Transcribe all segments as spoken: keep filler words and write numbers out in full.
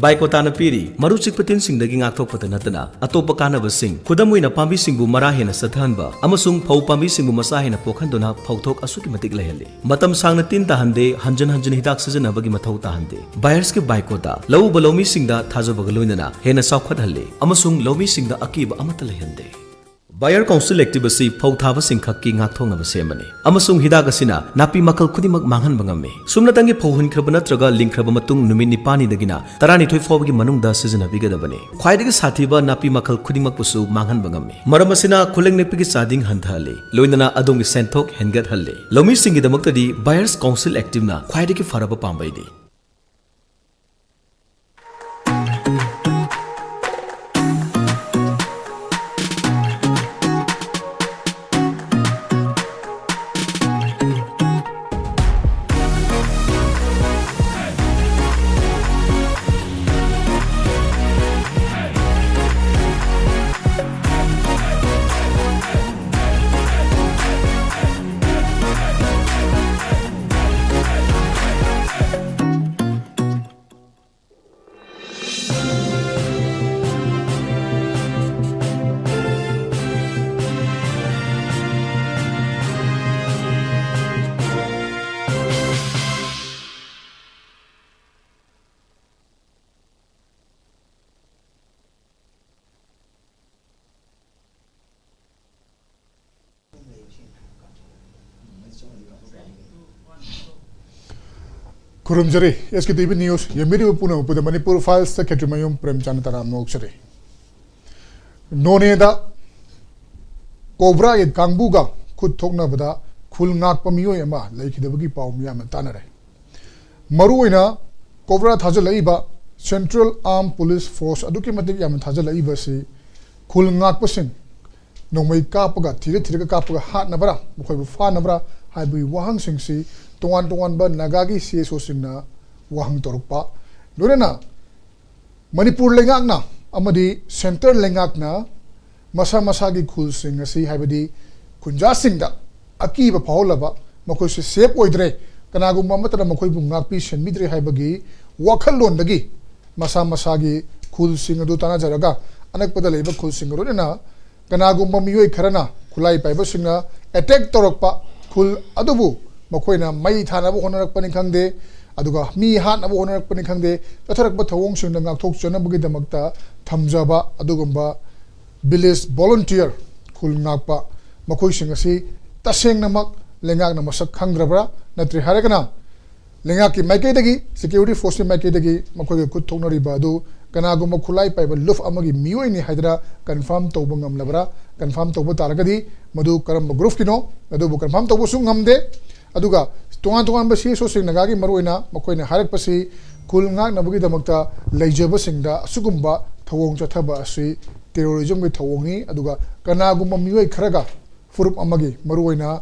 ꯕꯥꯏꯀꯣꯇꯥꯅ ꯄꯤꯔꯤ ꯃꯔꯨ ꯆꯤꯛꯄ ꯇꯤꯟꯁꯤꯡꯗꯒꯤ ꯉꯥꯛꯊꯣꯛꯄꯇ ꯅꯠꯇꯅ ꯑꯇꯣꯞꯄ ꯀꯥꯟꯅꯕꯁꯤꯡ, ꯈꯨꯗꯝ ꯑꯣꯏꯅ ꯄꯥꯝꯕꯤꯁꯤꯡꯕꯨ ꯃꯔꯥ ꯍꯦꯟꯅ ꯆꯠꯊꯍꯟꯕ ꯑꯃꯁꯨꯡ ꯐꯧ ꯄꯥꯝꯕꯤꯁꯤꯡꯕꯨ ꯃꯆꯥ ꯍꯦꯟꯅ ꯄꯣꯛꯍꯟꯗꯨꯅ ꯐꯧꯊꯣꯛ ꯑꯁꯨꯛꯀꯤ ꯃꯇꯤꯛ ꯂꯩꯍꯜꯂꯤ꯫ ꯃꯇꯝ ꯁꯥꯡꯅ ꯇꯤꯟ ꯇꯥꯍꯟꯗꯦ, ꯍꯟꯖꯤꯟ ꯍꯟꯖꯤꯟ ꯍꯤꯗꯥꯛ ꯁꯤꯖꯤꯟꯅꯕꯒꯤ ꯃꯊꯧ ꯇꯥꯍꯟꯗꯦ꯫ ꯕꯥꯌꯔꯁꯀꯤ ꯕꯥꯏꯀꯣꯇꯥ ꯂꯧꯎꯕ ꯂꯧꯃꯤꯁꯤꯡꯗ ꯊꯥꯖꯕꯒ ꯂꯣꯏꯅꯅ ꯍꯦꯟꯅ ꯆꯥꯎꯈꯠꯍꯜꯂꯤ ꯑꯃꯁꯨꯡ ꯂꯧꯃꯤꯁꯤꯡꯗ ꯑꯀꯤꯕ ꯑꯃꯠꯇ ꯂꯩꯍꯟꯗꯦ꯫ ꯕꯥꯌꯔ ꯀꯥꯎꯟꯁꯤꯜ ꯑꯦꯛꯇꯤꯚ ꯑꯁꯤ ꯐꯧ ꯊꯥꯕꯁꯤꯡ ꯈꯛꯀꯤ ꯉꯥꯛꯊꯣꯛꯅꯕ ꯁꯦꯝꯕꯅꯤ, ꯑꯃꯁꯨꯡ ꯍꯤꯗꯥꯛ ꯑꯁꯤꯅ ꯅꯥꯄꯤ ꯃꯈꯜ ꯈꯨꯗꯤꯡꯃꯛ ꯃꯥꯡꯍꯟꯕ ꯉꯝꯃꯤ꯫ ꯁꯨꯞꯅꯇꯪꯒꯤ ꯐꯧ ꯍꯨꯟꯈ꯭ꯔꯕ ꯅꯠꯇ꯭ꯔꯒ ꯂꯤꯡꯈ꯭ꯔꯕ ꯃꯇꯨꯡ ꯅꯨꯃꯤꯠ ꯅꯤꯄꯥꯜꯅꯤꯗꯒꯤꯅ ꯇꯔꯥꯅꯤꯊꯣꯏ ꯐꯥꯎꯕꯒꯤ ꯃꯅꯨꯡꯗ ꯁꯤꯖꯤꯟꯅꯕꯤꯒꯗꯕꯅꯤ꯫ ꯈ꯭ꯋꯥꯏꯗꯒꯤ ꯁꯥꯊꯤꯕ ꯅꯥꯄꯤ ꯃꯈꯜ ꯈꯨꯗꯤꯡꯃꯛꯄꯨꯁꯨ ꯃꯥꯡꯍꯟꯕ ꯉꯝꯃꯤ꯫ ꯃꯔꯝ ꯑꯁꯤꯅ ꯈꯨꯂꯪ ꯅꯦꯛꯄꯒꯤ ꯆꯥꯗꯤꯡ ꯍꯟꯊꯍꯜꯂꯤ, ꯂꯣꯏꯅꯅ ꯑꯗꯣꯝꯒꯤ ꯁꯦꯟꯊꯣꯛ ꯍꯦꯟꯒꯠꯍꯜꯂꯤ꯫ ꯂꯧꯃꯤꯁꯤꯡꯒꯤꯗꯃꯛꯇꯗꯤ ꯕꯥꯌꯔꯁ ꯀꯥꯎꯟꯁꯤꯜ ꯑꯦꯛꯇꯤꯚꯅ ꯈ꯭ꯋꯥꯏꯗꯒꯤ ꯐꯔꯕ ꯄꯥꯝꯕꯩꯅꯤ꯫ ꯈꯨꯔꯨꯝꯖꯔꯤ꯫ ꯑꯦꯁ ꯀꯦ ꯇꯤ ꯚꯤ ꯅ꯭ꯌꯨꯁ ꯌꯦꯡꯕꯤꯔꯤꯕ ꯄꯨꯝꯅꯃꯛꯄꯨꯗ ꯃꯅꯤꯄꯨꯔ ꯐꯥꯏꯜꯁꯇ ꯈꯦꯇ꯭ꯔꯤꯃꯌꯨꯝ ꯄ꯭ꯔꯦꯝꯆꯥꯟꯗ ꯇꯔꯥꯝꯅ ꯑꯣꯛꯆꯔꯤ꯫ ꯅꯣꯅꯦꯗ ꯀꯣꯕ꯭ꯔꯥꯒꯤ ꯀꯥꯡꯕꯨꯒ ꯈꯨꯠ ꯊꯣꯛꯅꯕꯗ ꯈꯨꯜ ꯉꯥꯛꯄ ꯃꯤꯑꯣꯏ ꯑꯃ ꯂꯩꯈꯤꯗꯕꯒꯤ ꯄꯥꯎ ꯃꯤꯌꯥꯝꯅ ꯇꯥꯅꯔꯦ꯫ ꯃꯔꯨꯑꯣꯏꯅ ꯀꯣꯕ꯭ꯔꯥ ꯊꯥꯖꯤꯜꯂꯛꯏꯕ ꯁꯦꯟꯇ꯭ꯔꯦꯜ ꯑꯥꯔꯝ ꯄꯨꯂꯤꯁ ꯐꯣꯔꯁ ꯑꯗꯨꯛꯀꯤ ꯃꯇꯤꯛ ꯌꯥꯝꯅ ꯊꯥꯖꯤꯜꯂꯛꯏꯕꯁꯤ ꯈꯨꯜ ꯉꯥꯛꯄꯁꯤꯡ ꯅꯣꯡꯃꯩ ꯀꯥꯞꯄꯒ, ꯊꯤꯔ ꯊꯤꯔꯒ ꯀꯥꯞꯄꯒ ꯍꯥꯠꯅꯕ꯭ꯔꯥ, ꯃꯈꯣꯏꯕꯨ ꯐꯥꯅꯕ꯭ꯔꯥ ꯍꯥꯏꯕꯒꯤ ꯋꯥꯍꯪꯁꯤꯡꯁꯤ ꯇꯣꯉꯥꯟ ꯇꯣꯉꯥꯟꯕ ꯅꯥꯒꯥꯒꯤ ꯁꯤ ꯑꯦꯁ ꯑꯣꯁꯤꯡꯅ ꯋꯥꯍꯪ ꯇꯧꯔꯛꯄ, ꯂꯣꯏꯅꯅ ꯃꯅꯤꯄꯨꯔ ꯂꯩꯉꯥꯛꯅ ꯑꯃꯗꯤ ꯁꯦꯟꯇꯔ ꯂꯩꯉꯥꯛꯅ ꯃꯁꯥ ꯃꯁꯥꯒꯤ ꯈꯨꯜꯁꯤꯡ ꯑꯁꯤ, ꯍꯥꯏꯕꯗꯤ ꯈꯨꯟꯖꯥꯁꯤꯡꯗ ꯑꯀꯤꯕ ꯐꯥꯎꯍꯜꯂꯕ, ꯃꯈꯣꯏꯁꯨ ꯁꯦꯐ ꯑꯣꯏꯗ꯭ꯔꯦ, ꯀꯅꯥꯒꯨꯝꯕ ꯑꯃꯠꯇꯅ ꯃꯈꯣꯏꯕꯨ ꯉꯥꯛꯄꯤ ꯁꯦꯟꯕꯤꯗ꯭ꯔꯦ ꯍꯥꯏꯕꯒꯤ ꯋꯥꯈꯜꯂꯣꯟꯗꯒꯤ ꯃꯁꯥ ꯃꯁꯥꯒꯤ ꯈꯨꯜꯁꯤꯡ ꯑꯗꯨ ꯇꯥꯟꯅꯖꯔꯒ ꯑꯅꯛꯄꯗ ꯂꯩꯕ ꯈꯨꯜꯁꯤꯡꯒ ꯂꯣꯏꯅꯅ ꯀꯅꯥꯒꯨꯝꯕ ꯃꯤꯑꯣꯏ ꯈꯔꯅ ꯈꯨꯠꯂꯥꯏ ꯄꯥꯏꯕꯁꯤꯡꯅ ꯑꯦꯇꯦꯛ ꯇꯧꯔꯛꯄ ꯈꯨꯜ ꯑꯗꯨꯕꯨ ꯃꯈꯣꯏꯅ ꯃꯩ ꯊꯥꯅꯕ ꯍꯣꯠꯅꯔꯛꯄꯅꯤ ꯈꯪꯗꯦ, ꯑꯗꯨꯒ ꯃꯤ ꯍꯥꯠꯅꯕ ꯍꯣꯠꯅꯔꯛꯄꯅꯤ ꯈꯪꯗꯦ, ꯆꯠꯊꯔꯛꯄ ꯊꯧꯑꯣꯡꯁꯤꯡꯗ ꯉꯥꯛꯊꯣꯛꯆꯅꯕꯒꯤꯗꯃꯛꯇ ꯊꯝꯖꯕ ꯑꯗꯨꯒꯨꯝꯕ village volunteer, ꯈꯨꯜ ꯉꯥꯛꯄ, ꯃꯈꯣꯏꯁꯤꯡ ꯑꯁꯤ ꯇꯁꯦꯡꯅꯃꯛ ꯂꯩꯉꯥꯛꯅ ꯃꯁꯛ ꯈꯪꯗ꯭ꯔꯕ꯭ꯔꯥ? ꯅꯠꯇ꯭ꯔꯦ ꯍꯥꯏꯔꯒꯅ ꯂꯩꯉꯥꯛꯀꯤ ꯃꯥꯏꯀꯩꯗꯒꯤ, security forceꯀꯤ ꯃꯥꯏꯀꯩꯗꯒꯤ ꯃꯈꯣꯏꯒ ꯈꯨꯠ ꯊꯣꯛꯅꯔꯤꯕ ꯑꯗꯨ ꯀꯅꯥꯒꯨꯝꯕ ꯈꯨꯠꯂꯥꯏ ꯄꯥꯏꯕ ꯂꯨꯞ ꯑꯃꯒꯤ ꯃꯤꯑꯣꯏꯅꯤ ꯍꯥꯏꯗꯅ confirm ꯇꯧꯕ ꯉꯝꯂꯕ꯭ꯔꯥ? Confirm ꯇꯧꯕ ꯇꯥꯔꯒꯗꯤ ꯃꯗꯨ ꯀꯔꯝꯕ groupꯀꯤꯅꯣ? ꯑꯗꯨꯕꯨ confirm ꯇꯧꯕꯁꯨ ꯉꯝꯗꯦ꯫ ꯑꯗꯨꯒ ꯇꯣꯉꯥꯟ ꯇꯣꯉꯥꯟꯕ CSOꯁꯤꯡ ꯅꯥꯒꯥꯒꯤ ꯃꯔꯨꯑꯣꯏꯅ ꯃꯈꯣꯏꯅ ꯍꯥꯏꯔꯛꯄꯁꯤ ꯈꯨꯜ ꯉꯥꯛꯅꯕꯒꯤꯗꯃꯛꯇ ꯂꯩꯖꯕꯁꯤꯡꯗ ꯑꯁꯤꯒꯨꯝꯕ ꯊꯧꯑꯣꯡ ꯆꯠꯊꯕ ꯑꯁꯤ terrorismꯒꯤ ꯊꯧꯑꯣꯡꯅꯤ, ꯑꯗꯨꯒ ꯀꯅꯥꯒꯨꯝꯕ ꯃꯤꯑꯣꯏ ꯈꯔꯒ ꯐꯨꯔꯨꯞ ꯑꯃꯒꯤ, ꯃꯔꯨꯑꯣꯏꯅ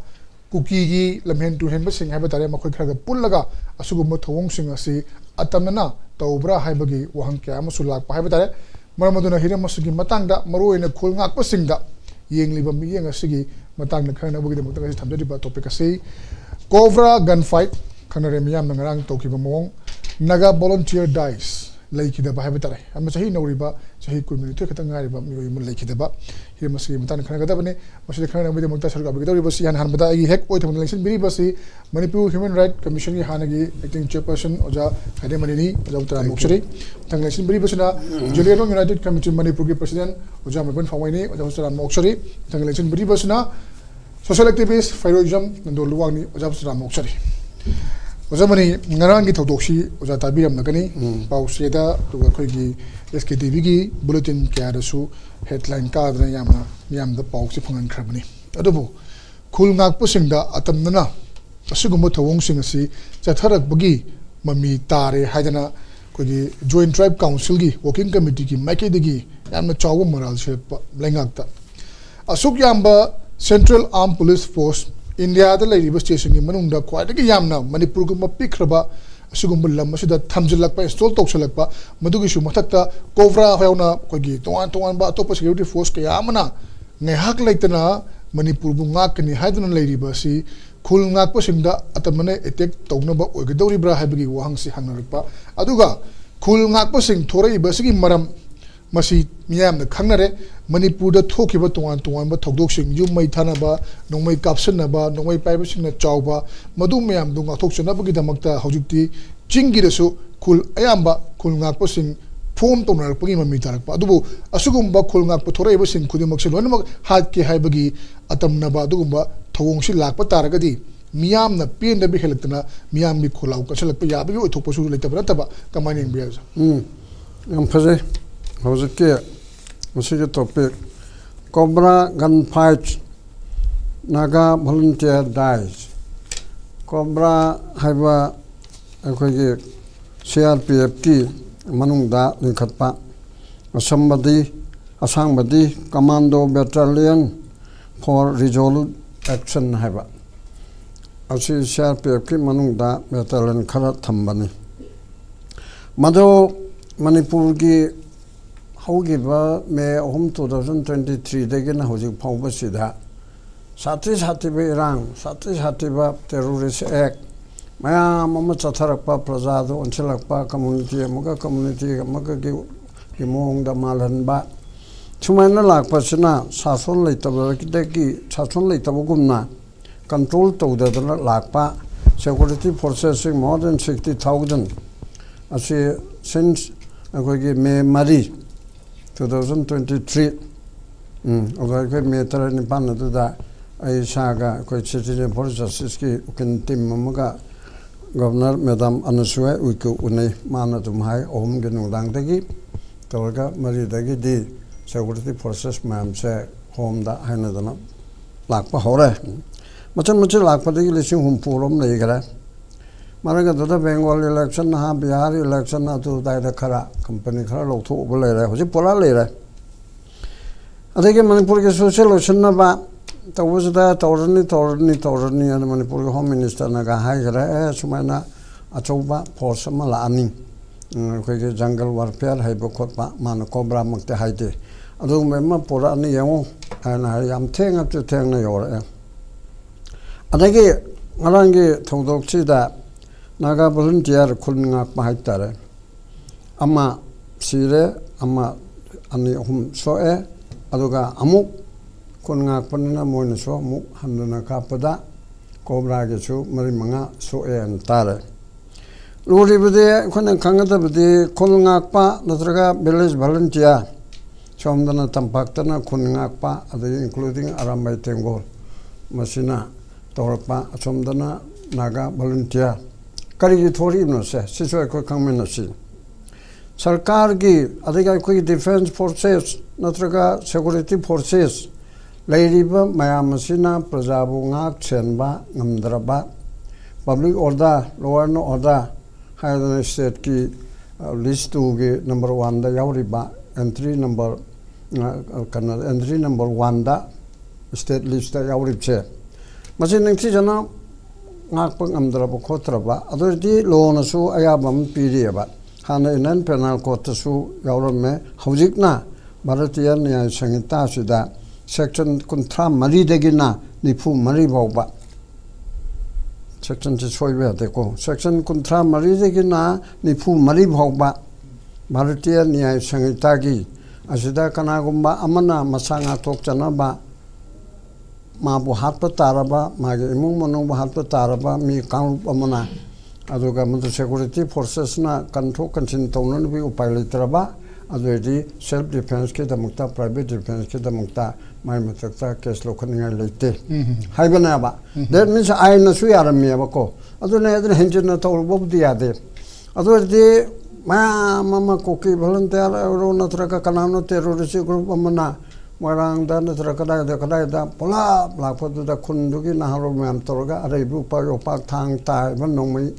ꯀꯨꯀꯤꯒꯤ ꯂꯝꯍꯦꯟ ꯇꯨꯍꯦꯟꯕꯁꯤꯡ ꯍꯥꯏꯕ ꯇꯥꯔꯦ, ꯃꯈꯣꯏ ꯈꯔꯒ ꯄꯨꯜꯂꯒ ꯑꯁꯤꯒꯨꯝꯕ ꯊꯧꯑꯣꯡꯁꯤꯡ ꯑꯁꯤ ꯑꯇꯝꯅꯅ ꯇꯧꯕ꯭ꯔꯥ ꯍꯥꯏꯕꯒꯤ ꯋꯥꯍꯪ ꯀꯌꯥ ꯑꯃꯁꯨ ꯂꯥꯛꯄ ꯍꯥꯏꯕ ꯇꯥꯔꯦ꯫ ꯃꯔꯝ ꯑꯗꯨꯅ ꯍꯤꯔꯝ ꯑꯁꯤꯒꯤ ꯃꯇꯥꯡꯗ ꯃꯔꯨꯑꯣꯏꯅ ꯈꯨꯜ ꯉꯥꯛꯄꯁꯤꯡꯗ ꯌꯦꯡꯂꯤꯕ ꯃꯤꯠꯌꯦꯡ ꯑꯁꯤꯒꯤ ꯃꯇꯥꯡꯗ ꯈꯪꯅꯕꯒꯤꯗꯃꯛꯇ ꯉꯁꯤ ꯊꯝꯖꯔꯤꯕ topic ꯑꯁꯤ Cobra gun fight, ꯈꯪꯅꯔꯦ ꯃꯤꯌꯥꯝꯅ ꯉꯔꯥꯡ ꯇꯧꯈꯤꯕ ꯃꯑꯣꯡ, Naga volunteer dies, ꯂꯩꯈꯤꯗꯕ ꯍꯥꯏꯕ ꯇꯥꯔꯦ, ꯑꯃ ꯆꯍꯤ ꯅꯧꯔꯤꯕ, ꯆꯍꯤ ꯀꯨꯟꯅꯤꯊꯣꯏ ꯈꯛꯇ ꯉꯥꯏꯔꯤꯕ ꯃꯤꯑꯣꯏ ꯑꯃ ꯂꯩꯈꯤꯗꯕ꯫ ꯍꯤꯔꯝ ꯑꯁꯤꯒꯤ ꯃꯇꯥꯡꯗ ꯈꯪꯅꯒꯗꯕꯅꯤ꯫ ꯃꯁꯤꯗ ꯈꯪꯅꯅꯕꯒꯤꯗꯃꯛꯇ ꯁꯔꯨꯛ ꯌꯥꯕꯤꯒꯗꯧꯔꯤꯕꯁꯤ ꯏꯍꯥꯟ ꯍꯥꯟꯕꯗ ꯑꯩꯒꯤ ꯍꯦꯛ ꯑꯣꯏ ꯊꯪꯅ ꯂꯦꯡꯁꯤꯟꯕꯤꯔꯤꯕꯁꯤ ꯃꯅꯤꯄꯨꯔ Human Right Commissionꯒꯤ ꯍꯥꯟꯅꯒꯤ acting chairperson ꯑꯣꯖꯥ ꯈꯥꯏꯗꯦꯝ ꯃꯅꯤꯅꯤ꯫ ꯑꯣꯖꯥꯕꯨ ꯇꯔꯥꯝꯅ ꯑꯣꯛꯆꯔꯤ꯫ ꯃꯊꯪ ꯂꯦꯡꯁꯤꯟꯕꯤꯔꯤꯕꯁꯤꯅ ꯖꯨꯂꯤꯌꯥꯔꯣꯡ United Committee ꯃꯅꯤꯄꯨꯔꯒꯤ president ꯑꯣꯖꯥ ꯃꯩꯕꯨꯟ ꯐꯥꯎꯃꯩꯅꯤ꯫ ꯑꯣꯖꯥꯕꯨ ꯇꯔꯥꯝꯅ ꯑꯣꯛꯆꯔꯤ꯫ ꯃꯊꯪ ꯂꯦꯡꯁꯤꯟꯕꯤꯔꯤꯕꯁꯤꯅ social activist ꯐꯩꯔꯣꯏꯖꯝ ꯅꯟꯗꯣ ꯂꯨꯋꯥꯡꯅꯤ꯫ ꯑꯣꯖꯥꯕꯨ ꯇꯔꯥꯝꯅ ꯑꯣꯛꯆꯔꯤ꯫ ꯑꯣꯖꯥ ꯃꯅꯤ, ꯉꯔꯥꯡꯒꯤ ꯊꯧꯗꯣꯛꯁꯤ ꯑꯣꯖꯥ ꯇꯥꯕꯤꯔꯝꯂꯒꯅꯤ꯫ ꯎꯝ꯫ ꯄꯥꯎꯆꯦꯗ, ꯑꯗꯨꯒ ꯑꯩꯈꯣꯏꯒꯤ SKTVꯒꯤ bulletin ꯀꯌꯥꯗꯁꯨ headline ꯀꯥꯗꯅ ꯌꯥꯝꯅ ꯃꯤꯌꯥꯝꯗ ꯄꯥꯎꯁꯤ ꯐꯪꯍꯟꯈ꯭ꯔꯕꯅꯤ꯫ ꯑꯗꯨꯕꯨ ꯈꯨꯜ ꯉꯥꯛꯄꯁꯤꯡꯗ ꯑꯇꯝꯅꯅ ꯑꯁꯤꯒꯨꯝꯕ ꯊꯧꯑꯣꯡꯁꯤꯡ ꯑꯁꯤ ꯆꯠꯊꯔꯛꯄꯒꯤ ꯃꯃꯤ ꯇꯥꯔꯦ ꯍꯥꯏꯗꯅ ꯑꯩꯈꯣꯏꯒꯤ Joint Tribe Councilꯒꯤ working committeeꯒꯤ ꯃꯥꯏꯀꯩꯗꯒꯤ ꯌꯥꯝꯅ ꯆꯥꯎꯕ ꯃꯔꯥꯜ ꯁꯤꯔꯛꯄ ꯂꯩꯉꯥꯛꯇ꯫ ꯑꯁꯨꯛ ꯌꯥꯝꯕ Central Armed Police Force, ꯏꯟꯗꯤꯌꯥꯗ ꯂꯩꯔꯤꯕ stateꯁꯤꯡꯒꯤ ꯃꯅꯨꯡꯗ ꯈ꯭ꯋꯥꯏꯗꯒꯤ ꯌꯥꯝꯅ ꯃꯅꯤꯄꯨꯔꯒꯨꯝꯕ ꯄꯤꯛꯈ꯭ꯔꯕ ꯑꯁꯤꯒꯨꯝꯕ ꯂꯝ ꯑꯁꯤꯗ ꯊꯝꯖꯤꯜꯂꯛꯄ, install ꯇꯧꯁꯤꯜꯂꯛꯄ, ꯃꯗꯨꯒꯤꯁꯨ ꯃꯊꯛꯇ Cobra ꯌꯥꯎꯅ ꯑꯩꯈꯣꯏꯒꯤ ꯇꯣꯉꯥꯟ ꯇꯣꯉꯥꯟꯕ ꯑꯇꯣꯞꯄ security force ꯀꯌꯥ ꯑꯃꯅ ꯉꯥꯏꯍꯥꯛ ꯂꯩꯇꯅ ꯃꯅꯤꯄꯨꯔꯕꯨ ꯉꯥꯛꯀꯅꯤ ꯍꯥꯏꯗꯨꯅ ꯂꯩꯔꯤꯕ ꯑꯁꯤ ꯈꯨꯜ ꯉꯥꯛꯄꯁꯤꯡꯗ ꯑꯇꯝꯕꯅ attack ꯇꯧꯅꯕ ꯑꯣꯏꯒꯗꯧꯔꯤꯕ꯭ꯔꯥ ꯍꯥꯏꯕꯒꯤ ꯋꯥꯍꯪꯁꯤ ꯍꯪꯅꯔꯛꯄ꯫ ꯑꯗꯨꯒ ꯈꯨꯜ ꯉꯥꯛꯄꯁꯤꯡ ꯊꯣꯔꯛꯏꯕ ꯑꯁꯤꯒꯤ ꯃꯔꯝ ꯃꯁꯤ ꯃꯤꯌꯥꯝꯅ ꯈꯪꯅꯔꯦ꯫ ꯃꯅꯤꯄꯨꯔꯗ ꯊꯣꯛꯈꯤꯕ ꯇꯣꯉꯥꯟ ꯇꯣꯉꯥꯟꯕ ꯊꯧꯗꯣꯛꯁꯤꯡ, ꯌꯨꯝ ꯃꯩ ꯊꯥꯅꯕ, ꯅꯣꯡꯃꯩ ꯀꯥꯞꯁꯤꯟꯅꯕ, ꯅꯣꯡꯃꯩ ꯄꯥꯏꯕꯁꯤꯡꯅ ꯆꯥꯎꯕ, ꯃꯗꯨ ꯃꯌꯥꯝꯗꯨ ꯉꯥꯛꯊꯣꯛꯆꯅꯕꯒꯤꯗꯃꯛꯇ ꯍꯧꯖꯤꯛꯇꯤ ꯆꯤꯡꯒꯤꯗꯁꯨ ꯈꯨꯜ ꯑꯌꯥꯝꯕ ꯈꯨꯜ ꯉꯥꯛꯄꯁꯤꯡ ꯐꯣꯝ ꯇꯧꯅꯔꯛꯄꯒꯤ ꯃꯃꯤ ꯇꯥꯔꯛꯄ꯫ ꯑꯗꯨꯕꯨ ꯑꯁꯤꯒꯨꯝꯕ ꯈꯨꯜ ꯉꯥꯛꯄ ꯊꯣꯔꯛꯏꯕꯁꯤꯡ ꯈꯨꯗꯤꯡꯃꯛꯁꯦ ꯂꯣꯏꯅꯃꯛ ꯍꯥꯠꯀꯦ ꯍꯥꯏꯕꯒꯤ ꯑꯇꯝꯅꯕ ꯑꯗꯨꯒꯨꯝꯕ ꯊꯧꯑꯣꯡꯁꯤ ꯂꯥꯛꯄ ꯇꯥꯔꯒꯗꯤ, ꯃꯤꯌꯥꯝꯅ ꯄꯦꯟꯗꯕ ꯍꯦꯜꯂꯛꯇꯅ ꯃꯤꯌꯥꯝꯒꯤ ꯈꯣꯜꯂꯥꯎ ꯀꯟꯁꯤꯜꯂꯛꯄ ꯌꯥꯕꯒꯤ ꯑꯣꯏꯊꯣꯛꯄꯁꯨ ꯂꯩꯇꯕ ꯅꯠꯇꯕ꯫ ꯀꯃꯥꯏꯅ ꯌꯦꯡꯕ ꯌꯥꯏ, ꯁꯥꯔ? ꯎꯝ, ꯌꯥꯝ ꯐꯖꯩ꯫ ꯍꯧꯖꯤꯛꯀꯤ ꯃꯁꯤꯒꯤ topic, Cobra gun fight, Naga volunteer dies꯫ Cobra ꯍꯥꯏꯕ ꯑꯩꯈꯣꯏꯒꯤ ꯁꯤ ꯑꯥꯔ ꯄꯤ ꯑꯦꯐꯀꯤ ꯃꯅꯨꯡꯗ ꯂꯤꯡꯈꯠꯄ ꯑꯁꯝꯕꯗꯤ, ꯑꯁꯥꯡꯕꯗꯤ Commando Battalion for Resolute Action ꯍꯥꯏꯕ, ꯑꯁꯤ ꯁꯤ ꯑꯥꯔ ꯄꯤ ꯑꯦꯐꯀꯤ ꯃꯅꯨꯡꯗ ꯕꯦꯇꯥꯂꯤꯌꯟ ꯈꯔ ꯊꯝꯕꯅꯤ꯫ ꯃꯗꯨ ꯃꯅꯤꯄꯨꯔꯒꯤ ꯍꯧꯈꯤꯕ ꯃꯦ ꯑꯍꯨꯝ, two thousand twenty three ꯗꯒꯤꯅ ꯍꯧꯖꯤꯛ ꯐꯥꯎꯕꯁꯤꯗ ꯁꯥꯊꯤ ꯁꯥꯊꯤꯕ ꯏꯔꯥꯡ, ꯁꯥꯊꯤ ꯁꯥꯊꯤꯕ terrorist act ꯃꯌꯥꯝ ꯑꯃ ꯆꯠꯊꯔꯛꯄ, ꯄ꯭ꯔꯖꯥꯗ ꯑꯣꯟꯁꯤꯜꯂꯛꯄ, community ꯑꯃꯒ community ꯑꯃꯒꯒꯤ ꯃꯑꯣꯡꯗ ꯃꯥꯜꯍꯟꯕ, ꯁꯨꯃꯥꯏꯅ ꯂꯥꯛꯄꯁꯤꯅ ꯁꯥꯁꯣꯟ ꯂꯩꯇꯕꯗꯒꯤ, ꯁꯥꯁꯣꯟ ꯂꯩꯇꯕꯒꯨꯝꯅ control ꯇꯧꯗꯗꯅ ꯂꯥꯛꯄ security forces ꯁꯤꯡ more than sixty thousand ꯑꯁꯤ since ꯑꯩꯈꯣꯏꯒꯤ ꯃꯦ ꯃꯔꯤ, two thousand twenty three, ꯎꯝ, ꯑꯗꯣ ꯑꯩꯈꯣꯏ ꯃꯦ ꯇꯔꯦꯠ ꯅꯤꯄꯥꯟ ꯑꯗꯨꯗ ꯑꯩ ꯏꯁꯥꯒ ꯑꯩꯈꯣꯏ Citizen for Justice ꯀꯤ ꯎꯀꯤꯜ team ꯑꯃꯒ Governor Madam ꯑꯅꯁꯨꯌꯥ ꯎꯏꯀꯦ ꯎꯅꯩ꯫ ꯃꯥꯅ ꯑꯗꯨꯝ ꯍꯥꯏ, ꯑꯍꯨꯝꯒꯤ ꯅꯨꯡꯗꯥꯡꯗꯒꯤ ꯇꯧꯔꯒ ꯃꯔꯤꯗꯒꯤꯗꯤ security forces ꯃꯌꯥꯝꯁꯦ ꯍꯣꯝꯗ ꯍꯥꯏꯅꯗꯅ ꯂꯥꯛꯄ ꯍꯧꯔꯦ꯫ ꯃꯆꯤꯟ ꯃꯆꯤꯟ ꯂꯥꯛꯄꯗꯒꯤ ꯂꯤꯁꯤꯡ ꯍꯨꯝꯐꯨ ꯔꯣꯝ ꯂꯩꯈ꯭ꯔꯦ꯫ ꯃꯔꯛ ꯑꯗꯨꯗ Bengal election, ꯅꯍꯥ Bihar election, ꯑꯗꯨ ꯑꯗꯥꯏꯗ ꯈꯔ company ꯈꯔ ꯂꯧꯊꯣꯛꯎꯕ ꯂꯩꯔꯦ꯫ ꯍꯧꯖꯤꯛ ꯄꯨꯔꯥ ꯂꯩꯔꯦ꯫ ꯑꯗꯒꯤ ꯃꯅꯤꯄꯨꯔꯒꯤ ꯁꯣꯁꯦꯜ ꯂꯣꯏꯁꯤꯟꯅꯕ ꯇꯧꯕꯁꯤꯗ ꯇꯧꯔꯅꯤ, ꯇꯧꯔꯅꯤ, ꯇꯧꯔꯅꯤ ꯑꯅ ꯃꯅꯤꯄꯨꯔꯒꯤ Home Minister ꯅꯒ ꯍꯥꯏꯈ꯭ꯔꯦ, "ꯑꯦ, ꯁꯨꯃꯥꯏꯅ ꯑꯆꯧꯕ force ꯑꯃ ꯂꯥꯛꯑꯅꯤ, ꯎꯝ, ꯑꯩꯈꯣꯏꯒꯤ jungle warfare ꯍꯩꯕ ꯈꯣꯠꯄ", ꯃꯥꯅ ꯀꯣꯕ꯭ꯔꯥꯃꯛꯇꯤ ꯍꯥꯏꯗꯦ, "ꯑꯗꯨꯒꯨꯝꯕ ꯑꯃ ꯄꯨꯔꯛꯑꯅꯤ ꯌꯦꯡꯉꯨ" ꯍꯥꯏꯅ ꯍꯥꯏ꯫ ꯌꯥꯝ ꯊꯦꯡꯅꯁꯨ ꯊꯦꯡꯅ ꯌꯧꯔꯛꯑꯦ꯫ ꯑꯗꯒꯤ ꯉꯔꯥꯡꯒꯤ ꯊꯧꯗꯣꯛꯁꯤꯗ Naga volunteer, ꯈꯨꯜ ꯉꯥꯛꯄ ꯍꯥꯏꯇꯥꯔꯦ, ꯑꯃ ꯁꯤꯔꯦ, ꯑꯃ, ꯑꯅꯤ, ꯑꯍꯨꯝ ꯁꯣꯛꯑꯦ꯫ ꯑꯗꯨꯒ ꯑꯃꯨꯛ ꯈꯨꯟ ꯉꯥꯛꯄꯅꯤꯅ ꯃꯣꯏꯅꯁꯨ ꯑꯃꯨꯛ ꯍꯟꯗꯨꯅ ꯀꯥꯞꯄꯗ ꯀꯣꯕ꯭ꯔꯥꯒꯤꯁꯨ ꯃꯔꯤ ꯃꯉꯥ ꯁꯣꯛꯑꯦ ꯍꯥꯏꯅ ꯇꯥꯔꯦ꯫ ꯂꯨꯔꯤꯕꯗꯤ ꯑꯩꯈꯣꯏꯅ ꯈꯪꯒꯗꯕꯗꯤ ꯈꯨꯟ ꯉꯥꯛꯄ ꯅꯠꯇ꯭ꯔꯒ village volunteer, ꯁꯣꯝꯗꯅ ꯇꯝꯄꯥꯛꯇꯅ ꯈꯨꯟ ꯉꯥꯛꯄ, ꯑꯗꯒꯤ including ꯑꯔꯥꯝꯕꯥꯏ ꯇꯦꯡꯒꯣꯜ, ꯃꯁꯤꯅ ꯇꯧꯔꯛꯄ, ꯑꯁꯣꯝꯗꯅ ꯅꯥꯒꯥ volunteer꯫ ꯀꯔꯤꯒꯤ ꯊꯣꯛꯂꯛꯏꯕꯅꯣ ꯁꯦ? ꯁꯤꯁꯨ ꯑꯩꯈꯣꯏ ꯈꯪꯃꯤꯟꯅꯁꯤ꯫ ꯁꯔꯀꯥꯔꯒꯤ, ꯑꯗꯒꯤ ꯑꯩꯈꯣꯏꯒꯤ defence forces ꯅꯠꯇ꯭ꯔꯒ security forces ꯂꯩꯔꯤꯕ ꯃꯌꯥꯝ ꯑꯁꯤꯅ ꯄ꯭ꯔꯖꯥꯕꯨ ꯉꯥꯛ ꯁꯦꯟꯕ ꯉꯝꯗ꯭ꯔꯕ, public order, law and order ꯍꯥꯏꯗꯅ stateꯀꯤ, ꯑ, list twoꯒꯤ number oneꯗ ꯌꯥꯎꯔꯤꯕ, entry number, ꯑ, ꯀꯩꯅꯣ, entry number oneꯗ state listꯇ ꯌꯥꯎꯔꯤꯕꯁꯦ, ꯃꯁꯤ ꯅꯤꯡꯊꯤꯖꯅ ꯉꯥꯛꯄ ꯉꯝꯗ꯭ꯔꯕ ꯈꯣꯠꯇ꯭ꯔꯕ, ꯑꯗꯨ ꯑꯣꯏꯔꯗꯤ lawꯅꯁꯨ ꯑꯌꯥꯕ ꯑꯃ ꯄꯤꯔꯤꯑꯕ꯫ ꯍꯥꯟꯅ Indian Penal Codeꯇꯁꯨ ꯌꯥꯎꯔꯝꯃꯦ꯫ ꯍꯧꯖꯤꯛꯅ ꯚꯥꯔꯇꯤꯌ ꯅ꯭ꯌꯥꯌ ꯁꯪꯍꯤꯇꯥꯁꯤꯗ section ꯀꯨꯟꯊ꯭ꯔꯥ ꯃꯔꯤꯗꯒꯤꯅ ꯅꯤꯐꯨ ꯃꯔꯤ ꯐꯥꯎꯕ, sectionꯁꯤ ꯁꯣꯏꯕ ꯌꯥꯗꯦꯀꯣ, section ꯀꯨꯟꯊ꯭ꯔꯥ ꯃꯔꯤꯗꯒꯤꯅ ꯅꯤꯐꯨ ꯃꯔꯤ ꯐꯥꯎꯕ ꯚꯥꯔꯇꯤꯌ ꯅ꯭ꯌꯥꯌ ꯁꯪꯍꯤꯇꯥꯒꯤ ꯑꯁꯤꯗ ꯀꯅꯥꯒꯨꯝꯕ ꯑꯃꯅ ꯃꯁꯥ ꯉꯥꯛꯊꯣꯛꯆꯅꯕ ꯃꯥꯕꯨ ꯍꯥꯠꯄ ꯇꯥꯔꯕ, ꯃꯥꯒꯤ ꯏꯃꯨꯡ ꯃꯅꯨꯡꯕꯨ ꯍꯥꯠꯄ ꯇꯥꯔꯕ ꯃꯤ ꯀꯥꯡꯂꯨꯞ ꯑꯃꯅ, ꯑꯗꯨꯒ ꯃꯗꯨ security forcesꯅ ꯀꯟꯊꯣꯛ ꯀꯟꯁꯤꯟ ꯇꯧꯅꯅꯕꯒꯤ ꯎꯄꯥꯏ ꯂꯩꯇ꯭ꯔꯕ, ꯑꯗꯨ ꯑꯣꯏꯔꯗꯤ self defenceꯀꯤꯗꯃꯛꯇ, private defenceꯀꯤꯗꯃꯛꯇ ꯃꯥꯏ ꯃꯊꯛꯇ case ꯂꯧꯈꯠꯅꯤꯡꯉꯥꯏ ꯂꯩꯇꯦ ꯍꯥꯏꯕꯅꯦꯕ꯫ That means ꯑꯥꯏꯟꯅꯁꯨ ꯌꯥꯔꯝꯃꯦꯕꯀꯣ꯫ ꯑꯗꯨꯅ ꯑꯗꯨꯅ ꯍꯦꯟꯖꯤꯟꯅ ꯇꯧꯔꯨꯕꯕꯨꯗꯤ ꯌꯥꯗꯦ꯫ ꯑꯗꯨ ꯑꯣꯏꯔꯗꯤ ꯃꯌꯥꯝ ꯑꯃ ꯀꯨꯀꯤ volunteer ꯑꯣꯏꯔꯣ ꯅꯠꯇ꯭ꯔꯒ ꯀꯅꯥꯅꯣ terrorist group ꯑꯃꯅ ꯃꯣꯏꯔꯥꯡꯗ ꯅꯠꯇ꯭ꯔꯒ ꯀꯗꯥꯏꯗ ꯀꯗꯥꯏꯗ ꯄꯨꯂꯞ ꯂꯥꯛꯄꯗꯨꯗ ꯈꯨꯟꯗꯨꯒꯤ ꯅꯍꯥꯔꯣꯜ ꯃꯌꯥꯝ ꯇꯧꯔꯒ ꯑꯔꯩꯕ ꯎꯄꯥꯛ ꯌꯣꯄꯥꯛ ꯊꯥꯡ ꯇꯥ ꯍꯥꯏꯕ ꯅꯣꯡꯃꯩ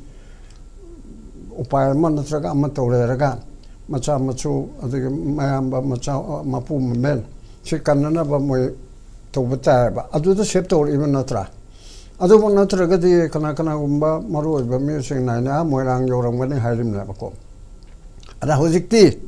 ꯎꯄꯥꯏ ꯑꯃ ꯅꯠꯇ꯭ꯔꯒ ꯑꯃ ꯇꯧꯔꯦꯔꯒ ꯃꯆꯥ ꯃꯁꯨ ꯑꯗꯒꯤ ꯃꯌꯥꯝꯕ ꯃꯆꯥ ꯃꯄꯨ ꯃꯃꯦꯟ ꯁꯤ ꯀꯟꯅꯅꯕ ꯃꯣꯏ ꯇꯧꯕ ꯇꯥꯏꯌꯦꯕ꯫ ꯑꯗꯨꯗ save ꯇꯧꯔꯛꯏꯕ ꯅꯠꯇ꯭ꯔꯥ? ꯑꯗꯨꯕꯨ ꯅꯠꯇ꯭ꯔꯒꯗꯤ ꯀꯅꯥ ꯀꯅꯥꯒꯨꯝꯕ ꯃꯔꯨ ꯑꯣꯏꯕ ꯃꯤꯑꯣꯏꯁꯤꯡ ꯅꯥꯏꯅ ꯑꯥ ꯃꯣꯏꯔꯥꯡ ꯌꯧꯔꯝꯒꯅꯤ ꯍꯥꯏꯔꯤꯕꯅꯦꯕꯀꯣ꯫ ꯑꯗ ꯍꯧꯖꯤꯛꯇꯤ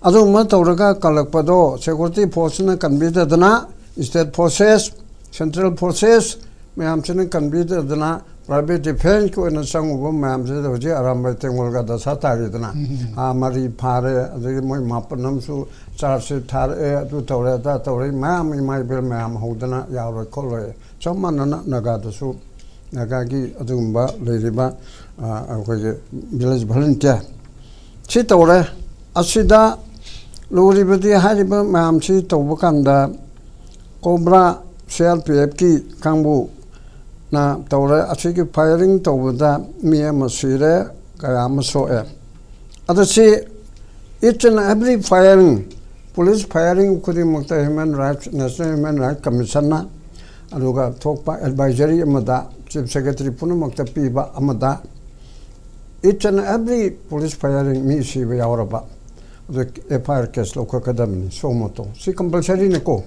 ꯑꯗꯨꯒꯨꯝꯕ ꯇꯧꯔꯒ ꯀꯜꯂꯛꯄꯗꯣ security forceꯅ ꯀꯟꯕꯤꯗꯗꯅ, state forces, central forces ꯃꯌꯥꯝꯁꯤꯅ ꯀꯟꯕꯤꯗꯗꯅ ꯄ꯭ꯔꯥꯏꯚꯦꯠ ꯗꯤꯐꯦꯟꯁꯀꯤ ꯑꯣꯏꯅ ꯆꯪꯉꯨꯕ ꯃꯌꯥꯝꯁꯤꯗ ꯍꯧꯖꯤꯛ ꯑꯔꯥꯝꯕꯥꯏ ꯇꯦꯡꯒꯣꯜꯒ ꯗꯁꯥ ꯇꯥꯔꯤꯗꯅ, ꯑꯥ, ꯃꯔꯤ ꯐꯥꯔꯦ, ꯑꯗꯒꯤ ꯃꯣꯏ ꯃꯥꯄꯟ ꯑꯃꯁꯨ ꯆꯥꯔꯖ ꯁꯤꯠ ꯊꯥꯔꯛꯑꯦ, ꯑꯗꯨ ꯇꯧꯔꯦ, ꯑꯗꯥ ꯇꯧꯔꯦ, ꯃꯌꯥꯝ ꯏꯃꯥ ꯏꯕꯦꯜ ꯃꯌꯥꯝ ꯍꯧꯗꯅ ꯌꯥꯎꯔꯣꯏ ꯈꯣꯠꯂꯣꯏ꯫ ꯆꯞ ꯃꯥꯟꯅꯅ ꯅꯥꯒꯥꯗꯁꯨ, ꯅꯥꯒꯥꯒꯤ ꯑꯗꯨꯒꯨꯝꯕ ꯂꯩꯔꯤꯕ, ꯑ, ꯑꯩꯈꯣꯏꯒꯤ ꯚꯤꯂꯦꯖ ꯚꯣꯂꯨꯟꯇꯤꯌꯔ ꯁꯤ ꯇꯧꯔꯦ꯫ ꯑꯁꯤꯗ ꯂꯨꯔꯤꯕꯗꯤ ꯍꯥꯏꯔꯤꯕ ꯃꯌꯥꯝꯁꯤ ꯇꯧꯕ ꯀꯥꯟꯗ ꯀꯣꯕ꯭ꯔꯥ ꯁꯤ ꯑꯥꯔ ꯄꯤ ꯑꯦꯐꯀꯤ ꯀꯥꯡꯕꯨꯅ ꯇꯧꯔꯦ꯫ ꯑꯁꯤꯒꯤ ꯐꯥꯏꯌꯔꯤꯡ ꯇꯧꯕꯗ ꯃꯤ ꯑꯃ ꯁꯤꯔꯦ, ꯀꯌꯥ ꯑꯃ ꯁꯣꯛꯑꯦ꯫ ꯑꯗꯣ ꯁꯤ each and every firing, police firing ꯈꯨꯗꯤꯡꯃꯛꯇ human rights, National Human Rights Commissionꯅ, ꯑꯗꯨꯒ ꯊꯣꯛꯄ ꯑꯦꯗꯚꯥꯏꯖꯔꯤ ꯑꯃꯗ, ꯆꯤꯐ ꯁꯦꯀ꯭ꯔꯦꯇꯔꯤ ꯄꯨꯝꯅꯃꯛꯇ ꯄꯤꯕ ꯑꯃꯗ, each and every police firing ꯃꯤ ꯁꯤꯕ ꯌꯥꯎꯔꯕ, ꯑꯗꯨ ꯑꯦꯐ ꯑꯥꯏ ꯑꯥꯔ ꯀꯦꯁ ꯂꯧꯈꯠꯀꯗꯕꯅꯤ, suo motu꯫ ꯁꯤ ꯀꯝꯄꯜꯁꯔꯤꯅꯤꯀꯣ,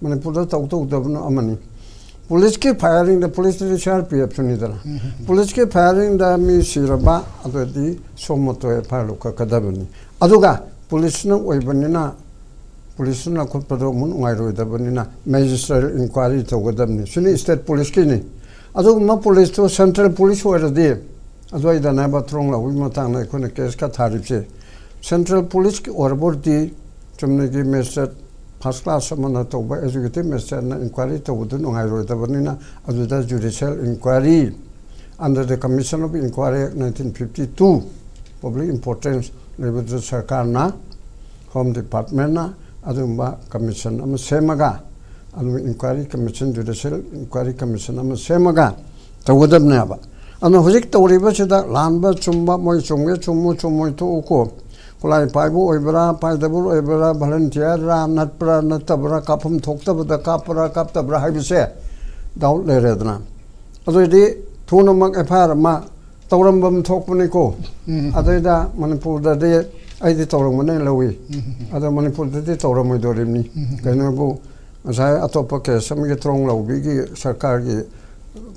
ꯃꯅꯤꯄꯨꯔꯗ ꯇꯧ ꯇꯧꯗꯕꯅ ꯑꯃꯅꯤ꯫ ꯄꯨꯂꯤꯁꯀꯤ ꯐꯥꯏꯌꯔꯤꯡꯗ, ꯄꯨꯂꯤꯁꯇꯗꯤ ꯁꯤ ꯑꯥꯔ ꯄꯤ ꯑꯦꯐꯁꯨꯅꯤꯗꯅ꯫ ꯄꯨꯂꯤꯁꯀꯤ ꯐꯥꯏꯌꯔꯤꯡꯗ ꯃꯤ ꯁꯤꯔꯕ, ꯑꯗꯨꯗꯤ suo motu ꯑꯦꯐ ꯑꯥꯏ ꯑꯥꯔ ꯂꯧꯈꯠꯀꯗꯕꯅꯤ꯫ ꯑꯗꯨꯒ ꯄꯨꯂꯤꯁꯅ ꯑꯣꯏꯕꯅꯤꯅ, ꯄꯨꯂꯤꯁꯅ ꯂꯧꯈꯠꯄꯗꯣ ꯑꯃꯨꯛ ꯅꯨꯡꯉꯥꯏꯔꯣꯏꯗꯕꯅꯤꯅ, ꯃꯦꯖꯤꯁꯇ꯭ꯔꯦꯠ ꯏꯟꯀ꯭ꯋꯥꯏꯔꯤ ꯇꯧꯒꯗꯕꯅꯤ꯫ ꯁꯤꯅꯤ ꯁ꯭ꯇꯦꯠ ꯄꯨꯂꯤꯁꯀꯤꯅꯤ꯫ ꯑꯗꯨꯒꯨꯝꯕ ꯄꯨꯂꯤꯁꯇꯨ ꯁꯦꯟꯇ꯭ꯔꯦꯜ ꯄꯨꯂꯤꯁ ꯑꯣꯏꯔꯗꯤ, ꯑꯗꯨꯋꯥꯏꯗꯅꯦꯕ ꯊꯣꯡ ꯂꯧꯕꯒꯤ ꯃꯇꯥꯡꯗ ꯑꯩꯈꯣꯏꯅ ꯀꯦꯁ ꯈꯔ ꯊꯥꯔꯤꯕꯁꯦ꯫ ꯁꯦꯟꯇ꯭ꯔꯦꯜ ꯄꯨꯂꯤꯁꯀꯤ ꯑꯣꯏꯔꯕ ꯑꯣꯏꯔꯗꯤ, ꯆꯨꯝꯅꯒꯤ ꯃꯦꯖꯤꯁꯇ꯭ꯔꯦꯠ ꯐꯥꯔꯁ ꯀ꯭ꯂꯥꯁ ꯑꯃꯅ ꯇꯧꯕ, ꯑꯦꯛꯖꯤꯀ꯭ꯌꯨꯇꯤꯚ ꯃꯦꯖꯤꯁꯇ꯭ꯔꯦꯠꯅ ꯏꯟꯀ꯭ꯋꯥꯏꯔꯤ ꯇꯧꯕꯗꯨ ꯅꯨꯡꯉꯥꯏꯔꯣꯏꯗꯕꯅꯤꯅ, ꯑꯗꯨꯗ ꯖꯨꯗꯤꯁꯤꯌꯦꯜ enquiry, under the Commission of Inquiry Act nineteen fifty two, public importance ꯂꯩꯕꯗꯨ ꯁꯔꯀꯥꯔꯅ, ꯍꯣꯝ ꯗꯤꯄꯥꯔꯠꯃꯦꯟꯅ ꯑꯗꯨꯒꯨꯝꯕ ꯀꯃꯤꯁꯟ ꯑꯃ ꯁꯦꯝꯃꯒ, ꯑꯗꯨꯒ ꯏꯟꯀ꯭ꯋꯥꯏꯔꯤ ꯀꯃꯤꯁꯟ, ꯖꯨꯗꯤꯁꯤꯌꯦꯜ ꯏꯟꯀ꯭ꯋꯥꯏꯔꯤ ꯀꯃꯤꯁꯟ ꯑꯃ ꯁꯦꯝꯃꯒ ꯇꯧꯒꯗꯕꯅꯦꯕ꯫ ꯑꯗꯨꯅ ꯍꯧꯖꯤꯛ ꯇꯧꯔꯤꯕꯁꯤꯗ ꯂꯥꯟꯕ ꯆꯨꯝꯕ, ꯃꯣꯏ ꯆꯨꯝꯒꯦ ꯆꯨꯝꯃꯨ, ꯆꯨꯝꯃꯣꯏ ꯇꯣꯛꯎꯀꯣ꯫ ꯈꯨꯠꯂꯥꯏ ꯄꯥꯏꯕ ꯑꯣꯏꯕ꯭ꯔꯥ, ꯄꯥꯏꯗꯕ ꯑꯣꯏꯕ꯭ꯔꯥ, ꯚꯣꯂꯨꯟꯇꯤꯌꯔꯔꯥ, ꯅꯠꯄ꯭ꯔꯥ, ꯅꯠꯇꯕ꯭ꯔꯥ, ꯀꯥꯞꯐꯝ ꯊꯣꯛꯇꯕꯗ ꯀꯥꯞꯄ꯭ꯔꯥ, ꯀꯥꯞꯇꯕ꯭ꯔꯥ ꯍꯥꯏꯕꯁꯦ ꯗꯥꯎꯠ ꯂꯩꯔꯦꯗꯅ꯫ ꯑꯗꯨꯑꯣꯏꯗꯤ ꯊꯨꯅꯃꯛ ꯑꯦꯐ ꯑꯥꯏ ꯑꯥꯔ ꯑꯃ ꯇꯧꯔꯝꯕ ꯑꯃ ꯊꯣꯛꯄꯅꯤꯀꯣ꯫ ꯎꯝ꯫ ꯑꯗꯩꯗ ꯃꯅꯤꯄꯨꯔꯗꯗꯤ ꯑꯩꯗꯤ ꯇꯧꯔꯝꯒꯅꯦꯅ ꯂꯧꯏ꯫ ꯎꯝ꯫ ꯑꯗꯣ ꯃꯅꯤꯄꯨꯔꯗꯗꯤ ꯇꯧꯔꯝꯃꯣꯏꯗꯧꯔꯤꯕꯅꯤ꯫ ꯎꯝ꯫ ꯀꯩꯅꯣꯕꯨ, ꯉꯁꯥꯏ ꯑꯇꯣꯞꯄ ꯀꯦꯁ ꯑꯃꯒꯤ ꯇ꯭ꯔꯣꯡ ꯂꯧꯕꯤꯒꯤ ꯁꯔꯀꯥꯔꯒꯤ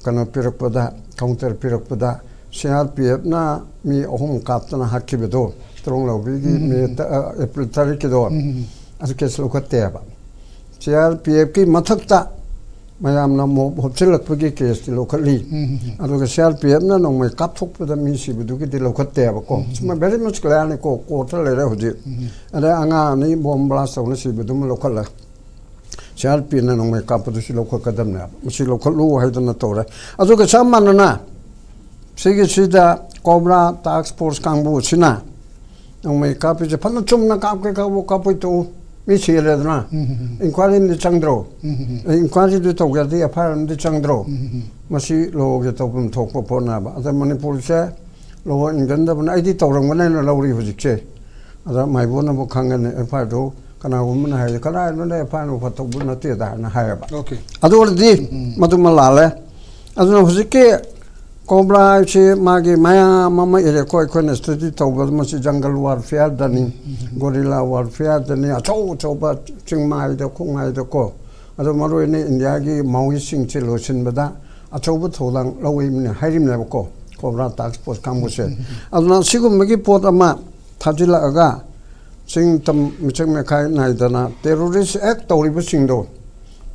ꯀꯩꯅꯣ ꯄꯤꯔꯛꯄꯗ, ꯀꯥꯎꯟꯇꯔ ꯄꯤꯔꯛꯄꯗ, ꯁꯤ ꯑꯥꯔ ꯄꯤ ꯑꯦꯐꯅ ꯃꯤ ꯑꯍꯨꯝ ꯀꯥꯞꯇꯅ ꯍꯥꯠꯈꯤꯕꯗꯣ, ꯇ꯭ꯔꯣꯡ ꯂꯧꯕꯤꯒꯤ ꯎꯝ꯫ ꯃꯦ ꯇ-, ꯑ, ꯑꯦꯄ꯭ꯔꯤꯜ ꯇꯔꯦꯠꯀꯤꯗꯣ, ꯎꯝ꯫ ꯑꯗꯨ ꯀꯦꯁ ꯂꯧꯈꯠꯇꯦꯕ꯫ ꯁꯤ ꯑꯥꯔ ꯄꯤ ꯑꯦꯐꯀꯤ ꯃꯊꯛꯇ ꯃꯌꯥꯝꯅ ꯃꯣꯞ ꯍꯨꯞꯆꯤꯜꯂꯛꯄꯒꯤ ꯀꯦꯁꯇꯤ ꯂꯧꯈꯠꯂꯤ꯫ ꯑꯗꯨꯒ ꯁꯤ ꯑꯥꯔ ꯄꯤ ꯑꯦꯐꯅ ꯅꯣꯡꯃꯩ ꯀꯥꯞꯊꯣꯛꯄꯗ ꯃꯤ ꯁꯤꯕꯗꯨꯒꯤꯗꯤ ꯂꯧꯈꯠꯇꯦꯕꯀꯣ꯫ ꯁꯤꯃ ꯚꯦꯔꯤ ꯃꯁ ꯀ꯭ꯂꯤꯌꯥꯔꯅꯤꯀꯣ, ꯀꯣꯔꯠꯇ ꯂꯩꯔꯦ ꯍꯧꯖꯤꯛ꯫ ꯑꯗꯩ ꯑꯉꯥꯡ ꯑꯅꯤ ꯕꯣꯝ ꯕ꯭ꯂꯥꯁ ꯇꯧꯅ ꯁꯤꯕꯗꯨꯃ ꯂꯧꯈꯠꯂꯦ꯫ ꯁꯤ ꯑꯥꯔ ꯄꯤꯅ ꯅꯣꯡꯃꯩ ꯀꯥꯞꯄꯗꯨꯁꯨ ꯂꯧꯈꯠꯀꯗꯕꯅꯦꯕ꯫ ꯃꯁꯤ ꯂꯧꯈꯠꯂꯨ ꯍꯥꯏꯗꯅ ꯇꯧꯔꯦ꯫ ꯑꯗꯨꯒ ꯆꯞ ꯃꯥꯟꯅꯅ ꯁꯤꯒꯤꯁꯤꯗ ꯀꯣꯕ꯭ꯔꯥ ꯇꯥꯛꯁ ꯐꯣꯔꯁ ꯀꯥꯡꯕꯨ ꯑꯁꯤꯅ ꯅꯣꯡꯃꯩ ꯀꯥꯞꯄꯤꯁꯦ ꯐꯅ ꯆꯨꯝꯅ ꯀꯥꯞꯀꯦ ꯀꯥꯞꯄꯣ ꯀꯥꯞꯄꯣꯏ ꯇꯣꯛꯎ꯫ ꯃꯤ ꯁꯤꯔꯦꯗꯅ꯫ ꯏꯟꯀ꯭ꯋꯥꯏꯔꯤ ꯑꯃꯗꯤ ꯆꯪꯗ꯭ꯔꯣ? ꯏꯟꯀ꯭ꯋꯥꯏꯔꯤꯗꯨ ꯇꯧꯒꯦ ꯍꯥꯏꯔꯗꯤ ꯑꯦꯐ ꯑꯥꯏ ꯑꯥꯔ ꯑꯃꯗꯤ ꯆꯪꯗ꯭ꯔꯣ? ꯃꯁꯤ ꯂꯣꯒꯤ ꯇꯧꯐꯝ ꯊꯣꯛꯄ ꯄꯣꯠꯅꯦꯕ꯫ ꯑꯗ ꯃꯅꯤꯄꯨꯔꯁꯦ ꯂꯣ ꯏꯟꯒꯟꯗꯕꯅ ꯑꯩꯗꯤ ꯇꯧꯔꯝꯒꯅꯦꯅ ꯂꯧꯔꯤ ꯍꯧꯖꯤꯛꯁꯦ꯫ ꯑꯗ ꯃꯥꯏꯕꯣꯅꯕꯨ ꯈꯪꯒꯅꯤ ꯑꯦꯐ ꯑꯥꯏ ꯑꯥꯔꯗꯨ ꯀꯅꯥꯒꯨꯝꯕꯅ ꯍꯥꯏꯔꯗꯤ ꯀꯗꯥꯏꯗꯅꯣꯗ ꯑꯦꯐ ꯑꯥꯏ ꯑꯥꯔ ꯐꯠꯇꯧꯕ ꯅꯠꯇꯦꯗ ꯍꯥꯏꯅ ꯍꯥꯏꯌꯦꯕ꯫ ꯑꯣꯀꯦ꯫ ꯑꯗꯨ ꯑꯣꯏꯔꯗꯤ ꯃꯗꯨꯃ ꯂꯥꯜꯂꯦ꯫ ꯑꯗꯨꯅ ꯍꯧꯖꯤꯛꯀꯤ ꯀꯣꯕ꯭ꯔꯥ ꯍꯥꯏꯁꯤ ꯃꯥꯒꯤ ꯃꯌꯥꯝ ꯑꯃ ꯏꯔꯦꯀꯣ꯫ ꯑꯩꯈꯣꯏꯅ ꯁ꯭ꯇꯗꯤ ꯇꯧꯕꯗ ꯃꯁꯤ ꯖꯪꯒꯜ ꯋꯥꯔꯐꯤꯌꯥꯔꯗꯅꯤ, ꯒꯣꯔꯤꯂꯥ ꯋꯥꯔꯐꯤꯌꯥꯔꯗꯅꯤ, ꯑꯆꯧ ꯑꯆꯧꯕ ꯆꯤꯡꯃꯥꯏꯗ ꯈꯣꯡꯃꯥꯏꯗꯀꯣ꯫ ꯑꯗꯣ ꯃꯔꯨ ꯑꯣꯏꯅ ꯏꯟꯗꯤꯌꯥꯒꯤ ꯃꯥꯋꯤꯁꯤꯡꯁꯦ ꯂꯣꯏꯁꯤꯟꯕꯗ ꯑꯆꯧꯕ ꯊꯧꯗꯥꯡ ꯂꯧꯏꯕꯅꯤ ꯍꯥꯏꯔꯤꯕꯅꯦꯕꯀꯣ ꯀꯣꯕ꯭ꯔꯥ ꯇꯥꯛꯁ ꯐꯣꯔꯁ ꯀꯥꯡꯕꯨꯁꯦ꯫ ꯑꯗꯨꯅ ꯁꯤꯒꯨꯝꯕꯒꯤ ꯄꯣꯠ ꯑꯃ ꯊꯥꯖꯤꯜꯂꯛꯑꯒ ꯆꯤꯡ ꯇꯝ ꯃꯤꯆꯪ ꯃꯤꯈꯥꯏ ꯅꯥꯏꯗꯅ ꯇꯦꯔꯣꯔꯤꯁ ꯑꯦꯛ ꯇꯧꯔꯤꯕꯁꯤꯡꯗꯣ,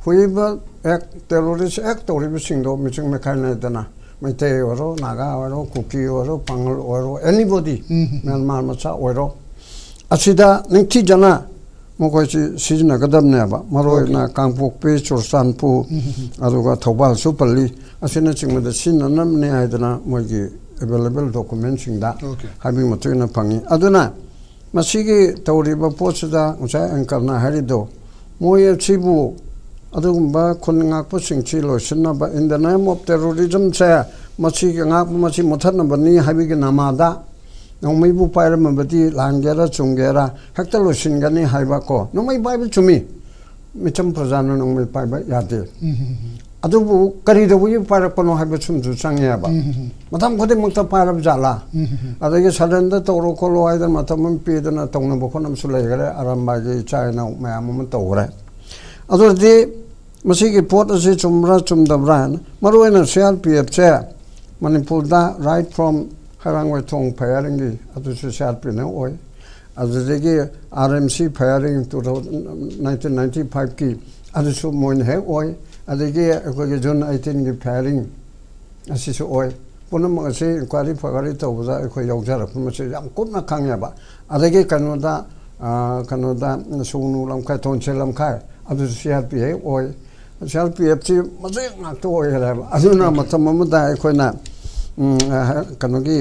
ꯍꯨꯏꯕ ꯑꯦꯛ, ꯇꯦꯔꯣꯔꯤꯁ ꯑꯦꯛ ꯇꯧꯔꯤꯕꯁꯤꯡꯗꯣ ꯃꯤꯆꯪ ꯃꯤꯈꯥꯏ ꯅꯥꯏꯗꯅ ꯃꯩꯇꯩ ꯑꯣꯏꯔꯣ, ꯅꯥꯒꯥ ꯑꯣꯏꯔꯣ, ꯀꯨꯀꯤ ꯑꯣꯏꯔꯣ, ꯄꯥꯉꯜ ꯑꯣꯏꯔꯣ, ꯑꯦꯅꯤꯕꯣꯗꯤ, ꯃ꯭ꯌꯥꯟꯃꯥꯔ ꯃꯆꯥ ꯑꯣꯏꯔꯣ, ꯑꯁꯤꯗ ꯅꯤꯡꯊꯤꯖꯅ ꯃꯈꯣꯏꯁꯤ ꯁꯤꯖꯤꯟꯅꯒꯗꯕꯅꯦꯕ꯫ ꯃꯔꯨ ꯑꯣꯏꯅ ꯀꯥꯡꯄꯣꯛꯄꯤ, ꯆꯨꯔꯆꯥꯟꯄꯨꯔ, ꯑꯗꯨꯒ ꯊꯧꯕꯥꯜꯁꯨ ꯄꯜꯂꯤ, ꯑꯁꯤꯅꯆꯤꯡꯕꯗ ꯁꯤꯖꯤꯟꯅꯅꯕꯅꯦ ꯍꯥꯏꯗꯅ ꯃꯣꯏꯒꯤ ꯑꯦꯕꯥꯏꯂꯦꯕꯜ ꯗꯣꯀꯨꯃꯦꯟꯁꯤꯡꯗ ꯑꯣꯀꯦ꯫ ꯍꯥꯏꯕꯒꯤ ꯃꯇꯨꯡ ꯏꯟꯅ ꯐꯪꯉꯤ꯫ ꯑꯗꯨꯅ ꯃꯁꯤꯒꯤ ꯇꯧꯔꯤꯕ ꯄꯣꯠꯁꯤꯗ ꯉꯁꯥꯏ ꯑꯪꯀꯔꯅ ꯍꯥꯏꯔꯤꯗꯣ, ꯃꯣꯏ ꯑꯁꯤꯕꯨ ꯑꯗꯨꯒꯨꯝꯕ ꯈꯨꯟ ꯉꯥꯛꯄꯁꯤꯡꯁꯤ ꯂꯣꯏꯁꯤꯟꯅꯕ, in the name of terrorism ꯁꯦ, ꯃꯁꯤꯒꯤ ꯉꯥꯛꯄ, ꯃꯁꯤ ꯃꯨꯊꯠꯅꯕꯅꯤ ꯍꯥꯏꯕꯒꯤ ꯅꯃꯥꯗ ꯅꯣꯡꯃꯩꯕꯨ ꯄꯥꯏꯔꯝꯃꯕꯗꯤ ꯂꯥꯟꯒꯦꯔꯥ ꯆꯨꯝꯒꯦꯔꯥ ꯍꯦꯛꯇ ꯂꯣꯏꯁꯤꯟꯒꯅꯤ ꯍꯥꯏꯕ ꯀꯣ꯫ ꯅꯣꯡꯃꯩ ꯄꯥꯏꯕ ꯆꯨꯝꯃꯤ, ꯃꯤꯆꯝ ꯄ꯭ꯔꯖꯥꯅ ꯅꯣꯡꯃꯩ ꯄꯥꯏꯕ ꯌꯥꯗꯦ꯫ ꯑꯗꯨꯕꯨ ꯀꯔꯤꯗꯧꯕꯒꯤ ꯄꯥꯏꯔꯛꯄꯅꯣ ꯍꯥꯏꯕ ꯁꯨꯝꯁꯨ ꯆꯪꯉꯦꯕ꯫ ꯃꯇꯝ ꯈꯨꯗꯤꯡꯃꯛꯇ ꯄꯥꯏꯔꯕ ꯖꯥꯠꯂꯥ? ꯑꯗꯒꯤ ꯁꯔꯦꯟꯗꯔ ꯇꯧꯔꯣ ꯈꯣꯠꯂꯣ ꯍꯥꯏꯗꯅ ꯃꯇꯝ ꯑꯃ ꯄꯤꯗꯅ ꯇꯧꯅꯕ ꯈꯣꯠꯅꯕꯁꯨ ꯂꯩꯈ꯭ꯔꯦ꯫ ꯑꯔꯥꯝꯕꯥꯏꯒꯤ ꯏꯆꯥ ꯏꯅꯥꯎ ꯃꯌꯥꯝ ꯑꯃ ꯇꯧꯈ꯭ꯔꯦ꯫ ꯑꯗꯨꯗꯤ ꯃꯁꯤꯒꯤ ꯄꯣꯠ ꯑꯁꯤ ꯆꯨꯝꯕ꯭ꯔꯥ ꯆꯨꯝꯗꯕ꯭ꯔꯥ ꯍꯥꯏꯅ, ꯃꯔꯨꯑꯣꯏꯅ ꯁꯤ ꯑꯥꯔ ꯄꯤ ꯑꯦꯐꯁꯦ ꯃꯅꯤꯄꯨꯔꯗ right from ꯍꯩꯔꯥꯡꯒꯣꯏꯊꯣꯡ firing ꯒꯤ ꯑꯗꯨꯁꯨ ꯁꯤ ꯑꯥꯔ ꯄꯤꯅ ꯑꯣꯏ꯫ ꯑꯗꯨꯗꯒꯤ R M C firing two thousand, nineteen ninety five ꯀꯤ ꯑꯗꯨꯁꯨ ꯃꯣꯏꯅ ꯍꯦꯛ ꯑꯣꯏ꯫ ꯑꯗꯒꯤ ꯑꯩꯈꯣꯏꯒꯤ ꯖꯨꯟ ꯑꯩꯠꯇꯤꯟꯒꯤ ꯐꯥꯏꯌꯔꯤꯡ ꯑꯁꯤꯁꯨ ꯑꯣꯏ꯫ ꯄꯨꯝꯅꯃꯛ ꯑꯁꯤ ꯏꯟꯀ꯭ꯋꯥꯏꯔꯤ ꯐꯥꯏꯌꯔꯤ ꯇꯧꯕꯗ ꯑꯩꯈꯣꯏ ꯌꯥꯎꯖꯔꯛꯄ ꯃꯁꯤ ꯌꯥꯝ ꯀꯨꯞꯅ ꯈꯪꯉꯦꯕ꯫ ꯑꯗꯒꯤ ꯀꯩꯅꯣꯗ ꯀꯩꯅꯣꯗ ꯁꯨꯒꯅꯨ ꯂꯝꯈꯥꯏ, ꯊꯣꯟꯁꯦ ꯂꯝꯈꯥꯏ, ꯑꯗꯨꯁꯨ ꯁꯤ ꯑꯥꯔ ꯄꯤ ꯑꯦꯐ ꯑꯣꯏ꯫ ꯁꯤ ꯑꯥꯔ ꯄꯤ ꯑꯦꯐꯁꯤ ꯃꯁꯤ ꯉꯥꯛꯇ ꯑꯣꯏꯈ꯭ꯔꯦꯕ꯫ ꯑꯗꯨꯅ ꯃꯇꯝ ꯑꯃꯗ ꯑꯩꯈꯣꯏꯅ ꯀꯩꯅꯣꯒꯤ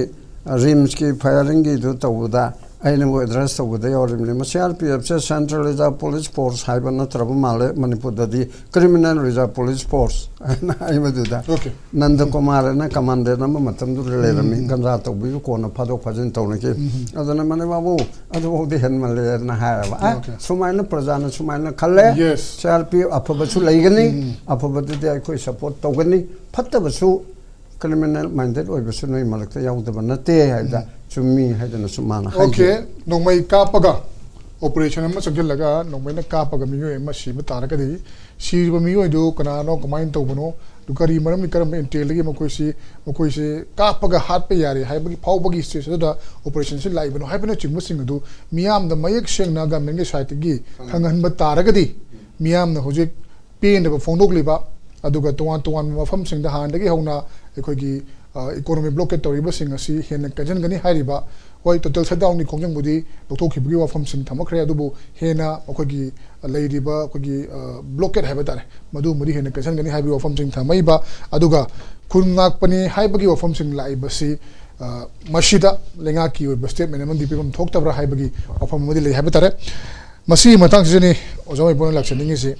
ꯔꯤꯝꯁꯀꯤ ꯐꯥꯏꯌꯔꯤꯡꯒꯤꯗꯨ ꯇꯧꯕꯗ ꯑꯩꯅꯕꯨ ꯑꯦꯗ꯭ꯔꯦꯁ ꯇꯧꯕꯗ ꯌꯥꯎꯔꯤꯕꯅꯤ꯫ ꯃꯁꯤ ꯁꯤ ꯑꯥꯔ ꯄꯤ ꯑꯦꯐꯁꯦ ꯁꯦꯟꯇ꯭ꯔꯦꯜ ꯔꯤꯖꯥꯔꯚ ꯄꯨꯂꯤꯁ ꯐꯣꯔꯁ ꯍꯥꯏꯕ ꯅꯠꯇ꯭ꯔꯕ ꯃꯥꯜꯂꯦ ꯃꯅꯤꯄꯨꯔꯗꯗꯤ꯫ ꯀ꯭ꯔꯤꯃꯤꯅꯦꯜ ꯔꯤꯖꯥꯔꯚ ꯄꯨꯂꯤꯁ ꯐꯣꯔꯁ ꯍꯥꯏꯅ ꯍꯥꯏꯕꯗꯨꯗ ꯅꯟꯗ ꯀꯨꯃꯥꯔ ꯍꯥꯏꯅ ꯀꯃꯥꯟꯗꯦꯟ ꯑꯃ ꯃꯇꯝꯗꯨꯗ ꯂꯩꯔꯝꯃꯤ꯫ ꯒꯟꯖꯥ ꯇꯧꯕꯤꯕ ꯀꯣꯟꯅ ꯐꯥꯗꯣꯛ ꯐꯥꯖꯤꯟ ꯇꯧꯅꯈꯤ꯫ ꯑꯗꯨꯅ ꯃꯅꯤ ꯕꯥꯕꯨ, ꯑꯗꯨꯐꯥꯎꯗꯤ ꯍꯦꯟꯃꯜꯂꯦꯅ ꯍꯥꯏꯔꯕ꯫ ꯑ, ꯁꯨꯃꯥꯏꯅ ꯄ꯭ꯔꯖꯥꯅ ꯁꯨꯃꯥꯏꯅ ꯈꯜꯂꯦ꯫ ꯁꯤ ꯑꯥꯔ ꯄꯤ ꯑꯐꯕꯁꯨ ꯂꯩꯒꯅꯤ, ꯑꯐꯕꯗꯨꯗꯤ ꯑꯩꯈꯣꯏ ꯁꯄꯣꯔꯠ ꯇꯧꯒꯅꯤ, ꯐꯠꯇꯕꯁꯨ, ꯀ꯭ꯔꯤꯃꯤꯅꯦꯜ ꯃꯥꯏꯟꯗꯦꯠ ꯑꯣꯏꯕꯁꯨ ꯅꯣꯏ ꯃꯔꯛꯇ ꯌꯥꯎꯗꯕ ꯅꯠꯇꯦ ꯍꯥꯏꯕꯗ ꯆꯨꯝꯃꯤ ꯍꯥꯏꯗꯅꯁꯨ ꯃꯥꯅ ꯍꯥꯏꯈꯤ꯫ ꯅꯣꯡꯃꯩ ꯀꯥꯞꯄꯒ, ꯑꯣꯄꯔꯦꯁꯟ ꯑꯃ ꯆꯪꯁꯤꯜꯂꯒ ꯅꯣꯡꯃꯩꯅ ꯀꯥꯞꯄꯒ ꯃꯤꯑꯣꯏ ꯑꯃ ꯁꯤꯕ ꯇꯥꯔꯒꯗꯤ, ꯁꯤꯔꯤꯕ ꯃꯤꯑꯣꯏꯗꯨ ꯀꯅꯥꯅꯣ, ꯀꯃꯥꯏꯅ ꯇꯧꯕꯅꯣ, ꯑꯗꯨ ꯀꯔꯤ ꯃꯔꯝꯒꯤ, ꯀꯔꯝꯕ ꯏꯟꯇꯦꯜꯗꯒꯤ ꯃꯈꯣꯏꯁꯤ ꯃꯈꯣꯏꯁꯦ ꯀꯥꯞꯄꯒ ꯍꯥꯠꯄ ꯌꯥꯔꯦ ꯍꯥꯏꯕꯒꯤ ꯐꯥꯎꯕꯒꯤ ꯁ꯭ꯇꯦꯖ ꯑꯗꯨꯗ ꯑꯣꯄꯔꯦꯁꯟꯁꯤ ꯂꯥꯛꯏꯕꯅꯣ ꯍꯥꯏꯕꯅꯆꯤꯡꯕꯁꯤꯡ ꯑꯗꯨ ꯃꯤꯌꯥꯝꯗ ꯃꯌꯦꯛ ꯁꯦꯡꯅ ꯒꯃꯦꯟꯒꯤ ꯁꯥꯏꯠꯇꯒꯤ ꯈꯪꯍꯟꯕ ꯇꯥꯔꯒꯗꯤ, ꯃꯤꯌꯥꯝꯅ ꯍꯧꯖꯤꯛ ꯄꯦꯟꯗꯕ ꯐꯣꯡꯗꯣꯛꯂꯤꯕ, ꯑꯗꯨꯒ ꯇꯣꯉꯥꯟ ꯇꯣꯉꯥꯟꯕ ꯃꯐꯝꯁꯤꯡꯗ ꯍꯥꯟꯅꯗꯒꯤ ꯍꯧꯅ ꯑꯩꯈꯣꯏꯒꯤ ꯏꯀꯣꯅꯣꯃꯤ ꯕ꯭ꯂꯣꯀꯦꯠ ꯇꯧꯔꯤꯕꯁꯤꯡ ꯑꯁꯤ ꯍꯦꯟꯅ ꯀꯟꯁꯤꯟꯒꯅꯤ ꯍꯥꯏꯔꯤꯕ꯫ ꯍꯣꯏ, ꯇꯣꯇꯦꯜ ꯁꯠꯗꯥꯎꯟꯒꯤ ꯈꯣꯡꯖꯪꯕꯨꯗꯤ ꯂꯧꯊꯣꯛꯈꯤꯕꯒꯤ ꯋꯥꯐꯝꯁꯤꯡ ꯊꯝꯃꯛꯈ꯭ꯔꯦ, ꯑꯗꯨꯕꯨ ꯍꯦꯟꯅ ꯑꯩꯈꯣꯏꯒꯤ ꯂꯩꯔꯤꯕ ꯑꯩꯈꯣꯏꯒꯤ ꯕ꯭ꯂꯣꯀꯦꯠ ꯍꯥꯏꯕ ꯇꯥꯔꯦ, ꯃꯗꯨꯃꯗꯤ ꯍꯦꯟꯅ ꯀꯟꯁꯤꯟꯒꯅꯤ ꯍꯥꯏꯕꯒꯤ ꯋꯥꯐꯝꯁꯤꯡ ꯊꯝꯃꯛꯏꯕ꯫ ꯑꯗꯨꯒ ꯈꯨꯜ ꯉꯥꯛꯄꯅꯤ ꯍꯥꯏꯕꯒꯤ ꯋꯥꯐꯝꯁꯤꯡ ꯂꯥꯛꯏꯕꯁꯤ, ꯑ, ꯃꯁꯤꯗ ꯂꯩꯉꯥꯛꯀꯤ ꯑꯣꯏꯕ ꯁ꯭ꯇꯦꯠꯃꯦꯟ ꯑꯃꯗꯤ ꯄꯤꯐꯝ ꯊꯣꯛꯇꯕ꯭ꯔꯥ ꯍꯥꯏꯕꯒꯤ ꯋꯥꯐꯝ ꯑꯃꯗꯤ ꯂꯩ ꯍꯥꯏꯕ ꯇꯥꯔꯦ꯫ ꯃꯁꯤꯒꯤ ꯃꯇꯥꯡꯁꯤꯗꯅꯤ ꯑꯣꯖꯥ ꯃꯩꯄꯣꯅ ꯂꯥꯛꯆꯅꯤꯡꯉꯤꯁꯤ꯫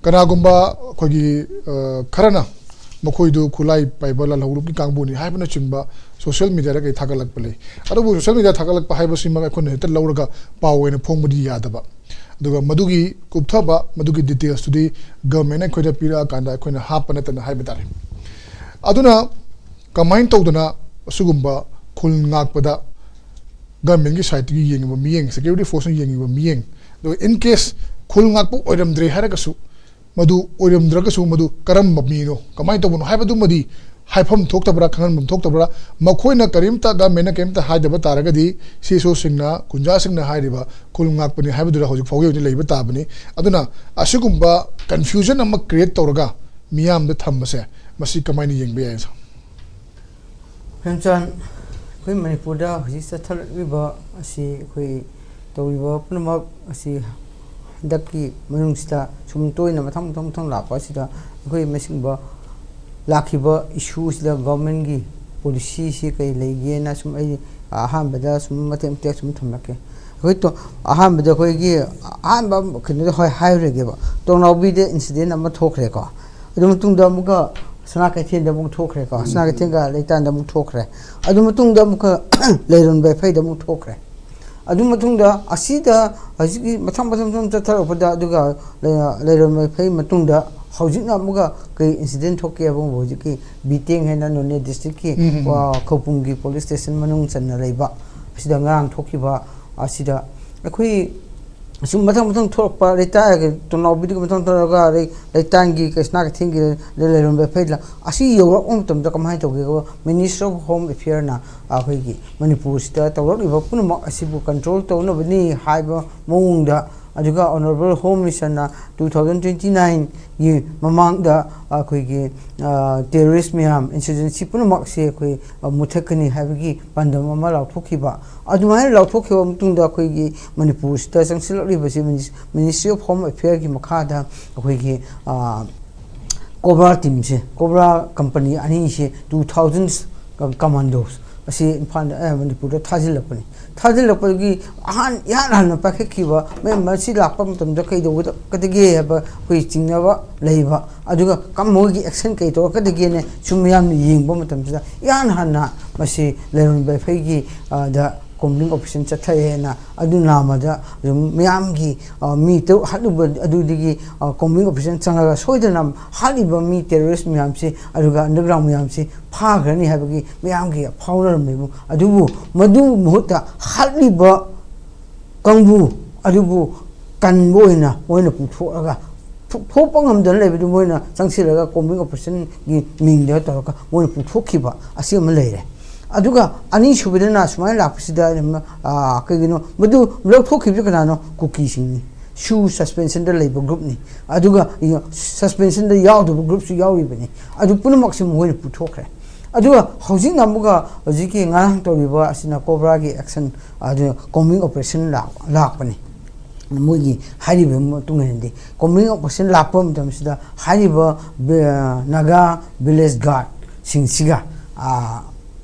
ꯀꯅꯥꯒꯨꯝꯕ ꯑꯩꯈꯣꯏꯒꯤ, ꯑ, ꯈꯔꯅ ꯃꯈꯣꯏꯗꯨ ꯈꯨꯠꯂꯥꯏ ꯄꯥꯏꯕ ꯂꯥꯜꯍꯧꯂꯨꯞꯀꯤ ꯀꯥꯡꯕꯨꯅꯤ ꯍꯥꯏꯕꯅꯆꯤꯡꯕ ꯁꯣꯁꯤꯌꯦꯜ ꯃꯤꯗꯤꯌꯥꯗ ꯀꯩ ꯊꯥꯒꯠꯂꯛꯄ ꯂꯩ꯫ ꯑꯗꯨꯕꯨ ꯁꯣꯁꯤꯌꯦꯜ ꯃꯤꯗꯤꯌꯥ ꯊꯥꯒꯠꯂꯛꯄ ꯍꯥꯏꯕꯁꯤꯃꯛ ꯑꯩꯈꯣꯏꯅ ꯍꯦꯛꯇ ꯂꯧꯔꯒ ꯄꯥꯎ ꯑꯣꯏꯅ ꯐꯣꯡꯕꯗꯤ ꯌꯥꯗꯕ꯫ ꯑꯗꯨꯒ ꯃꯗꯨꯒꯤ ꯀꯨꯞꯊꯕ, ꯃꯗꯨꯒꯤ ꯗꯤꯇꯦꯜꯁꯇꯨꯗꯤ ꯒꯚꯔꯟꯃꯦꯟꯅ ꯑꯩꯈꯣꯏꯗ ꯄꯤꯔꯛꯑꯀꯥꯟꯗ ꯑꯩꯈꯣꯏꯅ ꯍꯥꯞꯄ ꯅꯠꯇꯅ ꯍꯥꯏꯕ ꯇꯥꯔꯦ꯫ ꯑꯗꯨꯅ ꯀꯃꯥꯏꯅ ꯇꯧꯗꯅ ꯑꯁꯤꯒꯨꯝꯕ ꯈꯨꯜ ꯉꯥꯛꯄꯗ ꯒꯚꯔꯟꯃꯦꯟꯒꯤ ꯁꯥꯏꯠꯇꯒꯤ ꯌꯦꯡꯉꯤꯕ ꯃꯤꯠꯌꯦꯡ, ꯁꯦꯀ꯭ꯌꯨꯔꯤꯇꯤ ꯐꯣꯔꯁꯅ ꯌꯦꯡꯉꯤꯕ ꯃꯤꯠꯌꯦꯡ, ꯑꯗꯨꯒ in case ꯈꯨꯜ ꯉꯥꯛꯄ ꯑꯣꯏꯔꯝꯗ꯭ꯔꯦ ꯍꯥꯏꯔꯒꯁꯨ, ꯃꯗꯨ ꯑꯣꯏꯔꯝꯗ꯭ꯔꯒꯁꯨ ꯃꯗꯨ ꯀꯔꯝꯕ ꯃꯤꯅꯣ, ꯀꯃꯥꯏꯅ ꯇꯧꯕꯅꯣ ꯍꯥꯏꯕꯗꯨꯃꯗꯤ ꯍꯥꯏꯐꯝ ꯊꯣꯛꯇꯕ꯭ꯔꯥ, ꯈꯪꯍꯟꯐꯝ ꯊꯣꯛꯇꯕ꯭ꯔꯥ? ꯃꯈꯣꯏꯅ ꯀꯔꯤꯝꯇ, ꯒꯚꯔꯟꯃꯦꯟꯠꯅ ꯀꯔꯤꯝꯇ ꯍꯥꯏꯗꯕ ꯇꯥꯔꯒꯗꯤ, ꯁꯤ ꯑꯦꯁ ꯑꯣꯁꯤꯡꯅ, ꯀꯨꯟꯖꯥꯁꯤꯡꯅ ꯍꯥꯏꯔꯤꯕ ꯈꯨꯜ ꯉꯥꯛꯄꯅꯤ ꯍꯥꯏꯕꯗꯨꯗ ꯍꯧꯖꯤꯛ ꯐꯥꯎꯒꯤ ꯑꯣꯏꯅ ꯂꯩꯕ ꯇꯥꯕꯅꯤ꯫ ꯑꯗꯨꯅ ꯑꯁꯤꯒꯨꯝꯕ ꯀꯟꯐ꯭ꯌꯨꯖꯟ ꯑꯃ ꯀ꯭ꯔꯤꯌꯦꯠ ꯇꯧꯔꯒ ꯃꯤꯌꯥꯝꯗ ꯊꯝꯕꯁꯦ, ꯃꯁꯤ ꯀꯃꯥꯏꯅ ꯌꯦꯡꯕ ꯌꯥꯏ, ꯁꯥꯔ? ꯄ꯭ꯔꯦꯝꯆꯥꯟ, ꯑꯩꯈꯣꯏ ꯃꯅꯤꯄꯨꯔꯗ ꯍꯧꯖꯤꯛ ꯆꯠꯊꯔꯛꯂꯤꯕ ꯑꯁꯤ, ꯑꯩꯈꯣꯏ ꯇꯧꯔꯤꯕ ꯄꯨꯝꯅꯃꯛ ꯑꯁꯤ ꯍꯟꯗꯛꯀꯤ ꯃꯅꯨꯡꯁꯤꯗ ꯁꯨꯝ ꯇꯣꯏꯅ ꯃꯊꯪ ꯃꯊꯪ ꯃꯊꯪ ꯂꯥꯛꯄ ꯑꯁꯤꯗ ꯑꯩꯈꯣꯏ ꯃꯁꯤꯒꯨꯝꯕ ꯂꯥꯛꯈꯤꯕ ꯏꯁꯨꯁꯤꯗ ꯒꯣꯔꯃꯦꯟꯒꯤ ꯄꯣꯂꯤꯁꯤꯁꯤ ꯀꯔꯤ ꯂꯩꯒꯦꯅ ꯁꯨꯝ ꯑꯩ ꯑꯍꯥꯟꯕꯗ ꯁꯨꯝ ꯃꯇꯦꯛ ꯃꯇꯦꯛ ꯁꯨꯝ ꯊꯝꯂꯛꯀꯦ꯫ ꯑꯩꯈꯣꯏ ꯇꯣ-, ꯑꯍꯥꯟꯕꯗ ꯑꯩꯈꯣꯏꯒꯤ ꯑꯍꯥꯟꯕ ꯀꯩꯅꯣꯗ ꯍꯣꯏ ꯍꯥꯏꯔꯨꯔꯒꯦꯕ, ꯇꯣꯡꯅꯥꯎꯕꯤꯗ ꯏꯟꯁꯤꯗꯦꯟ ꯑꯃ ꯊꯣꯛꯈ꯭ꯔꯦꯀꯣ꯫ ꯑꯗꯨ ꯃꯇꯨꯡꯗ ꯑꯃꯨꯛꯀ ꯁꯅꯥ ꯀꯩꯊꯦꯜꯗ ꯑꯃꯨꯛ ꯊꯣꯛꯈ꯭ꯔꯦꯀꯣ, ꯁꯅꯥ ꯀꯩꯊꯦꯜꯒ ꯂꯩꯇꯥꯟꯗ ꯑꯃꯨꯛ ꯊꯣꯛꯈ꯭ꯔꯦ꯫ ꯑꯗꯨ ꯃꯇꯨꯡꯗ ꯑꯃꯨꯛꯀ ꯂꯩꯔꯣꯟ ꯕꯦꯐꯩꯗ ꯑꯃꯨꯛ ꯊꯣꯛꯈ꯭ꯔꯦ꯫ ꯑꯗꯨ ꯃꯇꯨꯡꯗ ꯑꯁꯤꯗ ꯍꯧꯖꯤꯛꯀꯤ ꯃꯊꯪ ꯃꯊꯪ ꯃꯊꯪ ꯆꯠꯊꯔꯛꯄꯗ, ꯑꯗꯨꯒ ꯂꯩ-, ꯂꯩꯔꯣꯟ ꯕꯦꯐꯩ ꯃꯇꯨꯡꯗ ꯍꯧꯖꯤꯛꯅ ꯑꯃꯨꯛꯀ ꯀꯔꯤ ꯏꯟꯁꯤꯗꯦꯟ ꯊꯣꯛꯀꯦ ꯍꯥꯏꯕ ꯍꯧꯖꯤꯛꯀꯤ ꯕꯤꯇꯦꯡ ꯍꯥꯏꯅ ꯅꯣꯅꯦ ꯗꯤꯁꯇ꯭ꯔꯤꯛꯀꯤ, ꯎꯝ, ꯎꯝ, ꯎꯝ꯫ ꯑ, ꯈꯧꯄꯨꯝꯒꯤ ꯄꯨꯂꯤꯁ ꯁ꯭ꯇꯦꯁꯟ ꯃꯅꯨꯡ ꯆꯟꯅ ꯂꯩꯕ ꯑꯁꯤꯗ ꯉꯔꯥꯡ ꯊꯣꯛꯈꯤꯕ ꯑꯁꯤꯗ ꯑꯩꯈꯣꯏ ꯁꯨꯝ ꯃꯊꯪ ꯃꯊꯪ ꯊꯣꯛꯂꯛꯄ ꯂꯩꯇꯥꯏꯒꯤ ꯇꯣꯡꯅꯥꯎꯕꯤꯗꯒꯤ ꯃꯊꯪ ꯇꯧꯔꯒ ꯑꯗꯩ ꯂꯩꯇꯥꯡꯒꯤ ꯀ꯭ꯔꯤꯁꯅꯥ ꯀꯩꯊꯦꯜꯒꯤ ꯂꯩꯔꯝꯕ ꯐꯩꯗ ꯑꯁꯤ ꯌꯧꯔꯛꯄ ꯃꯇꯝꯗ ꯀꯃꯥꯏꯅ ꯇꯧꯒꯦ? ꯃꯤꯅꯤꯁꯇ꯭ꯔꯤ ꯑꯣꯐ ꯍꯣꯝ ꯑꯦꯐꯤꯌꯔꯅ ꯑꯩꯈꯣꯏꯒꯤ ꯃꯅꯤꯄꯨꯔꯁꯤꯗ ꯇꯧꯔꯛꯂꯤꯕ ꯄꯨꯝꯅꯃꯛ ꯑꯁꯤꯕꯨ ꯀꯟꯇ꯭ꯔꯣꯜ ꯇꯧꯅꯕꯅꯤ ꯍꯥꯏꯕ ꯃꯑꯣꯡꯗ, ꯑꯗꯨꯒ ꯑꯣꯅꯔꯦꯕꯜ ꯍꯣꯝ ꯃꯤꯅꯤꯁꯇꯔꯅ ꯇꯨ ꯊꯥꯎꯖꯟ ꯇ꯭ꯋꯦꯟꯇꯤ ꯅꯥꯏꯟꯒꯤ ꯃꯃꯥꯡꯗ ꯑꯩꯈꯣꯏꯒꯤ, ꯑ, ꯇꯦꯔꯣꯔꯤꯁ ꯃꯌꯥꯝ, ꯏꯟꯁꯔꯖꯦꯟꯁꯤ ꯄꯨꯝꯅꯃꯛꯁꯦ ꯑꯩꯈꯣꯏ, ꯑ, ꯃꯨꯊꯠꯀꯅꯤ ꯍꯥꯏꯕꯒꯤ ꯄꯥꯟꯗꯝ ꯑꯃ ꯂꯥꯎꯊꯣꯛꯈꯤꯕ꯫ ꯑꯗꯨꯃꯥꯏꯅ ꯂꯥꯎꯊꯣꯛꯈꯤꯕ ꯃꯇꯨꯡꯗ ꯑꯩꯈꯣꯏꯒꯤ ꯃꯅꯤꯄꯨꯔꯁꯤꯗ ꯆꯪꯁꯤꯜꯂꯛꯂꯤꯕꯁꯤ ꯃꯤꯅꯤꯁ-, ꯃꯤꯅꯤꯁꯇ꯭ꯔꯤ ꯑꯣꯐ ꯍꯣꯝ ꯑꯦꯐꯤꯌꯔꯒꯤ ꯃꯈꯥꯗ ꯑꯩꯈꯣꯏꯒꯤ, ꯑ, ꯀꯣꯕ꯭ꯔꯥ ꯇꯤꯝꯁꯦ, ꯀꯣꯕ꯭ꯔꯥ ꯀꯝꯄꯅꯤ ꯑꯅꯤꯁꯦ, ꯇꯨ ꯊꯥꯎꯖꯟ ꯀꯃꯥꯟꯗꯣꯁ ꯑꯁꯤ ꯏꯝꯐꯥꯜꯗ, ꯑ, ꯃꯅꯤꯄꯨꯔꯗ ꯊꯥꯖꯤꯜꯂꯛꯄꯅꯤ꯫ ꯊꯥꯖꯤꯜꯂꯛꯄꯒꯤ ꯑꯍꯥꯟ-, ꯏꯍꯥꯟ ꯍꯥꯟꯅ ꯄꯥꯏꯈꯠꯈꯤꯕ, ꯃꯌꯥꯝ ꯃꯁꯤ ꯂꯥꯛꯄ ꯃꯇꯝꯗ ꯀꯩꯗꯧꯒꯗꯒꯦ ꯍꯥꯏꯕ ꯑꯩꯈꯣꯏ ꯆꯤꯡꯅꯕ ꯂꯩꯕ, ꯑꯗꯨꯒ ꯀꯝ-, ꯃꯣꯏꯒꯤ ꯑꯦꯛꯁꯟ ꯀꯩ ꯇꯧꯔꯛꯀꯗꯒꯦꯅ ꯁꯨꯝ ꯃꯌꯥꯝꯅ ꯌꯦꯡꯕ ꯃꯇꯝꯁꯤꯗ, ꯏꯍꯥꯟ ꯍꯥꯟꯅ ꯃꯁꯤ ꯂꯩꯔꯣꯟ ꯕꯦꯐꯩꯒꯤ, ꯑ, ꯗ ꯀꯣꯝꯕꯤꯡ ꯑꯣꯄꯔꯦꯁꯟ ꯆꯠꯊꯔꯦꯅ ꯑꯗꯨ ꯅꯥꯝꯃꯗ ꯑꯗꯨꯝ ꯃꯌꯥꯝꯒꯤ, ꯑ, ꯃꯤ ꯇꯔꯨꯛ ꯍꯥꯠꯂꯨꯕ ꯑꯗꯨꯗꯒꯤ, ꯑ, ꯀꯣꯝꯕꯤꯡ ꯑꯣꯄꯔꯦꯁꯟ ꯆꯪꯉꯒ ꯁꯣꯏꯗꯅ ꯍꯥꯠꯂꯤꯕ ꯃꯤ ꯇꯦꯔꯣꯔꯤꯁ ꯃꯌꯥꯝꯁꯤ, ꯑꯗꯨꯒ ꯑꯟꯗꯔꯒ꯭ꯔꯥꯎꯟ ꯃꯌꯥꯝꯁꯤ ꯐꯥꯈ꯭ꯔꯅꯤ ꯍꯥꯏꯕꯒꯤ ꯃꯌꯥꯝꯒꯤ ꯐꯥꯎꯅꯔꯝꯃꯦꯕꯨ, ꯑꯗꯨꯕꯨ ꯃꯗꯨ ꯃꯍꯨꯠꯇ ꯍꯥꯠꯂꯤꯕ ꯀꯥꯡꯕꯨ ꯑꯗꯨꯕꯨ ꯀꯟꯕ ꯑꯣꯏꯅ ꯃꯣꯏꯅ ꯄꯨꯊꯣꯛꯑꯒ ꯊꯣꯛ- ꯊꯣꯛꯄ ꯉꯝꯗꯅ ꯂꯩꯕꯗꯨ ꯃꯣꯏꯅ ꯆꯪꯁꯤꯜꯂꯒ combing operationꯒꯤ ꯃꯤꯡꯗ ꯇꯧꯔꯒ ꯃꯣꯏꯅ ꯄꯨꯊꯣꯛꯈꯤꯕ ꯑꯁꯤ ꯑꯃ ꯂꯩꯔꯦ꯫ ꯑꯗꯨꯒ ꯑꯅꯤꯁꯨꯕꯗꯅ ꯁꯨꯃꯥꯏꯅ ꯂꯥꯛꯄꯁꯤꯗ, ꯑ, ꯀꯩꯒꯤꯅꯣ ꯃꯗꯨ ꯂꯧꯊꯣꯛꯈꯤꯕꯁꯤ ꯀꯅꯥꯅꯣ? ꯀꯨꯀꯤꯁꯤꯡꯅꯤ꯫ ꯁꯨ suspensionꯗ ꯂꯩꯕ groupꯅꯤ꯫ ꯑꯗꯨꯒ suspensionꯗ ꯌꯥꯎꯗꯕ groupꯁꯨ ꯌꯥꯎꯔꯤꯕꯅꯤ꯫ ꯑꯗꯨ ꯄꯨꯝꯅꯃꯛꯁꯤ ꯃꯈꯣꯏꯅ ꯄꯨꯊꯣꯛꯈ꯭ꯔꯦ꯫ ꯑꯗꯨꯒ ꯍꯧꯖꯤꯛꯅ ꯑꯃꯨꯛꯀ ꯍꯧꯖꯤꯛꯀꯤ ꯉꯔꯥꯡ ꯇꯧꯔꯤꯕ ꯑꯁꯤꯅ COBRAꯒꯤ action, ꯑꯗꯨ combing operation ꯂꯥꯛ-, ꯂꯥꯛꯄꯅꯤ꯫ ꯃꯣꯏꯒꯤ ꯍꯥꯏꯔꯤꯕ ꯃꯇꯨꯡ ꯏꯟꯅꯗꯤ combing operation ꯂꯥꯛꯄ ꯃꯇꯝꯁꯤꯗ ꯍꯥꯏꯔꯤꯕ ꯕꯤ-, ꯅꯥꯒꯥ village guardꯁꯤꯡꯁꯤꯒ, ꯑ,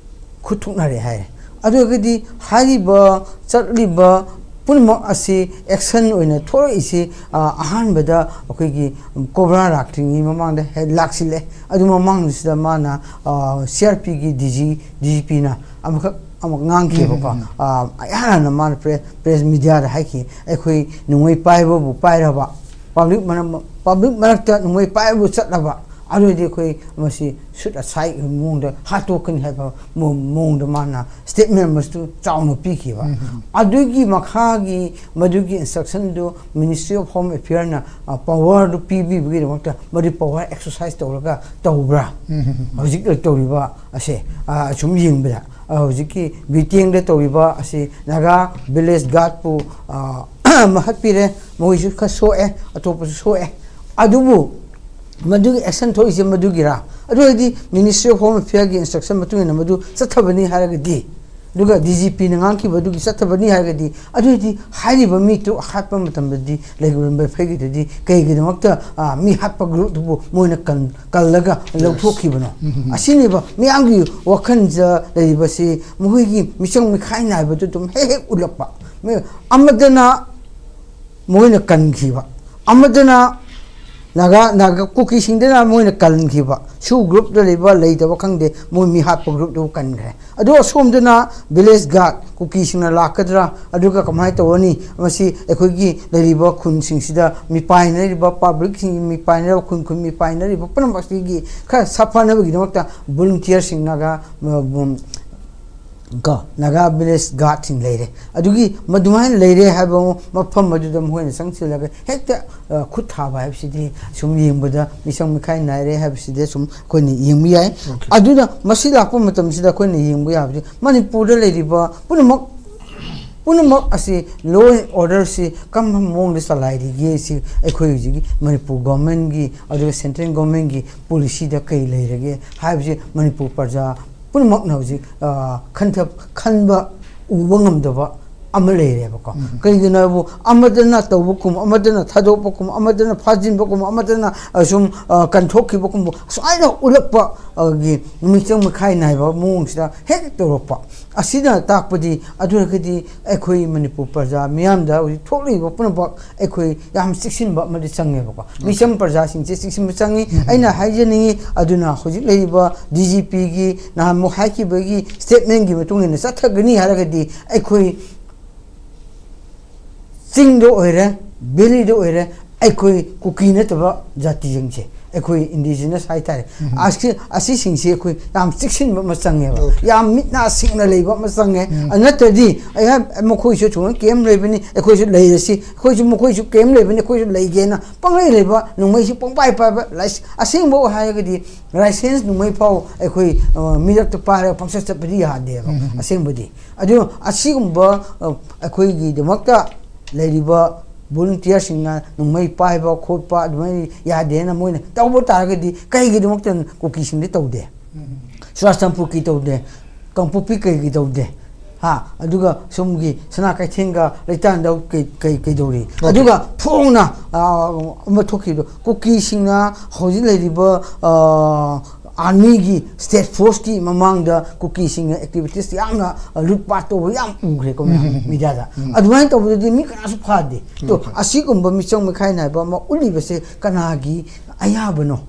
ꯈꯨꯠ ꯊꯣꯛꯅꯔꯦ ꯍꯥꯏꯔꯦ꯫ ꯑꯗꯨ ꯑꯣꯏꯔꯒꯗꯤ ꯍꯥꯏꯔꯤꯕ ꯆꯠꯂꯤꯕ ꯄꯨꯝꯅꯃꯛ ꯑꯁꯤ action ꯑꯣꯏꯅ ꯊꯣꯛꯂꯛꯏꯁꯤ, ꯑ, ꯑꯍꯥꯟꯕꯗ ꯑꯩꯈꯣꯏꯒꯤ COBRA ꯂꯥꯛꯇ꯭ꯔꯤꯉꯩ ꯃꯃꯥꯡꯗ ꯍꯦꯛ ꯂꯥꯛꯁꯤꯜꯂꯦ꯫ ꯑꯗꯨ ꯃꯃꯥꯡꯁꯤꯗ ꯃꯥꯅ, ꯑ, CRPꯒꯤ DG, DGPꯅ ꯑꯃꯈꯛ ꯑꯃꯨꯛ ꯉꯥꯡꯈꯤꯕꯀꯣ꯫ ꯎꯝ, ꯎꯝ, ꯎꯝ꯫ ꯑ, ꯏꯍꯥꯟ ꯍꯥꯟꯅ ꯃꯥꯅ pre-, press mediaꯗ ꯍꯥꯏꯈꯤ, "ꯑꯩꯈꯣꯏ ꯅꯣꯡꯃꯩ ꯄꯥꯏꯕꯕꯨ ꯄꯥꯏꯔꯕ, public ꯃꯔꯝ-, public ꯃꯔꯛꯇ ꯅꯣꯡꯃꯩ ꯄꯥꯏꯕꯕꯨ ꯆꯠꯂꯕ, ꯑꯗꯨ ꯑꯣꯏꯔꯗꯤ ꯑꯩꯈꯣꯏ ꯃꯁꯤ shoot aside ꯃꯑꯣꯡꯗ ꯍꯥꯠꯇꯣꯛꯀꯅꯤ" ꯍꯥꯏꯕ ꯃꯑꯣꯡ-, ꯃꯑꯣꯡꯗ ꯃꯥꯅ statement ꯑꯃꯁꯨ ꯆꯥꯎꯅ ꯄꯤꯈꯤꯕ꯫ ꯎꯝ, ꯎꯝ꯫ ꯑꯗꯨꯒꯤ ꯃꯈꯥꯒꯤ ꯃꯗꯨꯒꯤ instructionꯗꯨ Ministry of Home Affairꯅ, ꯑ, powerꯗꯨ ꯄꯤꯕꯤꯕꯒꯤꯗꯃꯛꯇ ꯃꯗꯨ power exercise ꯇꯧꯔꯒ ꯇꯧꯕ꯭ꯔꯥ? ꯎꯝ, ꯎꯝ, ꯎꯝ꯫ ꯍꯧꯖꯤꯛ ꯇꯧꯔꯤꯕ ꯑꯁꯦ, ꯑ, ꯁꯨꯝ ꯌꯦꯡꯕꯗ, ꯑ, ꯍꯧꯖꯤꯛꯀꯤ ꯕꯤꯇꯦꯡꯗ ꯇꯧꯔꯤꯕ ꯑꯁꯤ ꯅꯥꯒꯥ village guardꯄꯨ, ꯑ, ꯃꯍꯠꯄꯤꯔꯦ, ꯃꯣꯏꯁꯨ ꯈꯔ ꯁꯣꯛꯑꯦ, ꯑꯇꯣꯞꯄꯁꯨ ꯁꯣꯛꯑꯦ꯫ ꯑꯗꯨꯕꯨ ꯃꯗꯨꯒꯤ action ꯊꯣꯛꯏꯁꯦ ꯃꯗꯨꯒꯤꯔꯥ? ꯑꯗꯨ ꯑꯣꯏꯔꯗꯤ Ministry of Home Affairꯒꯤ instruction ꯃꯇꯨꯡ ꯏꯟꯅ ꯃꯗꯨ ꯆꯠꯊꯕꯅꯤ ꯍꯥꯏꯔꯒꯗꯤ, ꯑꯗꯨꯒ DGPꯅ ꯉꯥꯡꯈꯤꯕ ꯑꯗꯨꯒꯤ ꯆꯠꯊꯕꯅꯤ ꯍꯥꯏꯔꯒꯗꯤ, ꯑꯗꯨ ꯑꯣꯏꯔꯗꯤ ꯍꯥꯏꯔꯤꯕ ꯃꯤ ꯇꯔꯨꯛ ꯍꯥꯠꯄ ꯃꯇꯝꯗꯗꯤ ꯂꯩꯈꯤꯕ ꯃꯤꯐꯩꯒꯤꯗꯗꯤ ꯀꯩꯒꯤꯗꯃꯛꯇ, ꯑ, ꯃꯤ ꯍꯥꯠꯄ groupꯇꯨꯕꯨ ꯃꯣꯏꯅ ꯀꯟ-, ꯀꯜꯂꯒ ꯂꯧꯊꯣꯛꯈꯤꯕꯅꯣ? ꯎꯝ, ꯎꯝ, ꯎꯝ꯫ ꯑꯁꯤꯅꯦꯕ ꯃꯤꯌꯥꯝꯒꯤ ꯋꯥꯈꯜꯗ ꯂꯩꯔꯤꯕꯁꯤ, ꯃꯈꯣꯏꯒꯤ ꯃꯤꯆꯪ ꯃꯤꯈꯥꯏ ꯅꯥꯏꯕꯗꯨ ꯑꯗꯨꯝ ꯍꯦꯛ ꯍꯦꯛ ꯎꯠꯂꯛꯄ꯫ ꯃꯤ-, ꯑꯃꯗꯅ ꯃꯣꯏꯅ ꯀꯟꯈꯤꯕ, ꯑꯃꯗꯅ ꯅꯥꯒꯥ, ꯅꯥꯒꯥ ꯀꯨꯀꯤꯁꯤꯡꯗꯅ ꯃꯣꯏꯅ ꯀꯟꯈꯤꯕ, ꯁꯨ groupꯇ ꯂꯩꯕ ꯂꯩꯇꯕ ꯈꯪꯗꯦ, ꯃꯣꯏ ꯃꯤ ꯍꯥꯠꯄ groupꯇꯨꯕꯨ ꯀꯟꯈ꯭ꯔꯦ꯫ ꯑꯗꯣ ꯑꯁꯣꯝꯗꯅ village guard ꯀꯨꯀꯤꯁꯤꯡꯅ ꯂꯥꯛꯀꯗ꯭ꯔꯥ, ꯑꯗꯨꯒ ꯀꯃꯥꯏꯅ ꯇꯧꯔꯅꯤ? ꯃꯁꯤ ꯑꯩꯈꯣꯏꯒꯤ ꯂꯩꯔꯤꯕ ꯈꯨꯟꯁꯤꯡꯁꯤꯗ ꯃꯤꯄꯥꯏꯅꯔꯤꯕ publicꯁꯤꯡ, ꯃꯤꯄꯥꯏꯅꯔꯤꯕ ꯈꯨꯟ, ꯈꯨꯟ ꯃꯤꯄꯥꯏꯅꯔꯤꯕ ꯄꯨꯝꯅꯃꯛꯁꯤꯒꯤ ꯈꯔ ꯁꯥꯐꯅꯕꯒꯤꯗꯃꯛꯇ volunteerꯁꯤꯡ, ꯅꯥꯒꯥ, ꯎꯝ, ꯀꯣ, ꯅꯥꯒꯥ ꯚꯤꯂꯦꯖ ꯒꯥꯔꯗꯁꯤꯡ ꯂꯩꯔꯦ꯫ ꯑꯗꯨꯒꯤ ꯃꯗꯨꯃꯥꯏꯅ ꯂꯩꯔꯦ ꯍꯥꯏꯕ ꯃꯐꯝ ꯑꯗꯨꯗ ꯃꯈꯣꯏꯅ ꯆꯪꯁꯤꯜꯂꯒ ꯍꯦꯛꯇ, ꯑ, ꯈꯨꯠ ꯊꯥꯕ ꯍꯥꯏꯕꯁꯤꯗꯤ ꯁꯨꯝ ꯌꯦꯡꯕꯗ ꯃꯤꯆꯪ ꯃꯤꯈꯥꯏ ꯅꯥꯏꯔꯦ ꯍꯥꯏꯕꯁꯤꯗꯤ ꯁꯨꯝ ꯑꯩꯈꯣꯏꯅ ꯌꯦꯡꯕ ꯌꯥꯏ꯫ ꯑꯗꯨꯅ ꯃꯁꯤ ꯂꯥꯛꯄ ꯃꯇꯝꯁꯤꯗ ꯑꯩꯈꯣꯏꯅ ꯌꯦꯡꯕ ꯌꯥꯕꯁꯤ ꯃꯅꯤꯄꯨꯔꯗ ꯂꯩꯔꯤꯕ ꯄꯨꯝꯅꯃꯛ, ꯄꯨꯝꯅꯃꯛ ꯑꯁꯤ law and orderꯁꯤ ꯀꯔꯝꯕ ꯃꯑꯣꯡꯗ ꯆꯂꯥꯏꯔꯤꯒꯦ, ꯁꯤ ꯑꯩꯈꯣꯏ ꯍꯧꯖꯤꯛꯀꯤ ꯃꯅꯤꯄꯨꯔ ꯒꯣꯔꯃꯦꯟꯒꯤ ꯑꯗꯨꯒ ꯁꯦꯟꯇ꯭ꯔꯦꯜ ꯒꯣꯔꯃꯦꯟꯒꯤ ꯄꯣꯂꯤꯁꯤꯗ ꯀꯩ ꯂꯩꯔꯒꯦ ꯍꯥꯏꯕꯁꯤ ꯃꯅꯤꯄꯨꯔ ꯄ꯭ꯔꯖꯥ ꯄꯨꯝꯅꯃꯛꯅ ꯍꯧꯖꯤꯛ, ꯑ, ꯈꯟꯊ-, ꯈꯟꯕ, ꯎꯕ ꯉꯝꯗꯕ ꯑꯃ ꯂꯩꯔꯦꯕꯀꯣ꯫ ꯀꯩꯒꯤꯅꯣ ꯍꯥꯏꯕꯨ ꯑꯃꯗꯅ ꯇꯧꯕꯒꯨꯝ, ꯑꯃꯗꯅ ꯊꯥꯗꯣꯛꯄꯒꯨꯝ, ꯑꯃꯗꯅ ꯐꯥꯖꯤꯟꯕꯒꯨꯝ, ꯑꯃꯗꯅ, ꯑ, ꯁꯨꯝ, ꯑ, ꯀꯟꯊꯣꯛꯈꯤꯕꯒꯨꯝꯕ ꯁꯨꯃꯥꯏꯅ ꯎꯠꯂꯛꯄ, ꯑ, ꯒꯤ ꯃꯤꯆꯪ ꯃꯤꯈꯥꯏ ꯅꯥꯏꯕ ꯃꯑꯣꯡꯁꯤꯗ ꯍꯦꯛ ꯇꯧꯔꯛꯄ꯫ ꯑꯁꯤꯅ ꯇꯥꯛꯄꯗꯤ ꯑꯗꯨ ꯑꯣꯏꯔꯒꯗꯤ ꯑꯩꯈꯣꯏ ꯃꯅꯤꯄꯨꯔ ꯄ꯭ꯔꯖꯥ ꯃꯤꯌꯥꯝꯗ ꯍꯧꯖꯤꯛ ꯊꯣꯛꯂꯤꯕ ꯄꯨꯝꯅꯃꯛ ꯑꯩꯈꯣꯏ ꯌꯥꯝ ꯆꯦꯛꯁꯤꯟꯕ ꯑꯃꯗꯤ ꯆꯪꯉꯦꯕꯀꯣ꯫ ꯃꯤꯆꯝ ꯄ꯭ꯔꯖꯥꯁꯤꯡꯁꯦ ꯆꯦꯛꯁꯤꯟꯕ ꯆꯪꯉꯤ꯫ ꯑꯩꯅ ꯍꯥꯏꯖꯅꯤꯡꯉꯤ, ꯑꯗꯨꯅ ꯍꯧꯖꯤꯛ ꯂꯩꯔꯤꯕ ꯗꯤ ꯖꯤ ꯄꯤꯒꯤ ꯅꯍꯥꯟꯃꯨꯛ ꯍꯥꯏꯈꯤꯕꯒꯤ ꯁ꯭ꯇꯦꯠꯃꯦꯟꯒꯤ ꯃꯇꯨꯡ ꯏꯟꯅ ꯆꯠꯊꯒꯅꯤ ꯍꯥꯏꯔꯒꯗꯤ ꯑꯩꯈꯣꯏ ꯆꯤꯡꯗ ꯑꯣꯏꯔꯦ, ꯚꯦꯂꯤꯗ ꯑꯣꯏꯔꯦ, ꯑꯩꯈꯣꯏ ꯀꯨꯀꯤ ꯅꯠꯇꯕ ꯖꯥꯇꯤꯁꯤꯡꯁꯦ, ꯑꯩꯈꯣꯏ ꯏꯟꯗꯤꯖꯤꯅꯁ ꯍꯥꯏꯇꯥꯔꯦ, ꯑꯁꯤ, ꯑꯁꯤꯁꯤꯡꯁꯦ ꯑꯩꯈꯣꯏ ꯌꯥꯝ ꯆꯦꯛꯁꯤꯟꯕ ꯑꯃ ꯆꯪꯉꯦꯕ, ꯌꯥꯝ ꯃꯤꯠ ꯅꯥ ꯁꯤꯡꯅ ꯂꯩꯕ ꯑꯃ ꯆꯪꯉꯦ꯫ ꯑ, ꯅꯠꯇ꯭ꯔꯗꯤ ꯑꯩꯍꯥꯛ, ꯃꯈꯣꯏꯁꯨ ꯊꯣꯏꯅ ꯀꯦꯝ ꯂꯩꯕꯅꯤ, ꯑꯩꯈꯣꯏꯁꯨ ꯂꯩꯔꯁꯤ, ꯑꯩꯈꯣꯏꯁꯨ, ꯃꯈꯣꯏꯁꯨ ꯀꯦꯝ ꯂꯩꯕꯅꯤ, ꯑꯩꯈꯣꯏꯁꯨ ꯂꯩꯒꯦꯅ ꯄꯪꯂꯩ ꯂꯩꯕ, ꯅꯣꯡꯃꯩꯁꯨ ꯄꯪꯄꯥꯏ ꯄꯥꯏꯕ, ꯂꯥꯏꯁ-, ꯑꯁꯦꯡꯕ ꯍꯥꯏꯔꯒꯗꯤ ꯂꯥꯏꯁꯦꯟꯁ ꯅꯣꯡꯃꯩ ꯐꯥꯎ ꯑꯩꯈꯣꯏ, ꯑ, ꯃꯤꯔꯛꯇ ꯄꯥꯏꯔꯒ ꯄꯪꯆꯠ ꯆꯠꯄꯗꯤ ꯌꯥꯗꯦꯕ꯫ ꯑꯁꯦꯡꯕꯗꯤ ꯑꯗꯨ ꯑꯁꯤꯒꯨꯝꯕ, ꯑ, ꯑꯩꯈꯣꯏꯒꯤꯗꯃꯛꯇ ꯂꯩꯔꯤꯕ ꯚꯣꯂꯨꯟꯇꯤꯌꯔꯁꯤꯡꯅ ꯅꯣꯡꯃꯩ ꯄꯥꯏꯕ ꯈꯣꯠꯄ ꯑꯗꯨꯃꯥꯏꯅ ꯌꯥꯗꯦꯅ ꯃꯣꯏꯅ ꯇꯧꯕ ꯇꯥꯔꯒꯗꯤ ꯀꯩꯒꯤꯗꯃꯛꯇ ꯀꯨꯀꯤꯁꯤꯡꯗꯤ ꯇꯧꯗꯦ? ꯆꯨꯔꯥꯆꯥꯟꯄꯨꯔꯒꯤ ꯇꯧꯗꯦ, ꯀꯥꯡꯄꯣꯛꯄꯤ ꯀꯩꯒꯤ ꯇꯧꯗꯦ? ꯍꯥ? ꯑꯗꯨꯒ ꯁꯣꯝꯒꯤ ꯁꯅꯥ ꯀꯩꯊꯦꯜꯒ ꯂꯩꯇꯥꯟꯗ ꯀꯩ, ꯀꯩ, ꯀꯩꯗꯧꯔꯤ? ꯑꯗꯨꯒ ꯐꯣꯡꯅ, ꯑ, ꯑꯃ ꯊꯣꯛꯈꯤꯕꯗꯣ, ꯀꯨꯀꯤꯁꯤꯡꯅ ꯍꯧꯖꯤꯛ ꯂꯩꯔꯤꯕ, ꯑ, ꯑꯥꯔꯃꯤꯒꯤ ꯁ꯭ꯇꯦꯠ ꯐꯣꯔꯁꯀꯤ ꯃꯃꯥꯡꯗ ꯀꯨꯀꯤꯁꯤꯡꯅ ꯑꯦꯛꯇꯤꯚꯤꯇꯤꯁ ꯌꯥꯝꯅ, ꯑ, ꯂꯨꯠꯄꯥꯠ ꯇꯧꯕ ꯌꯥꯝ ꯎꯈ꯭ꯔꯦꯀꯣ ꯃꯌꯥꯝ ꯃꯤꯗꯤꯌꯥꯗ꯫ ꯑꯗꯨꯃꯥꯏꯅ ꯇꯧꯕꯗꯗꯤ ꯃꯤ ꯀꯅꯥꯁꯨ ꯐꯥꯗꯦ꯫ ꯇꯣ, ꯑꯁꯤꯒꯨꯝꯕ ꯃꯤꯆꯪ ꯃꯤꯈꯥꯏ ꯅꯥꯏꯕ ꯑꯃ ꯎꯠꯂꯤꯕꯁꯦ ꯀꯅꯥꯒꯤ ꯑꯌꯥꯕꯅꯣ?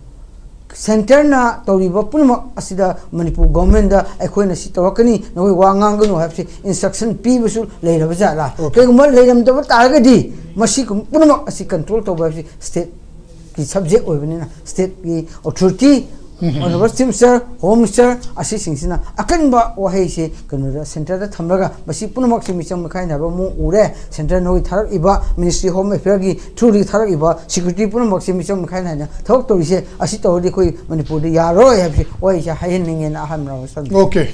ꯁꯦꯟꯇꯔꯅ ꯇꯧꯔꯤꯕ ꯄꯨꯝꯅꯃꯛ ꯑꯁꯤꯗ ꯃꯅꯤꯄꯨꯔ ꯒꯣꯔꯃꯦꯟꯗ ꯑꯩꯈꯣꯏꯅ ꯁꯤ ꯇꯧꯔꯛꯀꯅꯤ, ꯅꯈꯣꯏ ꯋꯥ ꯉꯥꯡꯒꯅꯨ ꯍꯥꯏꯕꯁꯤ ꯏꯟꯁꯇ꯭ꯔꯛꯁꯟ ꯄꯤꯕꯁꯨ ꯂꯩꯔꯕ ꯖꯥꯠꯂꯥ? ꯀꯩꯒꯨꯝꯕ ꯂꯩꯔꯝꯗꯕ ꯇꯥꯔꯒꯗꯤ ꯃꯁꯤ ꯄꯨꯝꯅꯃꯛ ꯑꯁꯤ ꯀꯟꯇ꯭ꯔꯣꯜ ꯇꯧꯕ ꯍꯥꯏꯕꯁꯤ ꯁ꯭ꯇꯦꯠꯀꯤ ꯁꯕꯖꯦꯛ ꯑꯣꯏꯕꯅꯤꯅ, ꯁ꯭ꯇꯦꯠꯀꯤ authority Honorable Chief Minister, Home Minister, ꯑꯁꯤꯁꯤꯡꯁꯤꯅ ꯑꯀꯟꯕ ꯋꯥꯍꯩꯁꯦ ꯀꯩꯅꯣꯗ centreꯗ ꯊꯝꯂꯒ ꯃꯁꯤ ꯄꯨꯝꯅꯃꯛꯁꯤ ꯃꯤꯆꯪ ꯃꯤꯈꯥꯏ ꯅꯥꯏꯕ ꯑꯃ ꯎꯔꯦ꯫ Centre ꯅꯣꯏ ꯊꯥꯔꯛꯏꯕ Ministry Home Affairꯒꯤ throughꯗꯒꯤ ꯊꯥꯔꯛꯏꯕ security ꯄꯨꯝꯅꯃꯛꯁꯤ ꯃꯤꯆꯪ ꯃꯤꯈꯥꯏ ꯅꯥꯏꯅ ꯊꯕꯛ ꯇꯧꯔꯤꯁꯦ, ꯑꯁꯤ ꯇꯧꯔꯗꯤ ꯑꯩꯈꯣꯏ ꯃꯅꯤꯄꯨꯔꯗ ꯌꯥꯔꯣꯏ ꯍꯥꯏꯕꯁꯤ ꯋꯥꯍꯩꯁꯦ ꯍꯥꯏꯍꯟꯅꯤꯡꯉꯦꯅ ꯑꯍꯥꯟꯕ ꯔꯥꯎꯟ ꯆꯠꯂꯤ꯫ Okay,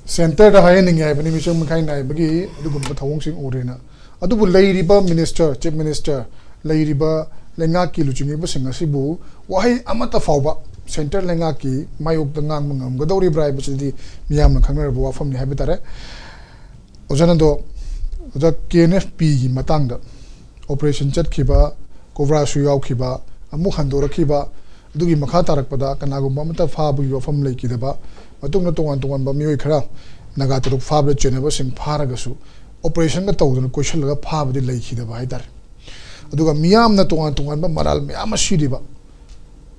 centreꯗ ꯍꯥꯏꯍꯟꯅꯤꯡꯉꯦ ꯍꯥꯏꯕꯅꯤ, ꯃꯤꯆꯪ ꯃꯤꯈꯥꯏ ꯅꯥꯏꯕꯒꯤ ꯑꯗꯨꯒꯨꯝꯕ ꯊꯧꯑꯣꯡꯁꯤꯡ ꯎꯔꯦꯅ꯫ ꯑꯗꯨꯕꯨ ꯂꯩꯔꯤꯕ Minister, Chief Minister, ꯂꯩꯔꯤꯕ ꯂꯩꯉꯥꯛꯀꯤ ꯂꯨꯆꯤꯡꯕꯁꯤꯡ ꯑꯁꯤꯕꯨ ꯋꯥꯍꯩ ꯑꯃꯠꯇ ꯐꯥꯎꯕ centre ꯂꯩꯉꯥꯛꯀꯤ ꯃꯥꯌꯣꯛꯇ ꯉꯥꯡꯕ ꯉꯝꯒꯗꯧꯔꯤꯕ꯭ꯔꯥ ꯍꯥꯏꯕꯁꯤꯗꯤ ꯃꯤꯌꯥꯝꯅ ꯈꯪꯅꯔꯕ ꯋꯥꯐꯝꯅꯤ ꯍꯥꯏꯕ ꯇꯥꯔꯦ꯫ ꯑꯣꯖꯥ ꯅꯟꯗꯣ, ꯑꯣꯖꯥ, KNFPꯒꯤ ꯃꯇꯥꯡꯗ operation ꯆꯠꯈꯤꯕ, ꯀꯣꯕ꯭ꯔꯥꯁꯨ ꯌꯥꯎꯈꯤꯕ, ꯑꯃꯨꯛ ꯍꯟꯗꯣꯔꯛꯈꯤꯕ, ꯑꯗꯨꯒꯤ ꯃꯈꯥ ꯇꯥꯔꯛꯄꯗ ꯀꯅꯥꯒꯨꯝꯕ ꯑꯃꯠꯇ ꯐꯥꯕꯒꯤ ꯋꯥꯐꯝ ꯂꯩꯈꯤꯗꯕ, ꯃꯇꯨꯡꯗ ꯇꯣꯉꯥꯟ ꯇꯣꯉꯥꯟꯕ ꯃꯤꯑꯣꯏ ꯈꯔ ꯅꯥꯒꯥ ꯇꯔꯨꯛ ꯐꯥꯕꯗ ꯆꯦꯟꯅꯕꯁꯤꯡ ꯐꯥꯔꯒꯁꯨ operationꯒ ꯇꯧꯗꯅ ꯀꯣꯏꯁꯤꯜꯂꯒ ꯐꯥꯕꯗꯤ ꯂꯩꯈꯤꯗꯕ ꯍꯥꯏꯇꯥꯔꯦ꯫ ꯑꯗꯨꯒ ꯃꯤꯌꯥꯝꯅ ꯇꯣꯉꯥꯟ ꯇꯣꯉꯥꯟꯕ ꯃꯔꯥꯜ ꯃꯌꯥꯝ ꯑꯃ ꯁꯤꯔꯤꯕ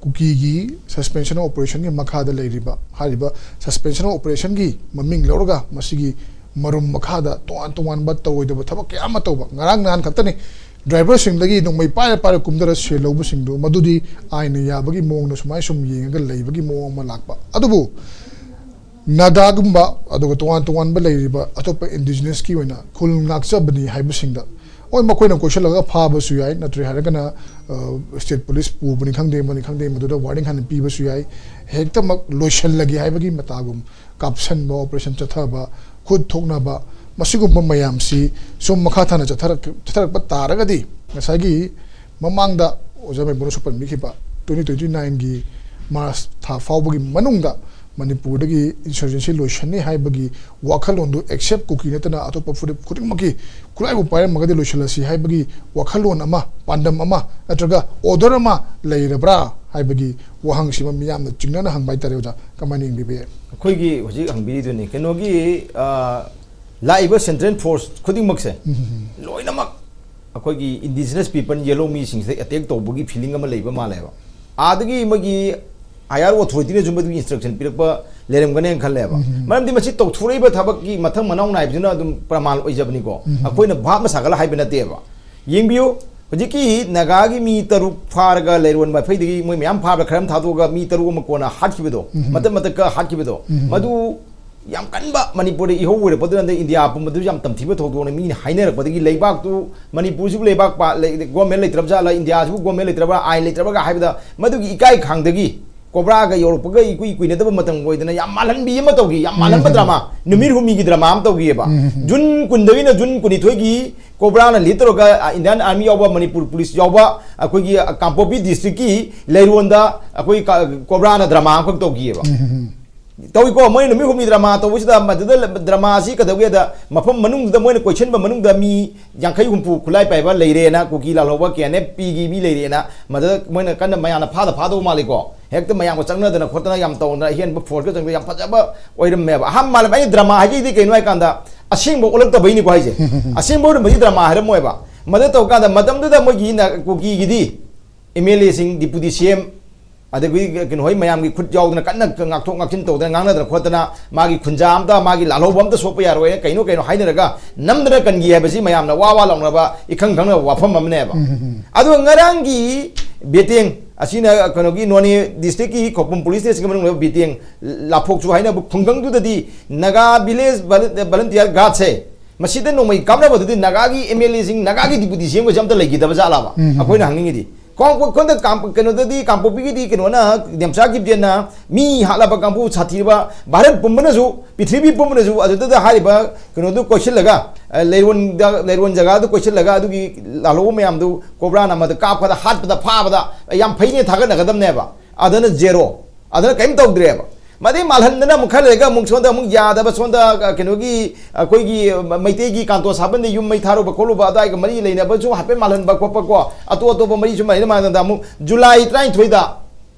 ꯀꯨꯀꯤꯒꯤ suspension of operationꯒꯤ ꯃꯈꯥꯗ ꯂꯩꯔꯤꯕ, ꯍꯥꯏꯔꯤꯕ suspension of operationꯒꯤ ꯃꯃꯤꯡ ꯂꯧꯔꯒ ꯃꯁꯤꯒꯤ ꯃꯔꯨꯝ ꯃꯈꯥꯗ ꯇꯣꯉꯥꯟ ꯇꯣꯉꯥꯟꯕ ꯇꯧꯔꯣꯏꯗꯕ ꯊꯕꯛ ꯀꯌꯥ ꯑꯃ ꯇꯧꯕ, ꯉꯔꯥꯡ ꯅꯍꯥꯟ ꯈꯛꯇꯅꯤ driverꯁꯤꯡꯗꯒꯤ ꯅꯣꯡꯃꯩ ꯄꯥꯏꯔ ꯄꯥꯏꯔ ꯀꯨꯝꯊꯔ ꯁꯦꯜ ꯂꯧꯕꯁꯤꯡꯗꯣ, ꯃꯗꯨꯗꯤ ꯑꯥꯏꯟꯅ ꯌꯥꯕꯒꯤ ꯃꯑꯣꯡꯗ ꯁꯨꯃꯥꯏꯅ ꯁꯨꯝ ꯌꯦꯡꯉꯒ ꯂꯩꯕꯒꯤ ꯃꯑꯣꯡ ꯑꯃ ꯂꯥꯛꯄ꯫ ꯑꯗꯨꯕꯨ ꯅꯥꯒꯥꯒꯨꯝꯕ, ꯑꯗꯨꯒ ꯇꯣꯉꯥꯟ ꯇꯣꯉꯥꯟꯕ ꯂꯩꯔꯤꯕ ꯑꯇꯣꯞꯄ indigenousꯀꯤ ꯑꯣꯏꯅ ꯈꯨꯜ ꯉꯥꯛꯆꯕꯅꯤ ꯍꯥꯏꯕꯁꯤꯡꯗ, ꯍꯣꯏ, ꯃꯈꯣꯏꯅ ꯀꯣꯏꯁꯤꯜꯂꯒ ꯐꯥꯕꯁꯨ ꯌꯥꯏ, ꯅꯠꯇ꯭ꯔꯦ ꯍꯥꯏꯔꯒꯅ state police ꯄꯨꯕꯅꯤ ꯈꯪꯗꯦ, ꯑꯃꯅꯤ ꯈꯪꯗꯦ, ꯃꯗꯨꯗ warning ꯍꯥꯟꯅ ꯄꯤꯕꯁꯨ ꯌꯥꯏ, ꯍꯦꯛꯇꯃꯛ ꯂꯣꯏꯁꯤꯜꯂꯒꯦ ꯍꯥꯏꯕꯒꯤ ꯃꯇꯥꯒꯨꯝ, ꯀꯥꯞꯁꯟꯕ, operation ꯆꯠꯊꯕ, ꯈꯨꯠ ꯊꯣꯛꯅꯕ, ꯃꯁꯤꯒꯨꯝꯕ ꯃꯌꯥꯝꯁꯤ ꯁꯨꯝ ꯃꯈꯥ ꯇꯥꯅ ꯆꯠꯊꯔꯛ-, ꯆꯠꯊꯔꯛꯄ ꯇꯥꯔꯒꯗꯤ, ꯉꯁꯥꯏꯒꯤ ꯃꯃꯥꯡꯗ ꯑꯣꯖꯥ ꯃꯩꯕꯨꯅꯁꯨ ꯄꯟꯕꯤꯈꯤꯕ twenty twenty nineꯒꯤ March ꯊꯥ ꯐꯥꯎꯕꯒꯤ ꯃꯅꯨꯡꯗ ꯃꯅꯤꯄꯨꯔꯗꯒꯤ insurgency ꯂꯣꯏꯁꯟꯅꯤ ꯍꯥꯏꯕꯒꯤ ꯋꯥꯈꯜꯂꯣꯟꯗꯨ, except ꯀꯨꯀꯤ ꯅꯠꯇꯅ ꯑꯇꯣꯞꯄ ꯐꯨꯔꯨꯞ ꯈꯨꯗꯤꯡꯃꯛꯀꯤ ꯈꯨꯠꯂꯥꯏꯕꯨ ꯄꯥꯏꯔꯝꯃꯒꯗꯤ ꯂꯣꯏꯁꯤꯜꯂꯁꯤ ꯍꯥꯏꯕꯒꯤ ꯋꯥꯈꯜꯂꯣꯟ ꯑꯃ, ꯄꯥꯟꯗꯝ ꯑꯃ, ꯅꯠꯇ꯭ꯔꯒ order ꯑꯃ ꯂꯩꯔꯕ꯭ꯔꯥ ꯍꯥꯏꯕꯒꯤ ꯋꯥꯍꯪꯁꯤꯃ ꯃꯤꯌꯥꯝꯅ ꯆꯤꯡꯅꯅ ꯍꯪꯕ ꯍꯥꯏꯇꯥꯔꯦ꯫ ꯑꯣꯖꯥ, ꯀꯃꯥꯏꯅ ꯌꯦꯡꯕꯤꯕ ꯌꯥꯏ? ꯑꯩꯈꯣꯏꯒꯤ ꯍꯧꯖꯤꯛ ꯍꯪꯕꯤꯔꯤꯗꯨꯅꯤ, ꯀꯩꯅꯣꯒꯤ, ꯑ, ꯂꯥꯛꯏꯕ central force ꯈꯨꯗꯤꯡꯃꯛꯁꯦ ꯂꯣꯏꯅꯃꯛ ꯑꯩꯈꯣꯏꯒꯤ indigenous people, yellow ꯃꯤꯁꯤꯡꯁꯤꯗ attack ꯇꯧꯕꯒꯤ feeling ꯑꯃ ꯂꯩꯕ ꯃꯥꯜꯂꯦꯕ꯫ ꯑꯥꯗꯒꯤ ꯃꯣꯏꯒꯤ higher authorityꯅꯁꯨ ꯃꯗꯨꯒꯤ instruction ꯄꯤꯔꯛꯄ ꯂꯩꯔꯝꯒꯅꯦꯅ ꯈꯜꯂꯦꯕ꯫ ꯃꯔꯝꯗꯤ ꯃꯁꯤ ꯇꯧꯊꯣꯔꯛꯏꯕ ꯊꯕꯛꯀꯤ ꯃꯊꯪ ꯃꯅꯥꯎ ꯅꯥꯏꯕꯗꯨꯅ ꯑꯗꯨꯝ ꯄ꯭ꯔꯃꯥꯟ ꯑꯣꯏꯖꯕꯅꯤꯀꯣ꯫ ꯑꯩꯈꯣꯏꯅ ꯚꯥꯞꯅ ꯁꯥꯒꯠꯂ ꯍꯥꯏꯕ ꯅꯠꯇꯦꯕ꯫ ꯌꯦꯡꯕꯤꯌꯨ, ꯍꯧꯖꯤꯛꯀꯤ ꯅꯥꯒꯥꯒꯤ ꯃꯤ ꯇꯔꯨꯛ ꯐꯥꯔꯒ ꯂꯩꯔꯣꯟ ꯃꯥꯏꯐꯩꯗꯒꯤ ꯃꯣꯏ ꯃꯌꯥꯝ ꯐꯥꯕ꯭ꯔꯥ, ꯈꯔ ꯑꯃ ꯊꯥꯗꯣꯛꯑꯒ ꯃꯤ ꯇꯔꯨꯛ ꯑꯃ ꯀꯣꯟꯅ ꯍꯥꯠꯈꯤꯕꯗꯣ, ꯎꯝ꯫ ꯃꯇꯠ ꯃꯇꯠꯀ ꯍꯥꯠꯈꯤꯕꯗꯣ, ꯎꯝ꯫ ꯃꯗꯨ ꯌꯥꯝ ꯀꯟꯕ ꯃꯅꯤꯄꯨꯔꯗ ꯏꯍꯧ ꯑꯣꯏꯔꯛꯄꯗꯨꯅ ꯏꯟꯗꯤꯌꯥ ꯄꯨꯝꯕꯗꯁꯨ ꯌꯥꯝ ꯇꯝꯊꯤꯕ ꯊꯧꯗꯣꯛꯅꯤ꯫ ꯃꯤꯅ ꯍꯥꯏꯅꯔꯛꯄꯗꯒꯤ ꯂꯩꯕꯥꯛꯇꯨ, ꯃꯅꯤꯄꯨꯔꯁꯤꯕꯨ ꯂꯩꯕꯥꯛ ꯄꯥ-, ꯂꯩ-, ꯒꯣꯔꯃꯦꯟ ꯂꯩꯇ꯭ꯔꯕ ꯖꯥꯠꯂ, ꯏꯟꯗꯤꯌꯥꯁꯤꯕꯨ ꯒꯣꯔꯃꯦꯟ ꯂꯩꯇ꯭ꯔꯕ, ꯑꯥꯏꯟ ꯂꯩꯇ꯭ꯔꯕꯒ ꯍꯥꯏꯕꯗ ꯃꯗꯨꯒꯤ ꯏꯀꯥꯏ ꯈꯥꯡꯗꯒꯤ ꯀꯣꯕ꯭ꯔꯥꯒ ꯌꯧꯔꯛꯄꯒ ꯏꯀꯨꯏ ꯀꯨꯏꯅꯗꯕ ꯃꯇꯝ ꯑꯣꯏꯗꯅ ꯌꯥꯝ ꯃꯥꯜꯍꯟꯕꯤ ꯑꯃ ꯇꯧꯈꯤ, ꯌꯥꯝ ꯃꯥꯜꯍꯟꯕ ꯎꯝ꯫ ꯗ꯭ꯔꯃꯥ, ꯅꯨꯃꯤꯠ ꯍꯨꯝꯅꯤꯒꯤ ꯗ꯭ꯔꯃꯥ ꯑꯃ ꯇꯧꯈꯤꯑꯕ꯫ ꯎꯝ꯫ ꯖꯨꯟ ꯀꯨꯟꯗꯒꯤꯅ ꯖꯨꯟ ꯀꯨꯟꯅꯤꯊꯣꯏꯒꯤ ꯀꯣꯕ꯭ꯔꯥꯅ ꯂꯤꯠ ꯇꯧꯔꯒ, ꯑ, ꯏꯟꯗꯤꯌꯥꯟ ꯑꯥꯔꯃꯤ ꯌꯥꯎꯕ, ꯃꯅꯤꯄꯨꯔ ꯄꯨꯂꯤꯁ ꯌꯥꯎꯕ, ꯑꯩꯈꯣꯏꯒꯤ, ꯑ, ꯀꯥꯡꯄꯣꯛꯄꯤ ꯗꯤꯁꯇ꯭ꯔꯤꯛꯀꯤ ꯂꯩꯔꯣꯟꯗ ꯑꯩꯈꯣꯏ ꯀ-, ꯀꯣꯕ꯭ꯔꯥꯅ ꯗ꯭ꯔꯃꯥ ꯑꯃꯈꯛ ꯇꯧꯈꯤꯑꯕ꯫ ꯎꯝ꯫ ꯇꯧꯏꯀꯣ, ꯃꯣꯏ ꯅꯨꯃꯤꯠ ꯍꯨꯝꯅꯤ ꯗ꯭ꯔꯃꯥ ꯇꯧꯕꯁꯤꯗ, ꯃꯗꯨꯗ ꯂ-, ꯗ꯭ꯔꯃꯥꯁꯤ ꯀꯩꯗꯧꯒꯦꯗ, ꯃꯐꯝ ꯃꯅꯨꯡꯗꯨꯗ ꯃꯣꯏꯅ ꯀꯣꯏꯁꯤꯟꯕ ꯃꯅꯨꯡꯗ ꯃꯤ ꯌꯥꯡꯈꯩ ꯍꯨꯝꯐꯨ ꯈꯨꯠꯂꯥꯏ ꯄꯥꯏꯕ ꯂꯩꯔꯦꯅ, ꯀꯨꯀꯤ ꯂꯥꯜꯍꯧꯕ ꯀꯦ ꯑꯦꯟ ꯑꯦꯐ ꯄꯤꯒꯤ ꯃꯤ ꯂꯩꯔꯦꯅ, ꯃꯗꯨꯗ ꯃꯣꯏꯅ ꯀꯟꯅ ꯃꯌꯥꯝꯅ ꯐꯥꯗ ꯐꯥꯗꯧ ꯃꯥꯜꯂꯤꯀꯣ, ꯍꯦꯛꯇ ꯃꯌꯥꯝꯒ ꯆꯪꯅꯗꯅ ꯈꯣꯠꯇꯅ ꯌꯥꯝ ꯇꯧꯗꯅ, ꯑꯍꯦꯟꯕ ꯐꯣꯔꯁꯀ ꯆꯪꯗꯅ ꯌꯥꯝ ꯐꯖꯕ ꯑꯣꯏꯔꯝꯃꯦꯕ꯫ ꯑꯍꯥꯟꯕ ꯃꯥꯜꯂꯦ꯫ ꯑꯩ ꯗ꯭ꯔꯃꯥ ꯍꯥꯏꯖꯩꯗꯤ ꯀꯩꯅꯣ ꯍꯥꯏ ꯀꯥꯟꯗ, ꯑꯁꯦꯡꯕ ꯑꯣꯜꯂꯛꯇꯕꯩꯅꯤꯀꯣ ꯍꯥꯏꯁꯦ꯫ ꯑꯁꯦꯡꯕ ꯑꯣꯏꯔꯝꯕꯗꯤ ꯗ꯭ꯔꯃꯥ ꯍꯥꯏꯔꯝꯃꯣꯏꯕ꯫ ꯃꯗꯨ ꯇꯧ ꯀꯥꯟꯗ ꯃꯇꯝꯗꯨꯗ ꯃꯣꯏꯒꯤ ꯅ-, ꯀꯨꯀꯤꯒꯤꯗꯤ ꯑꯦꯝ ꯑꯦꯜ ꯑꯦꯁꯤꯡ, ꯗꯤꯄꯨꯇꯤ ꯁꯤ ꯑꯦꯝ, ꯑꯗꯒꯤ ꯀꯩꯅꯣ ꯍꯣꯏ ꯃꯌꯥꯝꯒꯤ ꯈꯨꯠ ꯌꯥꯎꯗꯅ ꯀꯟꯅ ꯉꯥꯛꯊꯣꯛ ꯉꯥꯛꯁꯤꯟ ꯇꯧꯗꯅ ꯉꯥꯡꯅꯗꯅ ꯈꯣꯠꯇꯅ, ꯃꯥꯒꯤ ꯈꯨꯟꯖꯥ ꯑꯝꯇ, ꯃꯥꯒꯤ ꯂꯥꯜꯍꯧꯕ ꯑꯝꯇ ꯁꯣꯛꯄ ꯌꯥꯔꯣꯏꯅ ꯀꯩꯅꯣ ꯀꯩꯅꯣ ꯍꯥꯏꯅꯔꯒ ꯅꯝꯗꯅ ꯀꯟꯈꯤ ꯍꯥꯏꯕꯁꯤ ꯃꯌꯥꯝꯅ ꯋꯥ ꯋꯥ ꯂꯥꯎꯅꯕ ꯏꯈꯪ ꯈꯪꯅꯕ ꯋꯥꯐꯝ ꯑꯃꯅꯦꯕ꯫ ꯎꯝ, ꯎꯝ, ꯎꯝ꯫ ꯑꯗꯨꯒ ꯉꯔꯥꯡꯒꯤ ꯕꯦꯇꯦꯡ ꯑꯁꯤꯅ ꯀꯩꯅꯣꯒꯤ ꯅꯣꯅꯦ ꯗꯤꯁꯇ꯭ꯔꯤꯛꯀꯤ ꯈꯧꯄꯨꯝ ꯄꯨꯂꯤꯁ ꯁ꯭ꯇꯦꯁꯟꯒꯤ ꯃꯅꯨꯡꯗ ꯕꯦꯇꯦꯡ ꯂꯥꯐꯣꯛꯆꯨ ꯍꯥꯏꯅꯕ ꯈꯨꯡꯒꯪꯗꯨꯗꯗꯤ ꯅꯥꯒꯥ ꯚꯤꯂꯦꯖ ꯚꯣꯂꯟ-, ꯚꯣꯂꯟꯇꯤꯌꯔ ꯒꯥꯔꯗꯁꯦ ꯃꯁꯤꯗ ꯅꯣꯡꯃꯩ ꯀꯥꯞꯅꯕꯗꯨꯗꯤ ꯅꯥꯒꯥꯒꯤ ꯑꯦꯝ ꯑꯦꯜ ꯑꯦꯁꯤꯡ, ꯅꯥꯒꯥꯒꯤ ꯗꯤꯄꯨꯇꯤ ꯁꯤ ꯑꯦꯝꯒꯁꯦ ꯑꯝꯇ ꯂꯩꯈꯤꯗꯕ ꯖꯥꯠꯂꯕ? ꯎꯝ, ꯎꯝ꯫ ꯑꯩꯈꯣꯏꯅ ꯍꯪꯅꯤꯡꯉꯤꯗꯤ꯫ ꯀꯥꯡꯄꯣꯛ-, ꯀꯣꯟꯗ ꯀꯥꯡꯄꯣꯛ-, ꯀꯩꯅꯣꯗꯗꯤ, ꯀꯥꯡꯄꯣꯛꯄꯤꯒꯤꯗꯤ ꯀꯩꯅꯣꯅ, ꯗꯦꯝꯆꯥ ꯀꯤꯞꯖꯦꯟꯅ ꯃꯤ ꯍꯥꯠꯂꯕ ꯀꯥꯡꯕꯨ ꯁꯥꯊꯤꯔꯕ ꯚꯥꯔꯠ ꯄꯨꯝꯕꯅꯁꯨ, ꯄ꯭ꯔꯤꯊꯤꯕꯤ ꯄꯨꯝꯕꯅꯁꯨ ꯑꯗꯨꯗ ꯍꯥꯏꯔꯤꯕ ꯀꯩꯅꯣꯗꯨ ꯀꯣꯏꯁꯤꯜꯂꯒ, ꯑ, ꯂꯩꯔꯣꯟꯗ, ꯂꯩꯔꯣꯟ ꯖꯒꯥꯗꯨ ꯀꯣꯏꯁꯤꯜꯂꯒ ꯑꯗꯨꯒꯤ ꯂꯥꯜꯍꯧꯕ ꯃꯌꯥꯝꯗꯨ ꯀꯣꯕ꯭ꯔꯥꯅ ꯑꯃꯗ ꯀꯥꯞꯄꯗ, ꯍꯥꯠꯄꯗ, ꯐꯥꯕꯗ ꯌꯥꯝ ꯐꯩꯅꯦ ꯊꯥꯒꯠꯅꯒꯗꯕꯅꯦꯕ꯫ ꯑꯗꯨꯅ ꯖꯦꯔꯣ꯫ ꯑꯗꯨꯅ ꯀꯔꯤꯝ ꯇꯧꯗ꯭ꯔꯦꯕ꯫ ꯃꯗꯩ ꯃꯥꯜꯍꯟꯗꯅ ꯑꯃꯨꯛ ꯈꯔ ꯂꯩꯔꯒ ꯑꯃꯨꯛ ꯁꯣꯝꯗ ꯑꯃꯨꯛ ꯌꯥꯗꯕ, ꯁꯣꯝꯗ, ꯑ, ꯀꯩꯅꯣꯒꯤ, ꯑꯩꯈꯣꯏꯒꯤ ꯃꯩꯇꯩꯒꯤ ꯀꯥꯟꯇꯣ ꯁꯥꯕꯟꯗ ꯌꯨꯝ ꯃꯩ ꯊꯥꯔꯨꯕ ꯈꯣꯠꯂꯨꯕ ꯑꯗꯨꯋꯥꯏꯒ ꯃꯔꯤ ꯂꯩꯅꯕꯁꯨ ꯍꯥꯏꯐꯦꯠ ꯃꯥꯜꯍꯟꯕ ꯈꯣꯠꯄ ꯀꯣ, ꯑꯇꯣꯞ ꯑꯇꯣꯞꯄ ꯃꯔꯤꯁꯨ ꯃꯥꯜꯍꯟ ꯃꯥꯜꯍꯟꯗ ꯑꯃꯨꯛ ꯖꯨꯂꯥꯏ ꯇꯔꯥꯅꯤꯊꯣꯏꯗ,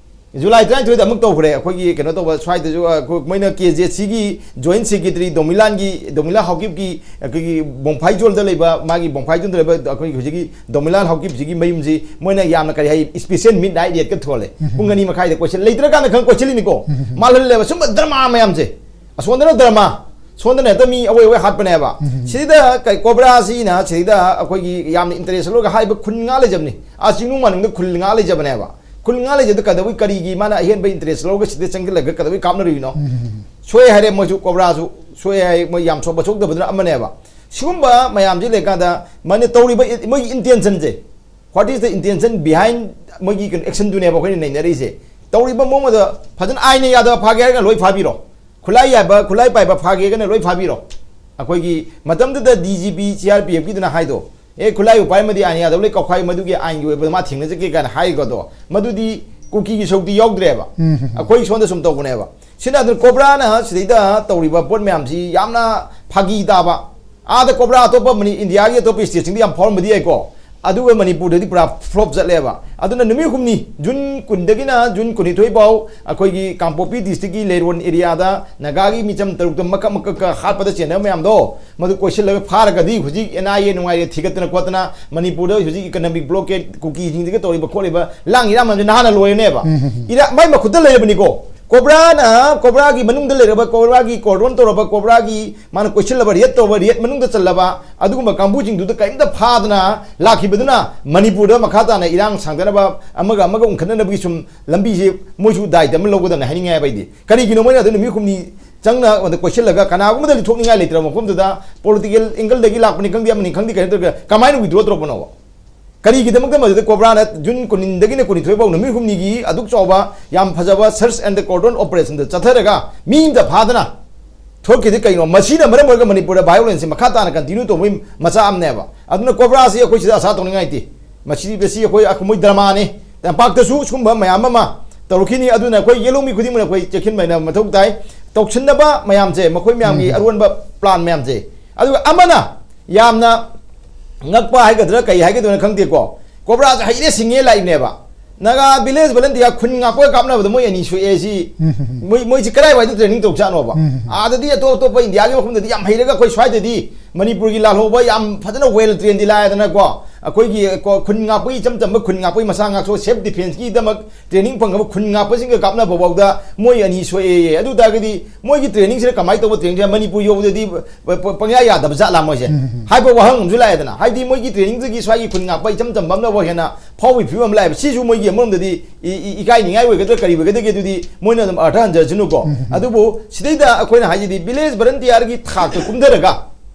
ꯖꯨꯂꯥꯏ ꯇꯔꯥꯅꯤꯊꯣꯏꯗ ꯑꯃꯨꯛ ꯇꯧꯈ꯭ꯔꯦ꯫ ꯑꯩꯈꯣꯏꯒꯤ ꯀꯩꯅꯣ ꯇꯧꯕ ꯁ꯭ꯋꯥꯏꯗꯁꯨ, ꯑ, ꯑꯩꯈꯣꯏ, ꯃꯣꯏꯅ ꯀꯦ ꯖꯦ ꯁꯤꯒꯤ ꯖꯣꯏꯟ ꯁꯦꯀ꯭ꯔꯦꯇꯔꯤ ꯗꯣꯃꯤꯂꯥꯟꯒꯤ, ꯗꯣꯃꯤꯂꯥ ꯍꯥꯎꯀꯤꯞꯀꯤ ꯑꯩꯈꯣꯏꯒꯤ ꯕꯣꯡꯐꯥꯏꯖꯣꯜꯗ ꯂꯩꯕ, ꯃꯥꯒꯤ ꯕꯣꯡꯐꯥꯏꯖꯣꯜꯗ ꯂꯩꯕ ꯑꯩꯈꯣꯏꯒꯤ ꯍꯧꯖꯤꯛꯀꯤ ꯗꯣꯃꯤꯂꯥꯜ ꯍꯥꯎꯀꯤꯞꯁꯤꯒꯤ ꯃꯌꯨꯝꯁꯤ ꯃꯣꯏꯅ ꯌꯥꯝꯅ ꯀꯔꯤ ꯍꯥꯏ, special midnight raidꯀ ꯊꯣꯜꯂꯦ꯫ ꯎꯝ꯫ ꯄꯨꯡ ꯑꯅꯤ ꯃꯈꯥꯏꯗ ꯀꯣꯏꯁꯤꯜ-, ꯂꯩꯇ꯭ꯔꯀꯥꯟꯗ ꯈꯪ ꯀꯣꯏꯁꯤꯜꯂꯤꯅꯤꯀꯣ꯫ ꯎꯝ꯫ ꯃꯥꯜꯍꯜꯂꯦꯕ ꯁꯨꯝꯕ ꯗ꯭ꯔꯃꯥ ꯃꯌꯥꯝꯁꯦ꯫ ꯑꯁꯣꯝꯗꯅ ꯗ꯭ꯔꯃꯥ, ꯁꯣꯝꯗꯅ ꯍꯦꯛꯇ ꯃꯤ ꯑꯋꯣꯏ ꯑꯋꯣꯏ ꯍꯥꯠꯄꯅꯦꯕ꯫ ꯁꯤꯗ ꯀꯩ, ꯀꯣꯕ꯭ꯔꯥꯁꯤꯅ ꯁꯤꯗ ꯑꯩꯈꯣꯏꯒꯤ ꯌꯥꯝꯅ ꯏꯟꯇꯔꯦꯁ ꯂꯧꯔꯒ ꯍꯥꯏꯕ ꯈꯨꯟ ꯉꯥ ꯂꯩꯖꯕꯅꯤ꯫ ꯑꯥ, ꯆꯤꯡꯅꯨꯡ ꯃꯥꯅꯨꯡꯗ ꯈꯨꯜ ꯉꯥ ꯂꯩꯖꯕꯅꯦꯕ꯫ ꯈꯨꯜ ꯉꯥ ꯂꯩꯖꯕꯗ ꯀꯩꯗꯧꯕꯩ, ꯀꯔꯤꯒꯤ ꯃꯥꯅ ꯑꯍꯦꯟꯕ ꯏꯟꯇꯔꯦꯁ ꯂꯧꯔꯒ ꯁꯤꯗ ꯆꯪꯁꯤꯜꯂꯒ ꯀꯩꯗꯧꯕꯩ ꯀꯥꯞꯅꯔꯨꯏꯅꯣ? ꯁꯣꯏ ꯍꯥꯏꯔꯦ, ꯃꯣꯏꯁꯨ ꯀꯣꯕ꯭ꯔꯥꯁꯨ ꯁꯣꯏ ꯍꯥꯏ, ꯃꯣꯏ ꯌꯥꯝ ꯁꯣꯛꯄ ꯁꯣꯛꯇꯕꯗꯨꯅ ꯑꯃꯅꯦꯕ꯫ ꯁꯤꯒꯨꯝꯕ ꯃꯌꯥꯝꯁꯤ ꯂꯩꯀꯥꯟꯗ ꯃꯥꯅ ꯇꯧꯔꯤꯕ ꯏ-, ꯃꯣꯏꯒꯤ intentionꯁꯦ, what is the intention behind ꯃꯣꯏꯒꯤ ꯀꯩꯅꯣ actionꯗꯨꯅꯦꯕ ꯑꯩꯈꯣꯏꯅ ꯅꯩꯅꯔꯤꯁꯦ꯫ ꯇꯧꯔꯤꯕ ꯃꯑꯣꯡ ꯑꯗ ꯐꯖꯅ ꯑꯥꯏꯟꯅ ꯌꯥꯗꯕ ꯐꯥꯒꯦ ꯍꯥꯏꯔꯒꯅ ꯂꯣꯏ ꯐꯥꯕꯤꯔꯣ, ꯈꯨꯠꯂꯥꯏ ꯌꯥꯕ, ꯈꯨꯠꯂꯥꯏ ꯄꯥꯏꯕ ꯐꯥꯒꯦꯒꯅ ꯂꯣꯏ ꯐꯥꯕꯤꯔꯣ꯫ ꯑꯩꯈꯣꯏꯒꯤ ꯃꯇꯝꯗꯨꯗ D G P C R P Fꯀꯤꯗꯨꯅ ꯍꯥꯏꯗꯣ, "ꯑꯦ, ꯈꯨꯠꯂꯥꯏꯕꯨ ꯄꯥꯏꯔꯝꯃꯗꯤ ꯑꯥꯏꯟ ꯌꯥꯗꯕ ꯂꯩ, ꯀꯥꯎꯈꯥꯏ, ꯃꯗꯨꯒꯤ ꯑꯥꯏꯟꯒꯤ ꯑꯣꯏꯕꯗ ꯃꯥ ꯊꯦꯡꯅꯖꯒꯦ" ꯀꯥꯏꯅ ꯍꯥꯏꯔꯤꯀꯣ꯫ ꯑꯗꯣ ꯃꯗꯨꯗꯤ ꯀꯨꯀꯤꯒꯤ ꯁꯔꯨꯛꯇꯤ ꯌꯥꯎꯗ꯭ꯔꯦꯕ꯫ ꯑꯩꯈꯣꯏ ꯁꯣꯝꯗ ꯁꯨꯝ ꯇꯧꯕꯅꯦꯕ꯫ ꯁꯤꯅ ꯑꯗꯨꯅ ꯀꯣꯕ꯭ꯔꯥꯅ ꯁꯤꯗꯩꯗ ꯇꯧꯔꯤꯕ ꯄꯣꯠ ꯃꯌꯥꯝꯁꯤ ꯌꯥꯝꯅ ꯐꯥꯒꯤ ꯇꯥꯕ꯫ ꯑꯥꯗ ꯀꯣꯕ꯭ꯔꯥ ꯑꯇꯣꯞꯄ ꯃꯅꯤ-, ꯏꯟꯗꯤꯌꯥꯒꯤ ꯑꯇꯣꯞꯄ stateꯁꯤꯡꯗ ꯌꯥꯝ ꯐꯥꯎꯔꯝꯕꯗꯤ ꯌꯥꯏꯀꯣ, ꯑꯗꯨꯒ ꯃꯅꯤꯄꯨꯔꯗꯗꯤ ꯄꯨꯔꯥ flop ꯆꯠꯂꯦꯕ꯫ ꯑꯗꯨꯅ ꯅꯨꯃꯤꯠ ꯍꯨꯝꯅꯤ, June ꯀꯨꯟꯗꯒꯤꯅ June ꯀꯨꯟꯅꯤꯊꯣꯏ ꯐꯥꯎ ꯑꯩꯈꯣꯏꯒꯤ ꯀꯥꯡꯄꯣꯛꯄꯤ districtꯀꯤ ꯂꯩꯔꯣꯟ areaꯗ ꯅꯥꯒꯥꯒꯤ ꯃꯤꯆꯝ ꯇꯔꯨꯛꯇ ꯃꯀꯛ ꯃꯀꯛꯀ ꯍꯥꯠꯄꯗ ꯆꯦꯟꯅꯕ ꯃꯌꯥꯝꯗꯣ, ꯃꯗꯨ ꯀꯣꯏꯁꯤꯜꯂꯒ ꯐꯥꯔꯒꯗꯤ ꯍꯧꯖꯤꯛ N I A ꯅꯨꯡꯉꯥꯏꯔꯦ ꯊꯤꯒꯠꯇꯅ ꯈꯣꯠꯇꯅ ꯃꯅꯤꯄꯨꯔꯗ ꯍꯧꯖꯤꯛ economic blockade ꯀꯨꯀꯤꯁꯤꯡꯁꯤꯒ ꯇꯧꯔꯤꯕ ꯈꯣꯠꯂꯤꯕ ꯂꯥꯡ ꯏꯔꯥꯡ ꯃꯌꯥꯝꯁꯦ ꯅꯍꯥꯟꯅ ꯂꯣꯏꯔꯅꯦꯕ꯫ ꯏꯔꯥ-, ꯃꯥꯏ ꯃꯈꯨꯠꯇ ꯂꯩꯔꯕꯅꯤꯀꯣ꯫ ꯀꯣꯕ꯭ꯔꯥꯅ, ꯀꯣꯕ꯭ꯔꯥꯒꯤ ꯃꯅꯨꯡꯗ ꯂꯩꯔꯕ, ꯀꯣꯕ꯭ꯔꯥꯒꯤ cordon ꯇꯧꯔꯕ, ꯀꯣꯕ꯭ꯔꯥꯒꯤ ꯃꯥꯅ ꯀꯣꯏꯁꯤꯜꯂꯕ, raid ꯇꯧꯕ, raid ꯃꯅꯨꯡꯗ ꯆꯜꯂꯕ ꯑꯗꯨꯒꯨꯝꯕ ꯀꯥꯡꯕꯨꯁꯤꯡꯗꯨꯗ ꯀꯔꯤꯝꯇ ꯐꯥꯗꯅ ꯂꯥꯛꯈꯤꯕꯗꯨꯅ ꯃꯅꯤꯄꯨꯔꯗ ꯃꯈꯥ ꯇꯥꯅ ꯏꯔꯥꯡ ꯁꯥꯡꯗꯅꯕ, ꯑꯃꯒ ꯑꯃꯒ ꯎꯟꯈꯠꯅꯅꯕꯒꯤ ꯁꯨꯝ ꯂꯝꯕꯤꯁꯦ ꯃꯣꯏꯁꯨ ꯗꯥꯏꯇ ꯑꯃ ꯂꯧꯒꯗꯕꯅꯤ ꯍꯥꯏꯅꯤꯡꯉꯦ ꯍꯥꯏꯕ ꯑꯩꯗꯤ꯫ ꯀꯔꯤꯒꯤꯅꯣ ꯃꯣꯏꯅ ꯑꯗꯨ ꯅꯨꯃꯤꯠ ꯍꯨꯝꯅꯤ ꯆꯪꯅ ꯑꯗ ꯀꯣꯏꯁꯤꯜꯂꯒ ꯀꯅꯥꯒꯨꯝꯕꯗꯗꯤ ꯊꯣꯛꯅꯤꯡꯉꯥꯏ ꯂꯩꯇ꯭ꯔꯕ ꯃꯐꯝꯗꯨꯗ political angleꯗꯒꯤ ꯂꯥꯛꯄꯅꯤ ꯈꯪꯗꯦ, ꯑꯃꯅꯤ ꯈꯪꯗꯦ, ꯀꯩꯅꯣ ꯇꯧꯔꯒ ꯀꯃꯥꯏꯅ withdraw ꯇꯧꯔꯛꯄꯅꯣꯕ? ꯀꯔꯤꯒꯤꯗꯃꯛꯇ ꯃꯗꯨꯗ ꯀꯣꯕ꯭ꯔꯥꯅ June ꯀꯨꯟꯅꯤꯗꯒꯤꯅ ꯀꯨꯟꯅꯤꯊꯣꯏ ꯐꯥꯎ ꯅꯨꯃꯤꯠ ꯍꯨꯝꯅꯤꯒꯤ ꯑꯗꯨꯛ ꯆꯥꯎꯕ ꯌꯥꯝ ꯐꯖꯕ search and cordon operationꯗ ꯆꯠꯊꯔꯒ ꯃꯤ ꯑꯃꯇ ꯐꯥꯗꯅ ꯊꯣꯛꯈꯤꯗꯤ ꯀꯩꯅꯣ? ꯃꯁꯤꯅ ꯃꯔꯝ ꯑꯣꯏꯔꯒ ꯃꯅꯤꯄꯨꯔꯗ violenceꯁꯤ ꯃꯈꯥ ꯇꯥꯅ continue ꯇꯧꯕꯒꯤ ꯃꯆꯥꯛ ꯑꯃꯅꯦꯕ꯫ ꯑꯗꯨꯅ ꯀꯣꯕ꯭ꯔꯥꯁꯤ ꯑꯩꯈꯣꯏ ꯁꯤꯗ ꯑꯁꯥ ꯇꯧꯅꯤꯡꯉꯥꯏ ꯂꯩꯇꯦ꯫ ꯃꯁꯤꯗꯤ, ꯃꯁꯤ ꯑꯩꯈꯣꯏ, ꯑꯩꯈꯣꯏ ꯃꯣꯏ dramaꯅꯤ꯫ ꯇꯝꯄꯥꯛꯇꯁꯨ ꯁꯤꯒꯨꯝꯕ ꯃꯌꯥꯝ ꯑꯃ ꯇꯧꯔꯛꯈꯤꯅꯤ꯫ ꯑꯗꯨꯅ ꯑꯩꯈꯣꯏ ꯌꯦꯜꯍꯧꯃꯤ ꯈꯨꯗꯤꯡꯃꯛꯅ ꯑꯩꯈꯣꯏ ꯆꯦꯛꯁꯤꯟꯕ ꯍꯥꯏꯅ ꯃꯊꯧ ꯇꯥꯏ꯫ ꯇꯧꯁꯤꯟꯅꯕ ꯃꯌꯥꯝꯁꯦ, ꯃꯈꯣꯏ ꯃꯌꯥꯝꯒꯤ ꯑꯔꯣꯟꯕ plan ꯃꯌꯥꯝꯁꯦ꯫ ꯑꯗꯨꯒ ꯑꯃꯅ ꯌꯥꯝꯅ ꯉꯛꯄ ꯍꯥꯏꯒꯗ꯭ꯔꯥ ꯀꯩ ꯍꯥꯏꯒꯗꯣꯏꯅꯣ ꯈꯪꯗꯦꯀꯣ, ꯀꯣꯕ꯭ꯔꯥꯁꯦ ꯍꯩꯔꯦ ꯁꯤꯡꯉꯦ ꯂꯥꯛꯏꯕꯅꯦꯕ꯫ ꯅꯥꯒꯥ village volunteer ꯈꯨꯟ ꯉꯥꯛꯄꯒ ꯀꯥꯞꯅꯕꯗ ꯃꯣꯏ ꯑꯅꯤ ꯁꯣꯛꯑꯦ ꯁꯤ꯫ ꯃꯣꯏ, ꯃꯣꯏꯁꯤ ꯀꯗꯥꯏꯋꯥꯏꯗ training ꯇꯧ ꯆꯠꯅꯣꯕ? ꯑꯥꯗꯗꯤ ꯑꯇꯣꯞ ꯑꯇꯣꯞꯄ ꯏꯟꯗꯤꯌꯥꯒꯤ ꯃꯐꯝꯗꯗꯤ ꯌꯥꯝ ꯍꯩꯔꯒ ꯑꯩꯈꯣꯏ ꯁ꯭ꯋꯥꯏꯗꯗꯤ ꯃꯅꯤꯄꯨꯔꯒꯤ ꯂꯥꯜꯍꯧꯕ ꯌꯥꯝ ꯐꯖꯅ well trainedꯗꯤ ꯂꯥꯛꯑꯦꯗꯅꯀꯣ꯫ ꯑꯩꯈꯣꯏꯒꯤ ꯀꯣ-, ꯈꯨꯟ ꯉꯥꯛꯄꯒꯤ, ꯏꯆꯝ ꯆꯝꯕ ꯈꯨꯟ ꯉꯥꯛꯄꯒꯤ, ꯃꯁꯥ ꯉꯥꯛꯊꯣꯛ, self defenceꯀꯤꯗꯃꯛ training ꯐꯪꯉꯕ ꯈꯨꯟ ꯉꯥꯛꯄꯁꯤꯡꯒ ꯀꯥꯞꯅꯕ ꯐꯥꯎꯗ ꯃꯣꯏ ꯑꯅꯤ ꯁꯣꯛꯑꯦꯌꯦ꯫ ꯑꯗꯨ ꯇꯥꯔꯒꯗꯤ ꯃꯣꯏꯒꯤ trainingꯁꯤꯅ ꯀꯃꯥꯏꯅ ꯇꯧꯕ trainingꯁꯦ? ꯃꯅꯤꯄꯨꯔ ꯌꯧꯕꯗꯗꯤ ꯄ-, ꯄ-, ꯄꯪꯌꯥ ꯌꯥꯗꯕ ꯖꯥꯠꯂꯥ ꯃꯣꯏꯁꯦ? ꯎꯝ, ꯎꯝ꯫ ꯍꯥꯏꯕ ꯋꯥꯍꯪ ꯑꯃꯁꯨ ꯂꯥꯛꯑꯦꯗꯅ꯫ ꯍꯥꯏꯗꯤ ꯃꯣꯏꯒꯤ trainingꯗꯒꯤ ꯁ꯭ꯋꯥꯏꯒꯤ ꯈꯨꯟ ꯉꯥꯛꯄ ꯏꯆꯝ ꯆꯝꯕ ꯑꯃꯅ ꯍꯦꯟꯅ ꯐꯥꯎꯕꯒꯤ ꯐꯤꯕꯝ ꯑꯃ ꯂꯥꯛꯑꯦꯕ꯫ ꯁꯤꯁꯨ ꯃꯣꯏꯒꯤ ꯑꯃꯔꯣꯝꯗꯗꯤ ꯏ-, ꯏ-, ꯏꯀꯥꯏꯅꯤꯡꯉꯥꯏ ꯑꯣꯏꯒꯗ꯭ꯔꯥ, ꯀꯔꯤ ꯑꯣꯏꯒꯗꯒꯦ? ꯑꯗꯨꯗꯤ ꯃꯣꯏꯅ ꯑꯗꯨꯝ ꯑꯔꯊ ꯍꯟꯖꯔꯁꯅꯨꯀꯣ꯫ ꯎꯝ, ꯎꯝ꯫ ꯑꯗꯨꯕꯨ ꯁꯤꯗꯩꯗ ꯑꯩꯈꯣꯏꯅ ꯍꯥꯏꯁꯤꯗꯤ village volunteerꯒꯤ ꯊꯥꯛꯇ ꯀꯨꯝꯊꯔꯒ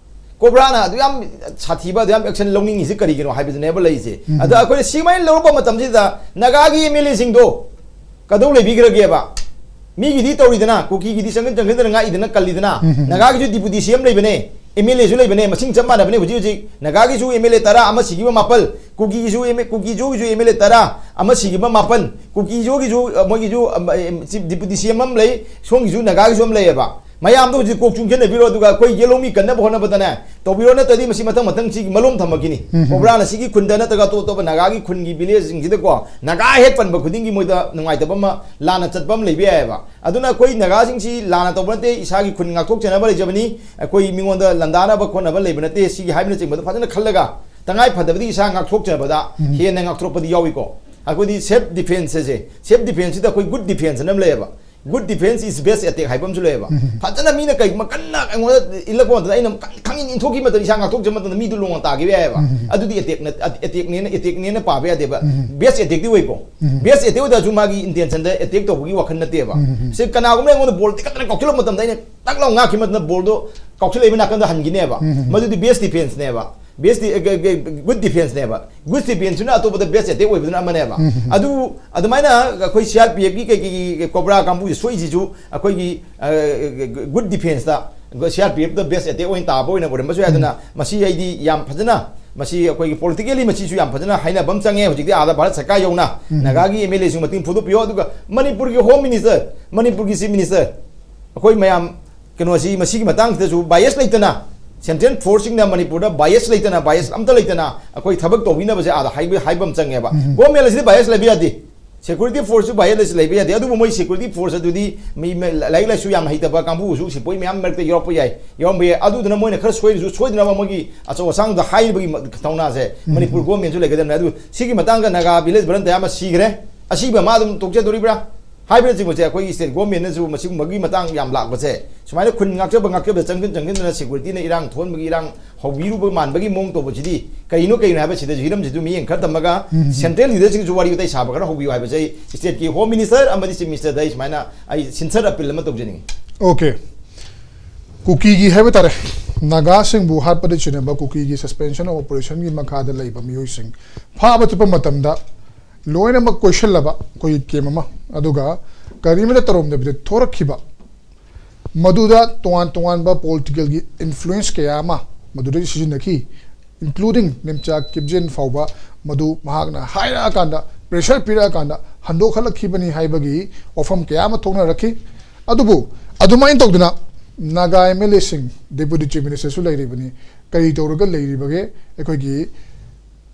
ꯀꯣꯕ꯭ꯔꯥꯅ ꯑꯗꯨ ꯌꯥꯝ ꯁꯥꯊꯤꯕ, ꯑꯗꯨ ꯌꯥꯝ action ꯂꯧꯅꯤꯡꯉꯤꯁꯤ ꯀꯔꯤꯒꯤꯅꯣ ꯍꯥꯏꯕꯗꯨꯅꯦꯕ ꯂꯩꯔꯤꯁꯦ꯫ ꯎꯝ꯫ ꯑꯗ ꯑꯩꯈꯣꯏꯅ ꯁꯤꯃꯥꯏꯅ ꯂꯧꯔꯛꯄ ꯃꯇꯝꯁꯤꯗ ꯅꯥꯒꯥꯒꯤ MLAꯁꯤꯡꯗꯣ ꯀꯗꯧ ꯂꯩꯕꯤꯈ꯭ꯔꯒꯦꯕ? ꯃꯤꯒꯤꯗꯤ ꯇꯧꯔꯤꯗꯅ, ꯀꯨꯀꯤꯒꯤꯗꯤ ꯆꯪꯁꯤꯟ ꯆꯪꯁꯤꯟꯗꯅ ꯉꯥꯛꯏꯗꯅ, ꯀꯜꯂꯤꯗꯅ꯫ ꯎꯝ꯫ ꯅꯥꯒꯥꯒꯤꯁꯨ deputy CM ꯂꯩꯕꯅꯦ, MLAꯁꯨ ꯂꯩꯕꯅꯦ, ꯃꯁꯤꯡ ꯆꯞ ꯃꯥꯟꯅꯕꯅꯦ ꯍꯧꯖꯤꯛ ꯍꯧꯖꯤꯛ꯫ ꯅꯥꯒꯥꯒꯤꯁꯨ MLA ꯇꯔꯥ, ꯑꯃ ꯁꯤꯈꯤꯕ ꯃꯥꯄꯜ, ꯀꯨꯀꯤꯒꯤꯁꯨ MLA, ꯀꯨꯀꯤꯖꯣꯒꯤꯁꯨ MLA ꯇꯔꯥ, ꯑꯃ ꯁꯤꯈꯤꯕ ꯃꯥꯄꯜ, ꯀꯨꯀꯤꯖꯣꯒꯤꯁꯨ, ꯑ, ꯃꯣꯏꯒꯤꯁꯨ, ꯑꯝ, ꯑ, chief deputy CM ꯑꯃ ꯂꯩ, ꯁꯣꯝꯒꯤꯁꯨ ꯅꯥꯒꯥꯒꯤꯁꯨ ꯑꯃ ꯂꯩꯌꯦꯕ꯫ ꯃꯌꯥꯝꯗꯣ ꯍꯧꯖꯤꯛ ꯀꯣꯛ ꯆꯨꯡꯁꯤꯟꯅꯕꯤꯔꯣ, ꯑꯗꯨꯒ ꯑꯩꯈꯣꯏ ꯌꯦꯜꯍꯧꯃꯤ ꯀꯟꯅꯕ ꯍꯣꯠꯅꯕꯗꯅꯦ, ꯇꯧꯕꯤꯔꯣ, ꯅꯠꯇ꯭ꯔꯗꯤ ꯃꯁꯤ ꯃꯊꯪ ꯃꯊꯪ ꯁꯤꯒꯤ ꯃꯂꯣꯝ ꯊꯝꯃꯛꯈꯤꯅꯤ꯫ ꯎꯝ꯫ ꯀꯣꯕ꯭ꯔꯥꯅ ꯁꯤꯒꯤ ꯈꯨꯟꯗ ꯅꯠꯇ꯭ꯔꯒ ꯑꯇꯣꯞ ꯑꯇꯣꯞꯄ ꯅꯥꯒꯥꯒꯤ ꯈꯨꯟꯒꯤ villageꯁꯤꯡꯁꯤꯗꯀꯣ, ꯅꯥꯒꯥ ꯍꯦꯛ ꯄꯟꯕ ꯈꯨꯗꯤꯡꯒꯤ ꯃꯣꯏꯗ ꯅꯨꯡꯉꯥꯏꯇꯕ ꯑꯃ, ꯂꯥꯟꯅ ꯆꯠꯄ ꯑꯃ ꯂꯩꯕ ꯌꯥꯏꯑꯕ꯫ ꯑꯗꯨꯅ ꯑꯩꯈꯣꯏ ꯅꯥꯒꯥꯁꯤꯡꯁꯤ ꯂꯥꯟꯅ ꯇꯧꯕ ꯅꯠꯇꯦ, ꯏꯁꯥꯒꯤ ꯈꯨꯟ ꯉꯥꯛꯊꯣꯛꯆꯅꯕ ꯂꯩꯖꯕꯅꯤ, ꯑꯩꯈꯣꯏ ꯃꯤꯉꯣꯟꯗ ꯂꯥꯟꯗꯥꯅꯕ ꯈꯣꯠꯅꯕ ꯂꯩꯕ ꯅꯠꯇꯦ꯫ ꯁꯤꯒꯤ ꯍꯥꯏꯕꯅꯆꯤꯡꯕꯗꯣ ꯐꯖꯅ ꯈꯜꯂꯒ ꯇꯉꯥꯏ ꯐꯗꯕꯗꯤ ꯏꯁꯥ ꯉꯥꯛꯊꯣꯛꯆꯕꯗ ꯎꯝ꯫ ꯍꯦꯟꯅ ꯉꯥꯛꯊꯣꯔꯛꯄꯗꯤ ꯌꯥꯎꯏꯀꯣ꯫ ꯑꯩꯈꯣꯏꯗꯤ self defenceꯁꯦ, self defenceꯁꯤꯗ ꯑꯩꯈꯣꯏ good defense ꯑꯅ ꯑꯃ ꯂꯩꯌꯦꯕ꯫ Good defense is best attack ꯍꯥꯏꯕ ꯑꯃꯁꯨ ꯂꯩꯌꯦꯕ꯫ ꯎꯝ꯫ ꯐꯖꯅ ꯃꯤꯅ ꯀꯩꯒꯨꯝꯕ ꯀꯟꯅ ꯑꯩꯉꯣꯟꯗ ꯏꯜꯂꯛꯄ ꯃꯇꯝꯗ ꯑꯩꯅ ꯈꯪ-, ꯈꯪꯏꯟ ꯏꯟꯊꯣꯛꯈꯤꯕ ꯃꯇꯝꯗ ꯏꯁꯥ ꯉꯥꯛꯊꯣꯛꯆꯕ ꯃꯇꯝꯗ ꯃꯤꯗꯨ ꯂꯣꯡꯅ ꯇꯥꯈꯤꯕ ꯌꯥꯏꯑꯕ꯫ ꯎꯝ꯫ ꯑꯗꯨꯗꯤ attackꯅ, attackꯅꯦꯅ, attackꯅꯦꯅ ꯄꯥꯕ ꯌꯥꯗꯦꯕ꯫ ꯎꯝ꯫ Best attackꯇꯤ ꯑꯣꯏꯀꯣ꯫ ꯎꯝ꯫ Best attack ꯑꯣꯏ ꯇꯥꯔꯁꯨ ꯃꯥꯒꯤ intentionꯗ attack ꯇꯧꯕꯒꯤ ꯋꯥꯈꯜ ꯅꯠꯇꯦꯕ꯫ ꯎꯝ꯫ ꯁꯤ ꯀꯅꯥꯒꯨꯝꯕ ꯑꯩꯉꯣꯟꯗ ballꯗꯤ ꯀꯟꯅ ꯀꯥꯎꯁꯤꯜꯂꯛꯄ ꯃꯇꯝꯗ ꯑꯩꯅ ꯇꯛ ꯂꯥꯎ ꯉꯥꯛꯈꯤꯕ ꯃꯇꯝꯗ ballꯗꯣ ꯀꯥꯎꯁꯤꯜꯂꯛꯏꯕ ꯅꯥꯀꯟꯗ ꯍꯟꯈꯤꯅꯦꯕ꯫ ꯎꯝ꯫ ꯃꯗꯨꯗꯤ best defenceꯅꯦꯕ꯫ Best ꯗꯤ-, ꯑ, ꯒ-, ꯒ-, good defenseꯅꯦꯕ꯫ Good defenseꯇꯨꯅ ꯑꯇꯣꯞꯄꯗ best attack ꯑꯣꯏꯕꯗꯨꯅ ꯑꯃꯅꯦꯕ꯫ ꯎꯝ꯫ ꯑꯗꯨ ꯑꯗꯨꯃꯥꯏꯅ ꯑꯩꯈꯣꯏ CRPFꯀꯤ ꯀꯩ, ꯀꯩ, ꯀꯩ ꯀꯣꯕ꯭ꯔꯥ ꯀꯥꯡꯕꯨꯁꯤ ꯁꯣꯏꯁꯤꯁꯨ ꯑꯩꯈꯣꯏꯒꯤ, ꯑ, good defenceꯇ, CRPFꯇ best attack ꯑꯣꯏꯅ ꯇꯥꯕ ꯑꯣꯏꯅ ꯑꯣꯏꯔꯝꯕꯁꯨ ꯌꯥꯏ꯫ ꯑꯗꯨꯅ ꯎꯝ꯫ ꯃꯁꯤ ꯑꯩꯗꯤ ꯌꯥꯝ ꯐꯖꯅ, ꯃꯁꯤ ꯑꯩꯈꯣꯏꯒꯤ politically ꯃꯁꯤꯁꯨ ꯌꯥꯝ ꯐꯖꯅ ꯍꯥꯏꯅꯕ ꯑꯃ ꯆꯪꯉꯦ꯫ ꯍꯧꯖꯤꯛꯇꯤ ꯑꯥꯗ ꯚꯥꯔꯠ ꯁꯔꯀꯥꯔ ꯌꯧꯅ ꯎꯝ꯫ ꯅꯥꯒꯥꯒꯤ MLAꯁꯤꯡ ꯃꯇꯦꯡ ꯐꯣꯡꯗꯣꯛꯄꯤꯌꯣ꯫ ꯑꯗꯨꯒ ꯃꯅꯤꯄꯨꯔꯒꯤ Home Minister, ꯃꯅꯤꯄꯨꯔꯒꯤ Chief Minister, ꯑꯩꯈꯣꯏ ꯃꯌꯥꯝ ꯀꯩꯅꯣꯁꯤ, ꯃꯁꯤꯒꯤ ꯃꯇꯥꯡꯁꯤꯗꯁꯨ bias ꯂꯩꯇꯅ, central forceꯁꯤꯡꯅ ꯃꯅꯤꯄꯨꯔꯗ bias ꯂꯩꯇꯅ, bias ꯑꯝꯇ ꯂꯩꯇꯅ ꯑꯩꯈꯣꯏ ꯊꯕꯛ ꯇꯧꯕꯤꯅꯕꯁꯦ ꯑꯥꯗ ꯍꯥꯏꯕ, ꯍꯥꯏꯕ ꯑꯃ ꯆꯪꯉꯦꯕ꯫ ꯎꯝ꯫ Government ꯑꯁꯤꯗꯤ bias ꯂꯩꯕ ꯌꯥꯗꯦ꯫ Security force ꯁꯨ bias ꯂꯩꯕ ꯌꯥꯗꯦ, ꯑꯗꯨꯕꯨ ꯃꯣꯏ security force ꯑꯗꯨꯗꯤ ꯃꯤ ꯃ- ꯂꯥꯏꯔꯤꯛ ꯂꯥꯏꯁꯨ ꯌꯥꯝ ꯍꯩꯇꯕ ꯀꯥꯡꯕꯨꯁꯨ ꯁꯤꯄꯣꯏ ꯃꯌꯥꯝ ꯃꯔꯛꯇ ꯌꯥꯎꯔꯛꯄ ꯌꯥꯏ, ꯌꯥꯎꯔꯝꯕ ꯌꯥꯏ꯫ ꯑꯗꯨꯗꯨꯅ ꯃꯣꯏꯅ ꯈꯔ ꯁꯣꯏꯔꯁꯨ ꯁꯣꯏꯗꯅꯕ ꯃꯣꯏꯒꯤ ꯑꯆꯧ ꯑꯁꯥꯡꯗ ꯍꯥꯏꯔꯤꯕꯒꯤ ꯃ- ꯊꯧꯅꯥꯁꯦ ꯃꯅꯤꯄꯨꯔ ꯒꯣꯔꯃꯦꯟꯁꯨ ꯂꯩꯒꯗꯕꯅꯤ꯫ ꯑꯗꯨ ꯁꯤꯒꯤ ꯃꯇꯥꯡꯗ ꯅꯥꯒꯥ village volunteer ꯑꯃ ꯁꯤꯈ꯭ꯔꯦ, ꯑꯁꯤꯕ ꯃꯥ ꯑꯗꯨꯝ ꯇꯣꯛꯆꯗꯣꯔꯤꯕ꯭ꯔꯥ ꯍꯥꯏꯕꯅꯆꯤꯡꯕꯁꯦ ꯑꯩꯈꯣꯏꯒꯤ ꯁ꯭ꯇꯦꯠ ꯒꯣꯔꯃꯦꯟꯅꯁꯨ ꯃꯁꯤꯒꯨꯝꯕꯒꯤ ꯃꯇꯥꯡ ꯌꯥꯝ ꯂꯥꯛꯄꯁꯦ, ꯁꯨꯃꯥꯏꯅ ꯈꯨꯟ ꯉꯥꯛꯆꯕ ꯉꯥꯛꯆꯕꯗ ꯆꯪꯁꯤꯟ ꯆꯪꯁꯤꯟꯗꯅ ꯁꯦꯀ꯭ꯌꯨꯔꯤꯇꯤꯅ ꯏꯔꯥꯡ ꯊꯣꯛꯍꯟꯕꯒꯤ, ꯏꯔꯥꯡ ꯍꯧꯕꯤꯔꯨꯕ ꯃꯥꯟꯕꯒꯤ ꯃꯑꯣꯡ ꯇꯧꯕꯁꯤꯗꯤ ꯀꯔꯤꯅꯣ, ꯀꯔꯤꯅꯣ ꯍꯥꯏꯕꯁꯤꯗꯁꯨ ꯍꯤꯔꯝꯁꯤꯁꯨ ꯃꯤꯠꯌꯦꯡ ꯈꯔ ꯊꯝꯃꯒ ꯁꯦꯟꯇ꯭ꯔꯦꯜ ꯂꯤꯗꯔꯁꯤꯡꯁꯨ ꯋꯥꯔꯤ ꯋꯥꯇꯥꯏ ꯁꯥꯕ ꯈꯔ ꯍꯧꯕꯤꯌꯨ ꯍꯥꯏꯕꯁꯦ ꯑꯩ ꯁ꯭ꯇꯦꯠꯀꯤ ꯍꯣꯝ ꯃꯤꯅꯤꯁꯇꯔ ꯑꯃꯗꯤ ꯆꯤꯐ ꯃꯤꯅꯤꯁꯇꯔꯗ ꯑꯩ ꯁꯨꯃꯥꯏꯅ ꯑꯩ ꯁꯤꯟꯁꯔ ꯑꯄꯤꯜ ꯑꯃ ꯇꯧꯖꯅꯤꯡꯉꯤ꯫ ꯑꯣꯀꯦ꯫ ꯀꯨꯀꯤꯒꯤ ꯍꯥꯏꯕ ꯇꯥꯔꯦ, ꯅꯥꯒꯥꯁꯤꯡꯕꯨ ꯍꯥꯠꯄꯗ ꯆꯤꯡꯅꯕ ꯀꯨꯀꯤꯒꯤ suspension of operation ꯒꯤ ꯃꯈꯥꯗ ꯂꯩꯕ ꯃꯤꯑꯣꯏꯁꯤꯡ ꯐꯥꯕ ꯆꯠꯄ ꯃꯇꯝꯗ ꯂꯣꯏꯅꯃꯛ ꯀꯣꯏꯁꯤꯜꯂꯕ ꯑꯩꯈꯣꯏꯒꯤ ꯀꯦꯝ ꯑꯃ, ꯑꯗꯨꯒ ꯀꯔꯤꯃꯠꯇ ꯇꯧꯔꯝꯗꯕꯤꯗ ꯊꯣꯔꯛꯈꯤꯕ, ꯃꯗꯨꯗ ꯇꯣꯉꯥꯟ ꯇꯣꯉꯥꯟꯕ ꯄꯣꯂꯤꯇꯤꯀꯦꯜꯒꯤ ꯏꯟꯐ꯭ꯂꯨꯌꯦꯟꯁ ꯀꯌꯥ ꯑꯃ ꯃꯗꯨꯗꯒꯤ ꯁꯤꯖꯤꯟꯅꯈꯤ, including ꯅꯤꯝꯆꯥ ꯀꯤꯞꯖꯦꯟ ꯐꯥꯎꯕ ꯃꯗꯨ ꯃꯍꯥꯛꯅ ꯍꯥꯏꯔꯛꯑꯀꯥꯟꯗ, ꯄ꯭ꯔꯦꯁꯔ ꯄꯤꯔꯛꯑꯀꯥꯟꯗ ꯍꯟꯗꯣꯛꯍꯜꯂꯛꯈꯤꯕꯅꯤ ꯍꯥꯏꯕꯒꯤ ꯋꯥꯐꯝ ꯀꯌꯥ ꯑꯃ ꯊꯣꯛꯅꯔꯛꯈꯤ꯫ ꯑꯗꯨꯕꯨ ꯑꯗꯨꯃꯥꯏꯅ ꯇꯧꯗꯅ ꯅꯥꯒꯥ ꯑꯦꯝ ꯑꯦꯜ ꯑꯦꯁꯤꯡ, ꯗꯦꯄꯨꯇꯤ ꯆꯤꯐ ꯃꯤꯅꯤꯁꯇꯔꯁꯨ ꯂꯩꯔꯤꯕꯅꯤ, ꯀꯔꯤ ꯇꯧꯔꯒ ꯂꯩꯔꯤꯕꯒꯦ? ꯑꯩꯈꯣꯏꯒꯤ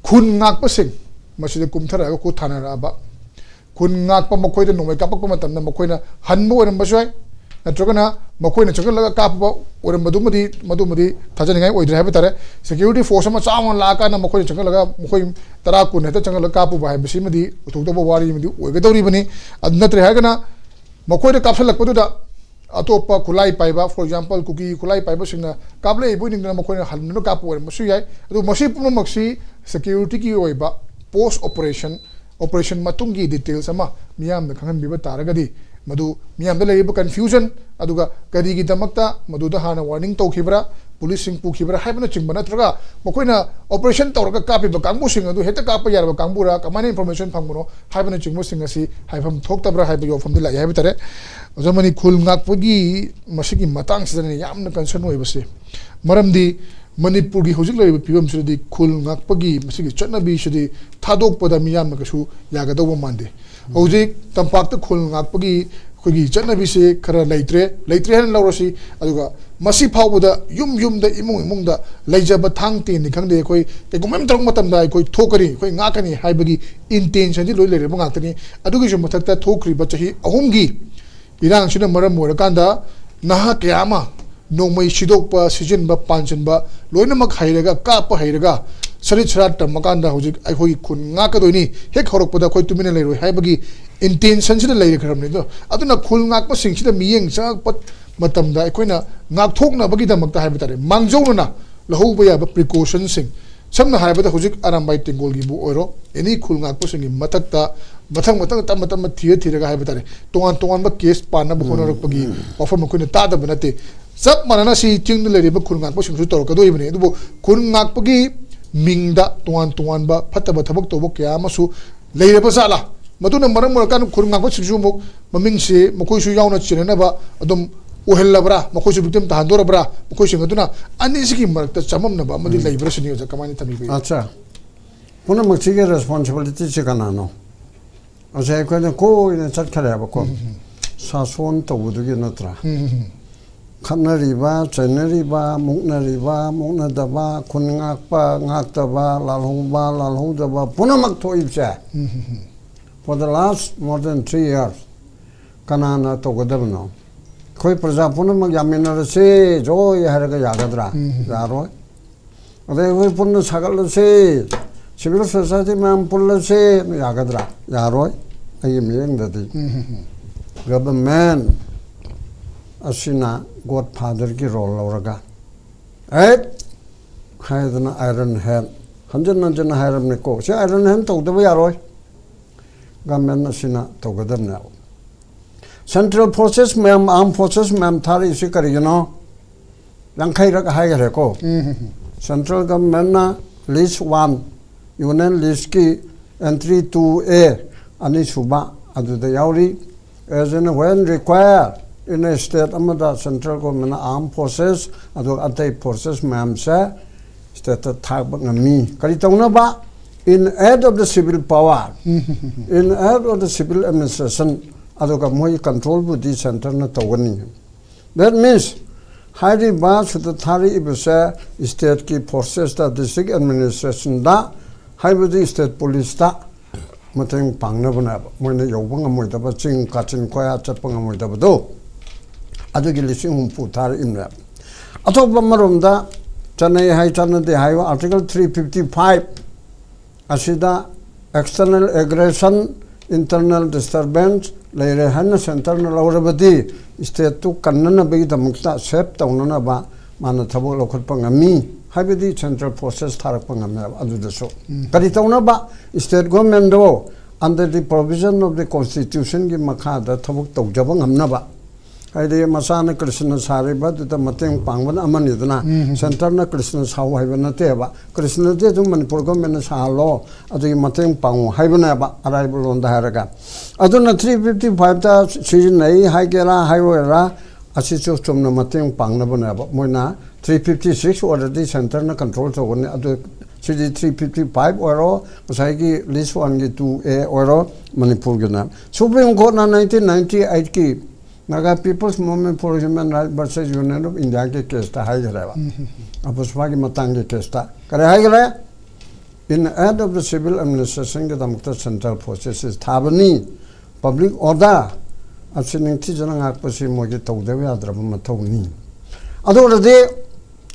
ꯈꯨꯟ ꯉꯥꯛꯄꯁꯤꯡ ꯃꯁꯤꯗ ꯀꯨꯝꯊꯔꯛꯑꯒ ꯈꯨꯠ ꯊꯥꯅꯔꯛꯑꯕ, ꯈꯨꯟ ꯉꯥꯛꯄ ꯃꯈꯣꯏꯗ ꯅꯣꯡꯃꯩ ꯀꯥꯞꯄꯛꯄ ꯃꯇꯝꯗ ꯃꯈꯣꯏꯅ ꯍꯟꯕ ꯑꯣꯏꯔꯝꯕꯁꯨ ꯌꯥꯏ, ꯅꯠꯇ꯭ꯔꯒꯅ ꯃꯈꯣꯏꯅ ꯆꯪꯁꯤꯜꯂꯒ ꯀꯥꯞꯄ ꯑꯣꯏꯔꯝꯕꯗꯨꯃꯗꯤ, ꯃꯗꯨꯃꯗꯤ ꯊꯥꯖꯅꯤꯡꯉꯥꯏ ꯑꯣꯏꯗ꯭ꯔꯦ ꯍꯥꯏꯕ ꯇꯥꯔꯦ꯫ ꯁꯦꯀ꯭ꯌꯨꯔꯤꯇꯤ ꯐꯣꯔꯁ ꯑꯃ ꯆꯥꯎꯅ ꯂꯥꯛꯑꯀꯥꯟꯗ ꯃꯈꯣꯏꯅ ꯆꯪꯁꯤꯜꯂꯒ ꯃꯈꯣꯏ ꯇꯔꯥ ꯀꯨꯟ ꯍꯦꯛꯇ ꯆꯪꯁꯤꯜꯂꯒ ꯀꯥꯞꯄꯨꯕ ꯍꯥꯏꯕꯁꯤꯃꯗꯤ ꯑꯣꯏꯊꯣꯛꯇꯕ ꯋꯥꯔꯤ ꯑꯃꯗꯤ ꯑꯣꯏꯒꯗꯧꯔꯤꯕꯅꯤ꯫ ꯑꯗꯨ ꯅꯠꯇ꯭ꯔꯦ ꯍꯥꯏꯔꯒꯅ ꯃꯈꯣꯏꯗ ꯀꯥꯞꯁꯤꯜꯂꯛꯄꯗꯨꯗ ꯑꯇꯣꯞꯄ ꯈꯨꯠꯂꯥꯏ ꯄꯥꯏꯕ, for example, ꯀꯨꯀꯤ ꯈꯨꯠꯂꯥꯏ ꯄꯥꯏꯕꯁꯤꯡꯅ ꯀꯥꯞꯂꯛꯏꯕꯣꯏ ꯅꯤꯡꯗꯅ ꯃꯈꯣꯏꯅ ꯍꯟꯗꯨꯅ ꯀꯥꯞꯄ ꯑꯣꯏꯔꯝꯕꯁꯨ ꯌꯥꯏ꯫ ꯑꯗꯨ ꯃꯁꯤ ꯄꯨꯝꯅꯃꯛꯁꯤ ꯁꯦꯀ꯭ꯌꯨꯔꯤꯇꯤꯒꯤ ꯑꯣꯏꯕ ꯄꯣꯁ ꯑꯣꯄꯔꯦꯁꯟ, ꯑꯣꯄꯔꯦꯁꯟ ꯃꯇꯨꯡꯒꯤ ꯗꯤꯇꯦꯜꯁ ꯑꯃ ꯃꯤꯌꯥꯝꯗ ꯈꯪꯍꯟꯕꯤꯕ ꯇꯥꯔꯒꯗꯤ, ꯃꯗꯨ ꯃꯤꯌꯥꯝꯗ ꯂꯩꯔꯤꯕ ꯀꯟꯐ꯭ꯌꯨꯖꯟ, ꯑꯗꯨꯒ ꯀꯔꯤꯒꯤꯗꯃꯛꯇ ꯃꯗꯨꯗ ꯍꯥꯟꯅ ꯋꯥꯔꯅꯤꯡ ꯇꯧꯈꯤꯕ꯭ꯔꯥ, ꯄꯨꯂꯤꯁꯁꯤꯡ ꯄꯨꯈꯤꯕ꯭ꯔꯥ ꯍꯥꯏꯕꯅꯆꯤꯡꯕ, ꯅꯠꯇ꯭ꯔꯒ ꯃꯈꯣꯏꯅ ꯑꯣꯄꯔꯦꯁꯟ ꯇꯧꯔꯒ ꯀꯥꯞꯄꯤꯕ ꯀꯥꯡꯕꯨꯁꯤꯡ ꯑꯗꯨ ꯍꯦꯛꯇ ꯀꯥꯞꯄ ꯌꯥꯔꯕ ꯀꯥꯡꯕꯨꯔꯥ, ꯀꯃꯥꯏꯅ ꯏꯟꯐꯣꯔꯃꯦꯁꯟ ꯐꯪꯕꯅꯣ ꯍꯥꯏꯕꯅꯆꯤꯡꯕꯁꯤꯡ ꯑꯁꯤ ꯍꯥꯏꯐꯝ ꯊꯣꯛꯇꯕ꯭ꯔꯥ ꯍꯥꯏꯕꯒꯤ ꯋꯥꯐꯝꯗꯤ ꯂꯥꯛꯏ ꯍꯥꯏꯕ ꯇꯥꯔꯦ꯫ ꯑꯣꯖꯥ ꯃꯅꯤ, ꯈꯨꯜ ꯉꯥꯛꯄꯒꯤ ꯃꯁꯤꯒꯤ ꯃꯇꯥꯡꯁꯤꯗꯅꯤ ꯌꯥꯝꯅ ꯀꯟꯁꯔꯟ ꯑꯣꯏꯕꯁꯦ꯫ ꯃꯔꯝꯗꯤ ꯃꯅꯤꯄꯨꯔꯒꯤ ꯍꯧꯖꯤꯛ ꯂꯩꯔꯤꯕ ꯐꯤꯕꯝꯁꯤꯗꯗꯤ ꯈꯨꯜ ꯉꯥꯛꯄꯒꯤ ꯃꯁꯤꯒꯤ ꯆꯠꯅꯕꯤꯁꯤꯗꯤ ꯊꯥꯗꯣꯛꯄꯗ ꯃꯤꯌꯥꯝꯅ ꯀꯩꯁꯨ ꯌꯥꯒꯗꯧꯕ ꯃꯥꯟꯗꯦ꯫ ꯍꯧꯖꯤꯛ ꯇꯝꯄꯥꯛꯇ ꯈꯨꯜ ꯉꯥꯛꯄꯒꯤ ꯑꯩꯈꯣꯏꯒꯤ ꯆꯠꯅꯕꯤꯁꯦ ꯈꯔ ꯂꯩꯇ꯭ꯔꯦ, ꯂꯩꯇ꯭ꯔꯦ ꯍꯥꯏꯅ ꯂꯧꯔꯁꯤ꯫ ꯑꯗꯨꯒ ꯃꯁꯤ ꯐꯥꯎꯕꯗ ꯌꯨꯝ ꯌꯨꯝꯗ, ꯏꯃꯨꯡ ꯏꯃꯨꯡꯗ ꯂꯩꯖꯕ ꯊꯥꯡ ꯇꯦꯟꯅꯤ ꯈꯪꯗꯦ, ꯑꯩꯈꯣꯏ ꯀꯩꯒꯨꯝꯕ ꯑꯃ ꯇꯧꯔꯛꯄ ꯃꯇꯝꯗ ꯑꯩꯈꯣꯏ ꯊꯣꯛꯀꯅꯤ, ꯑꯩꯈꯣꯏ ꯉꯥꯛꯀꯅꯤ ꯍꯥꯏꯕꯒꯤ ꯏꯟꯇꯦꯟꯁꯟꯁꯤ ꯂꯣꯏ ꯂꯩꯔꯕ ꯉꯥꯛꯇꯅꯤ꯫ ꯑꯗꯨꯒꯤꯁꯨ ꯃꯊꯛꯇ ꯊꯣꯛꯈ꯭ꯔꯤꯕ ꯆꯍꯤ ꯑꯍꯨꯝꯒꯤ ꯏꯔꯥꯡꯁꯤꯅ ꯃꯔꯝ ꯑꯣꯏꯔꯀꯥꯟꯗ ꯅꯍꯥ ꯀꯌꯥ ꯑꯃ ꯅꯣꯡꯃꯩ ꯁꯤꯗꯣꯛꯄ, ꯁꯤꯖꯤꯟꯕ, ꯄꯥꯟꯁꯤꯟꯕ ꯂꯣꯏꯅꯃꯛ ꯍꯩꯔꯒ, ꯀꯥꯞꯄ ꯍꯩꯔꯒ, ꯁꯔꯤꯠ ꯁꯔꯥꯠ ꯇꯝꯃꯀꯥꯟꯗ ꯍꯧꯖꯤꯛ ꯑꯩꯈꯣꯏꯒꯤ ꯈꯨꯟ ꯉꯥꯛꯀꯗꯣꯏꯅꯤ, ꯍꯦꯛ ꯍꯧꯔꯛꯄꯗ ꯑꯩꯈꯣꯏ ꯇꯨꯃꯤꯟꯅ ꯂꯩꯔꯣꯏ ꯍꯥꯏꯕꯒꯤ ꯏꯟꯇꯦꯟꯁꯟꯁꯤꯗ ꯂꯩꯈ꯭ꯔꯕꯅꯤ꯫ ꯑꯗꯣ ꯑꯗꯨꯅ ꯈꯨꯜ ꯉꯥꯛꯄꯁꯤꯡꯁꯤꯗ ꯃꯤꯠꯌꯦꯡ ꯆꯪꯉꯛꯄ ꯃꯇꯝꯗ ꯑꯩꯈꯣꯏꯅ ꯉꯥꯛꯊꯣꯛꯅꯕꯒꯤꯗꯃꯛꯇ ꯍꯥꯏꯕ ꯇꯥꯔꯦ, ꯃꯥꯡꯖꯧꯅꯅ ꯂꯧꯍꯧꯕ ꯌꯥꯕ ꯄ꯭ꯔꯤꯀꯣꯁꯟꯁꯤꯡ, ꯁꯝꯅ ꯍꯥꯏꯔꯕꯗ ꯍꯧꯖꯤꯛ ꯑꯔꯥꯝꯕꯥꯏ ꯇꯦꯡꯒꯣꯜꯒꯤꯕꯨ ꯑꯣꯏꯔꯣ, ꯑꯦꯅꯤ ꯈꯨꯜ ꯉꯥꯛꯄꯁꯤꯡꯒꯤ ꯃꯊꯛꯇ ꯃꯊꯪ ꯃꯊꯪ ꯇꯞꯅ ꯇꯞꯅ ꯊꯤꯔ ꯊꯤꯔꯒ ꯍꯥꯏꯕ ꯇꯥꯔꯦ, ꯇꯣꯉꯥꯟ ꯇꯣꯉꯥꯟꯕ ꯀꯦꯁ ꯄꯥꯟꯅꯕ ꯍꯣꯠꯅꯔꯛꯄꯒꯤ ꯋꯥꯐꯝ ꯑꯩꯈꯣꯏꯅ ꯇꯥꯗꯕ ꯅꯠꯇꯦ꯫ ꯆꯞ ꯃꯥꯟꯅꯅ ꯁꯤ ꯆꯤꯡꯗ ꯂꯩꯔꯤꯕ ꯈꯨꯜ ꯉꯥꯛꯄꯁꯤꯡꯁꯨ ꯇꯧꯔꯛꯀꯗꯣꯔꯤꯕꯅꯤ꯫ ꯑꯗꯨꯕꯨ ꯈꯨꯜ ꯉꯥꯛꯄꯒꯤ ꯃꯤꯡꯗ ꯇꯣꯉꯥꯟ ꯇꯣꯉꯥꯟꯕ ꯐꯠꯇꯕ ꯊꯕꯛ ꯇꯧꯕ ꯀꯌꯥ ꯑꯃꯁꯨ ꯂꯩꯔꯕ ꯖꯥꯠꯂꯥ? ꯃꯗꯨꯅ ꯃꯔꯝ ꯑꯣꯏꯔꯀꯥꯟꯗ ꯈꯨꯜ ꯉꯥꯛꯄꯁꯤꯡꯁꯨ ꯑꯃꯨꯛ ꯃꯃꯤꯡꯁꯦ ꯃꯈꯣꯏꯁꯨ ꯌꯥꯎꯅ ꯆꯦꯟꯅꯅꯕ ꯑꯗꯨꯝ ꯑꯣꯏꯍꯜꯂꯕ꯭ꯔꯥ? ꯃꯈꯣꯏꯁꯨ ꯚꯤꯛꯇꯤꯝ ꯇꯥꯍꯟꯗꯣꯔꯕ꯭ꯔꯥ? ꯃꯈꯣꯏꯁꯤꯡ ꯑꯗꯨꯅ ꯑꯅꯤꯁꯤꯒꯤ ꯃꯔꯛꯇ ꯆꯃꯝꯅꯕ ꯑꯃꯗꯤ ꯂꯩꯕ꯭ꯔꯥ ꯁꯤꯅꯤ, ꯑꯣꯖꯥ, ꯀꯃꯥꯏꯅ ꯊꯝꯕꯤꯕ? ꯑꯠꯆꯥ, ꯄꯨꯝꯅꯃꯛꯁꯤꯒꯤ ꯔꯦꯁꯄꯣꯟꯁꯤꯕꯤꯂꯤꯇꯤꯁꯤ ꯀꯅꯥꯅꯣ? ꯑꯁꯤ ꯑꯩꯈꯣꯏꯅ ꯀꯣꯏꯅ ꯆꯠꯈ꯭ꯔꯦꯕꯀꯣ꯫ ꯁꯥꯁꯣꯟ ꯇꯧꯕꯗꯨꯒꯤ ꯅꯠꯇ꯭ꯔꯥ? ꯈꯠꯅꯔꯤꯕ, ꯆꯩꯅꯔꯤꯕ, ꯃꯨꯛꯅꯔꯤꯕ, ꯃꯨꯛꯅꯗꯕ, ꯈꯨꯟ ꯉꯥꯛꯄ, ꯉꯥꯛꯇꯕ, ꯂꯥꯜꯍꯧꯕ, ꯂꯥꯜꯍꯧꯗꯕ ꯄꯨꯝꯅꯃꯛ ꯊꯣꯛꯏꯕꯁꯦ, for the last more than three years, ꯀꯅꯥꯅ ꯇꯧꯒꯗꯕꯅꯣ? ꯑꯩꯈꯣꯏ ꯄ꯭ꯔꯖꯥ ꯄꯨꯝꯅꯃꯛ ꯌꯥꯃꯤꯟꯅꯔꯁꯦ, ꯖꯣꯏ ꯍꯥꯏꯔꯒ ꯌꯥꯒꯗ꯭ꯔꯥ? ꯌꯥꯔꯣꯏ꯫ ꯑꯗꯩ ꯑꯩꯈꯣꯏ ꯄꯨꯟꯅ ꯁꯥꯒꯠꯂꯁꯦ, ꯁꯤꯚꯤꯜ ꯁꯣꯁꯥꯏꯇꯤ ꯃꯌꯥꯝ ꯄꯨꯜꯂꯁꯦ, ꯌꯥꯒꯗ꯭ꯔꯥ? ꯌꯥꯔꯣꯏ꯫ ꯑꯩꯒꯤ ꯃꯤꯠꯌꯦꯡꯗꯗꯤ ꯒꯚꯔꯟꯃꯦꯟ ꯑꯁꯤꯅ ꯒꯣꯗ ꯐꯥꯗꯔꯒꯤ ꯔꯣꯜ ꯂꯧꯔꯒ, ꯑꯦꯠ ꯍꯥꯏꯗꯅ ꯑꯥꯏꯔꯟ ꯍꯦꯟ, ꯍꯟꯖꯤꯟ ꯍꯟꯖꯤꯟ ꯍꯥꯏꯔꯕꯅꯤꯀꯣ, ꯁꯤ ꯑꯥꯏꯔꯟ ꯍꯦꯟ ꯇꯧꯗꯕ ꯌꯥꯔꯣꯏ꯫ ꯒꯚꯔꯟꯃꯦꯟ ꯑꯁꯤꯅ ꯇꯧꯒꯗꯕꯅꯦꯕ꯫ ꯁꯦꯟꯇ꯭ꯔꯦꯜ ꯐꯣꯔꯁꯦꯁ ꯃꯌꯥꯝ, ꯑꯥꯔꯝ ꯐꯣꯔꯁꯦꯁ ꯃꯌꯥꯝ ꯊꯥꯔꯛꯏꯁꯤ ꯀꯔꯤꯒꯤꯅꯣ? ꯌꯥꯡꯈꯩꯔꯛ ꯍꯥꯏꯈ꯭ꯔꯦꯀꯣ꯫ ꯁꯦꯟꯇ꯭ꯔꯦꯜ ꯒꯚꯔꯟꯃꯦꯟꯅ ꯂꯤꯁ ꯋꯥꯟ, ꯌꯨꯅꯤꯌꯟ ꯂꯤꯁꯀꯤ ꯑꯦꯟꯇ꯭ꯔꯤ ꯇꯨ ꯑꯦ, ꯑꯅꯤꯁꯨꯕ ꯑꯗꯨꯗ ꯌꯥꯎꯔꯤ꯫ As and when required in a state ꯑꯃꯗ ꯁꯦꯟꯇ꯭ꯔꯦꯜ ꯒꯣꯔꯃꯦꯟꯅ ꯑꯥꯔꯝ ꯐꯣꯔꯁꯦꯁ ꯑꯗꯨꯒ ꯑꯇꯩ ꯐꯣꯔꯁꯦꯁ ꯃꯌꯥꯝꯁꯦ ꯁ꯭ꯇꯦꯠꯇ ꯊꯥꯕ ꯉꯝꯃꯤ꯫ ꯀꯔꯤ ꯇꯧꯅꯕ? In aid of the civil power, in aid of the civil administration, ꯑꯗꯨꯒ ꯃꯣꯏ ꯀꯟꯇ꯭ꯔꯣꯜꯕꯨꯗꯤ ꯁꯦꯟꯇꯔꯅ ꯇꯧꯒꯅꯤ꯫ That means, ꯍꯥꯏꯔꯤꯕ ꯁꯤꯗ ꯊꯥꯔꯛꯏꯕꯁꯦ stateꯀꯤ forcesꯇ, district administrationꯗ, ꯍꯥꯏꯕꯗꯤ state policeꯇ ꯃꯇꯦꯡ ꯄꯥꯡꯅꯕꯅꯦꯕ꯫ ꯃꯣꯏꯅ ꯌꯧꯕ ꯉꯝꯃꯣꯏꯗꯕ, ꯆꯤꯡ ꯀꯥꯆꯤꯟ ꯀꯣꯌꯥ ꯆꯠꯄ ꯉꯝꯃꯣꯏꯗꯕꯗꯣ, ꯑꯗꯨꯒꯤ ꯂꯤꯁꯤꯡ ꯍꯨꯝꯐꯨ ꯊꯥꯔꯛꯏꯕꯅꯦꯕ꯫ ꯑꯇꯣꯞꯄ ꯑꯃꯔꯣꯝꯗ, ꯆꯠꯅꯩ ꯍꯥꯏ ꯆꯠꯅꯗꯦ ꯍꯥꯏ, Article three fifty five ꯑꯁꯤꯗ external aggression, internal disturbance ꯂꯩꯔꯦ ꯍꯥꯏꯅ centreꯅ ꯂꯧꯔꯕꯗꯤ, stateꯇꯨ ꯀꯟꯅꯅꯕꯒꯤꯗꯃꯛꯇ, safe ꯇꯧꯅꯅꯕ ꯃꯥꯅ ꯊꯕꯛ ꯂꯧꯈꯠꯄ ꯉꯝꯃꯤ, ꯍꯥꯏꯕꯗꯤ central forces ꯊꯥꯔꯛꯄ ꯉꯝꯃꯦꯕ꯫ ꯑꯗꯨꯗꯁꯨ ꯀꯔꯤ ꯇꯧꯅꯕ? State governmentꯗꯣ under the provision of the constitutionꯒꯤ ꯃꯈꯥꯗ ꯊꯕꯛ ꯇꯧꯖꯕ ꯉꯝꯅꯕ꯫ ꯍꯥꯏꯗꯤ ꯃꯆꯥꯅ ꯀ꯭ꯔꯤꯁꯅ ꯁꯥꯔꯤꯕꯗꯨꯗ ꯃꯇꯦꯡ ꯄꯥꯡꯕꯅ ꯑꯃꯅꯤꯗꯅ, centreꯅ ꯀ꯭ꯔꯤꯁꯅ ꯁꯥꯎ ꯍꯥꯏꯕ ꯅꯠꯇꯦꯕ꯫ ꯀ꯭ꯔꯤꯁꯅꯗꯤ ꯑꯗꯨꯝ ꯃꯅꯤꯄꯨꯔ governmentꯅ ꯁꯥꯍꯜꯂꯣ, ꯑꯗꯨꯒꯤ ꯃꯇꯦꯡ ꯄꯥꯡꯉꯨ ꯍꯥꯏꯕꯅꯦꯕ, ꯑꯔꯥꯏꯕ ꯂꯣꯟꯗ ꯍꯥꯏꯔꯒ꯫ ꯑꯗꯨꯅ three fifty fiveꯇ ꯁꯤꯖꯤꯟꯅꯩ ꯍꯥꯏꯒꯦꯔꯥ ꯍꯥꯏꯔꯣꯏꯔꯥ, ꯑꯁꯤꯁꯨ ꯆꯨꯝꯅ ꯃꯇꯦꯡ ꯄꯥꯡꯅꯕꯅꯦꯕ꯫ ꯃꯣꯏꯅ three fifty six ꯑꯣꯏꯔꯗꯤ centreꯅ control ꯇꯧꯒꯅꯤ꯫ ꯑꯗꯨ ꯁꯤꯗꯤ three fifty five ꯑꯣꯏꯔꯣ, ꯉꯁꯥꯏꯒꯤ list oneꯒꯤ two A ꯑꯣꯏꯔꯣ, ꯃꯅꯤꯄꯨꯔꯒꯤꯅ꯫ Supreme Courtꯅ nineteen ninety eightꯀꯤ Naga People's Movement for Human Rights versus Union of Indiaꯒꯤ caseꯇ ꯍꯥꯏꯈ꯭ꯔꯦꯕ꯫ ꯑꯄꯨꯁꯄꯥꯒꯤ ꯃꯇꯥꯡꯒꯤ caseꯇ ꯀꯔꯤ ꯍꯥꯏꯈ꯭ꯔꯦ? In aid of the civil administrationꯒꯤꯗꯃꯛꯇ central forces ꯊꯥꯕꯅꯤ꯫ Public order ꯑꯁꯤ ꯅꯤꯡꯊꯤꯖꯅ ꯉꯥꯛꯄꯁꯤ ꯃꯣꯏꯒꯤ ꯇꯧꯗꯕ ꯌꯥꯗ꯭ꯔꯕ ꯃꯊꯧꯅꯤ꯫ ꯑꯗꯨ ꯑꯣꯏꯔꯗꯤ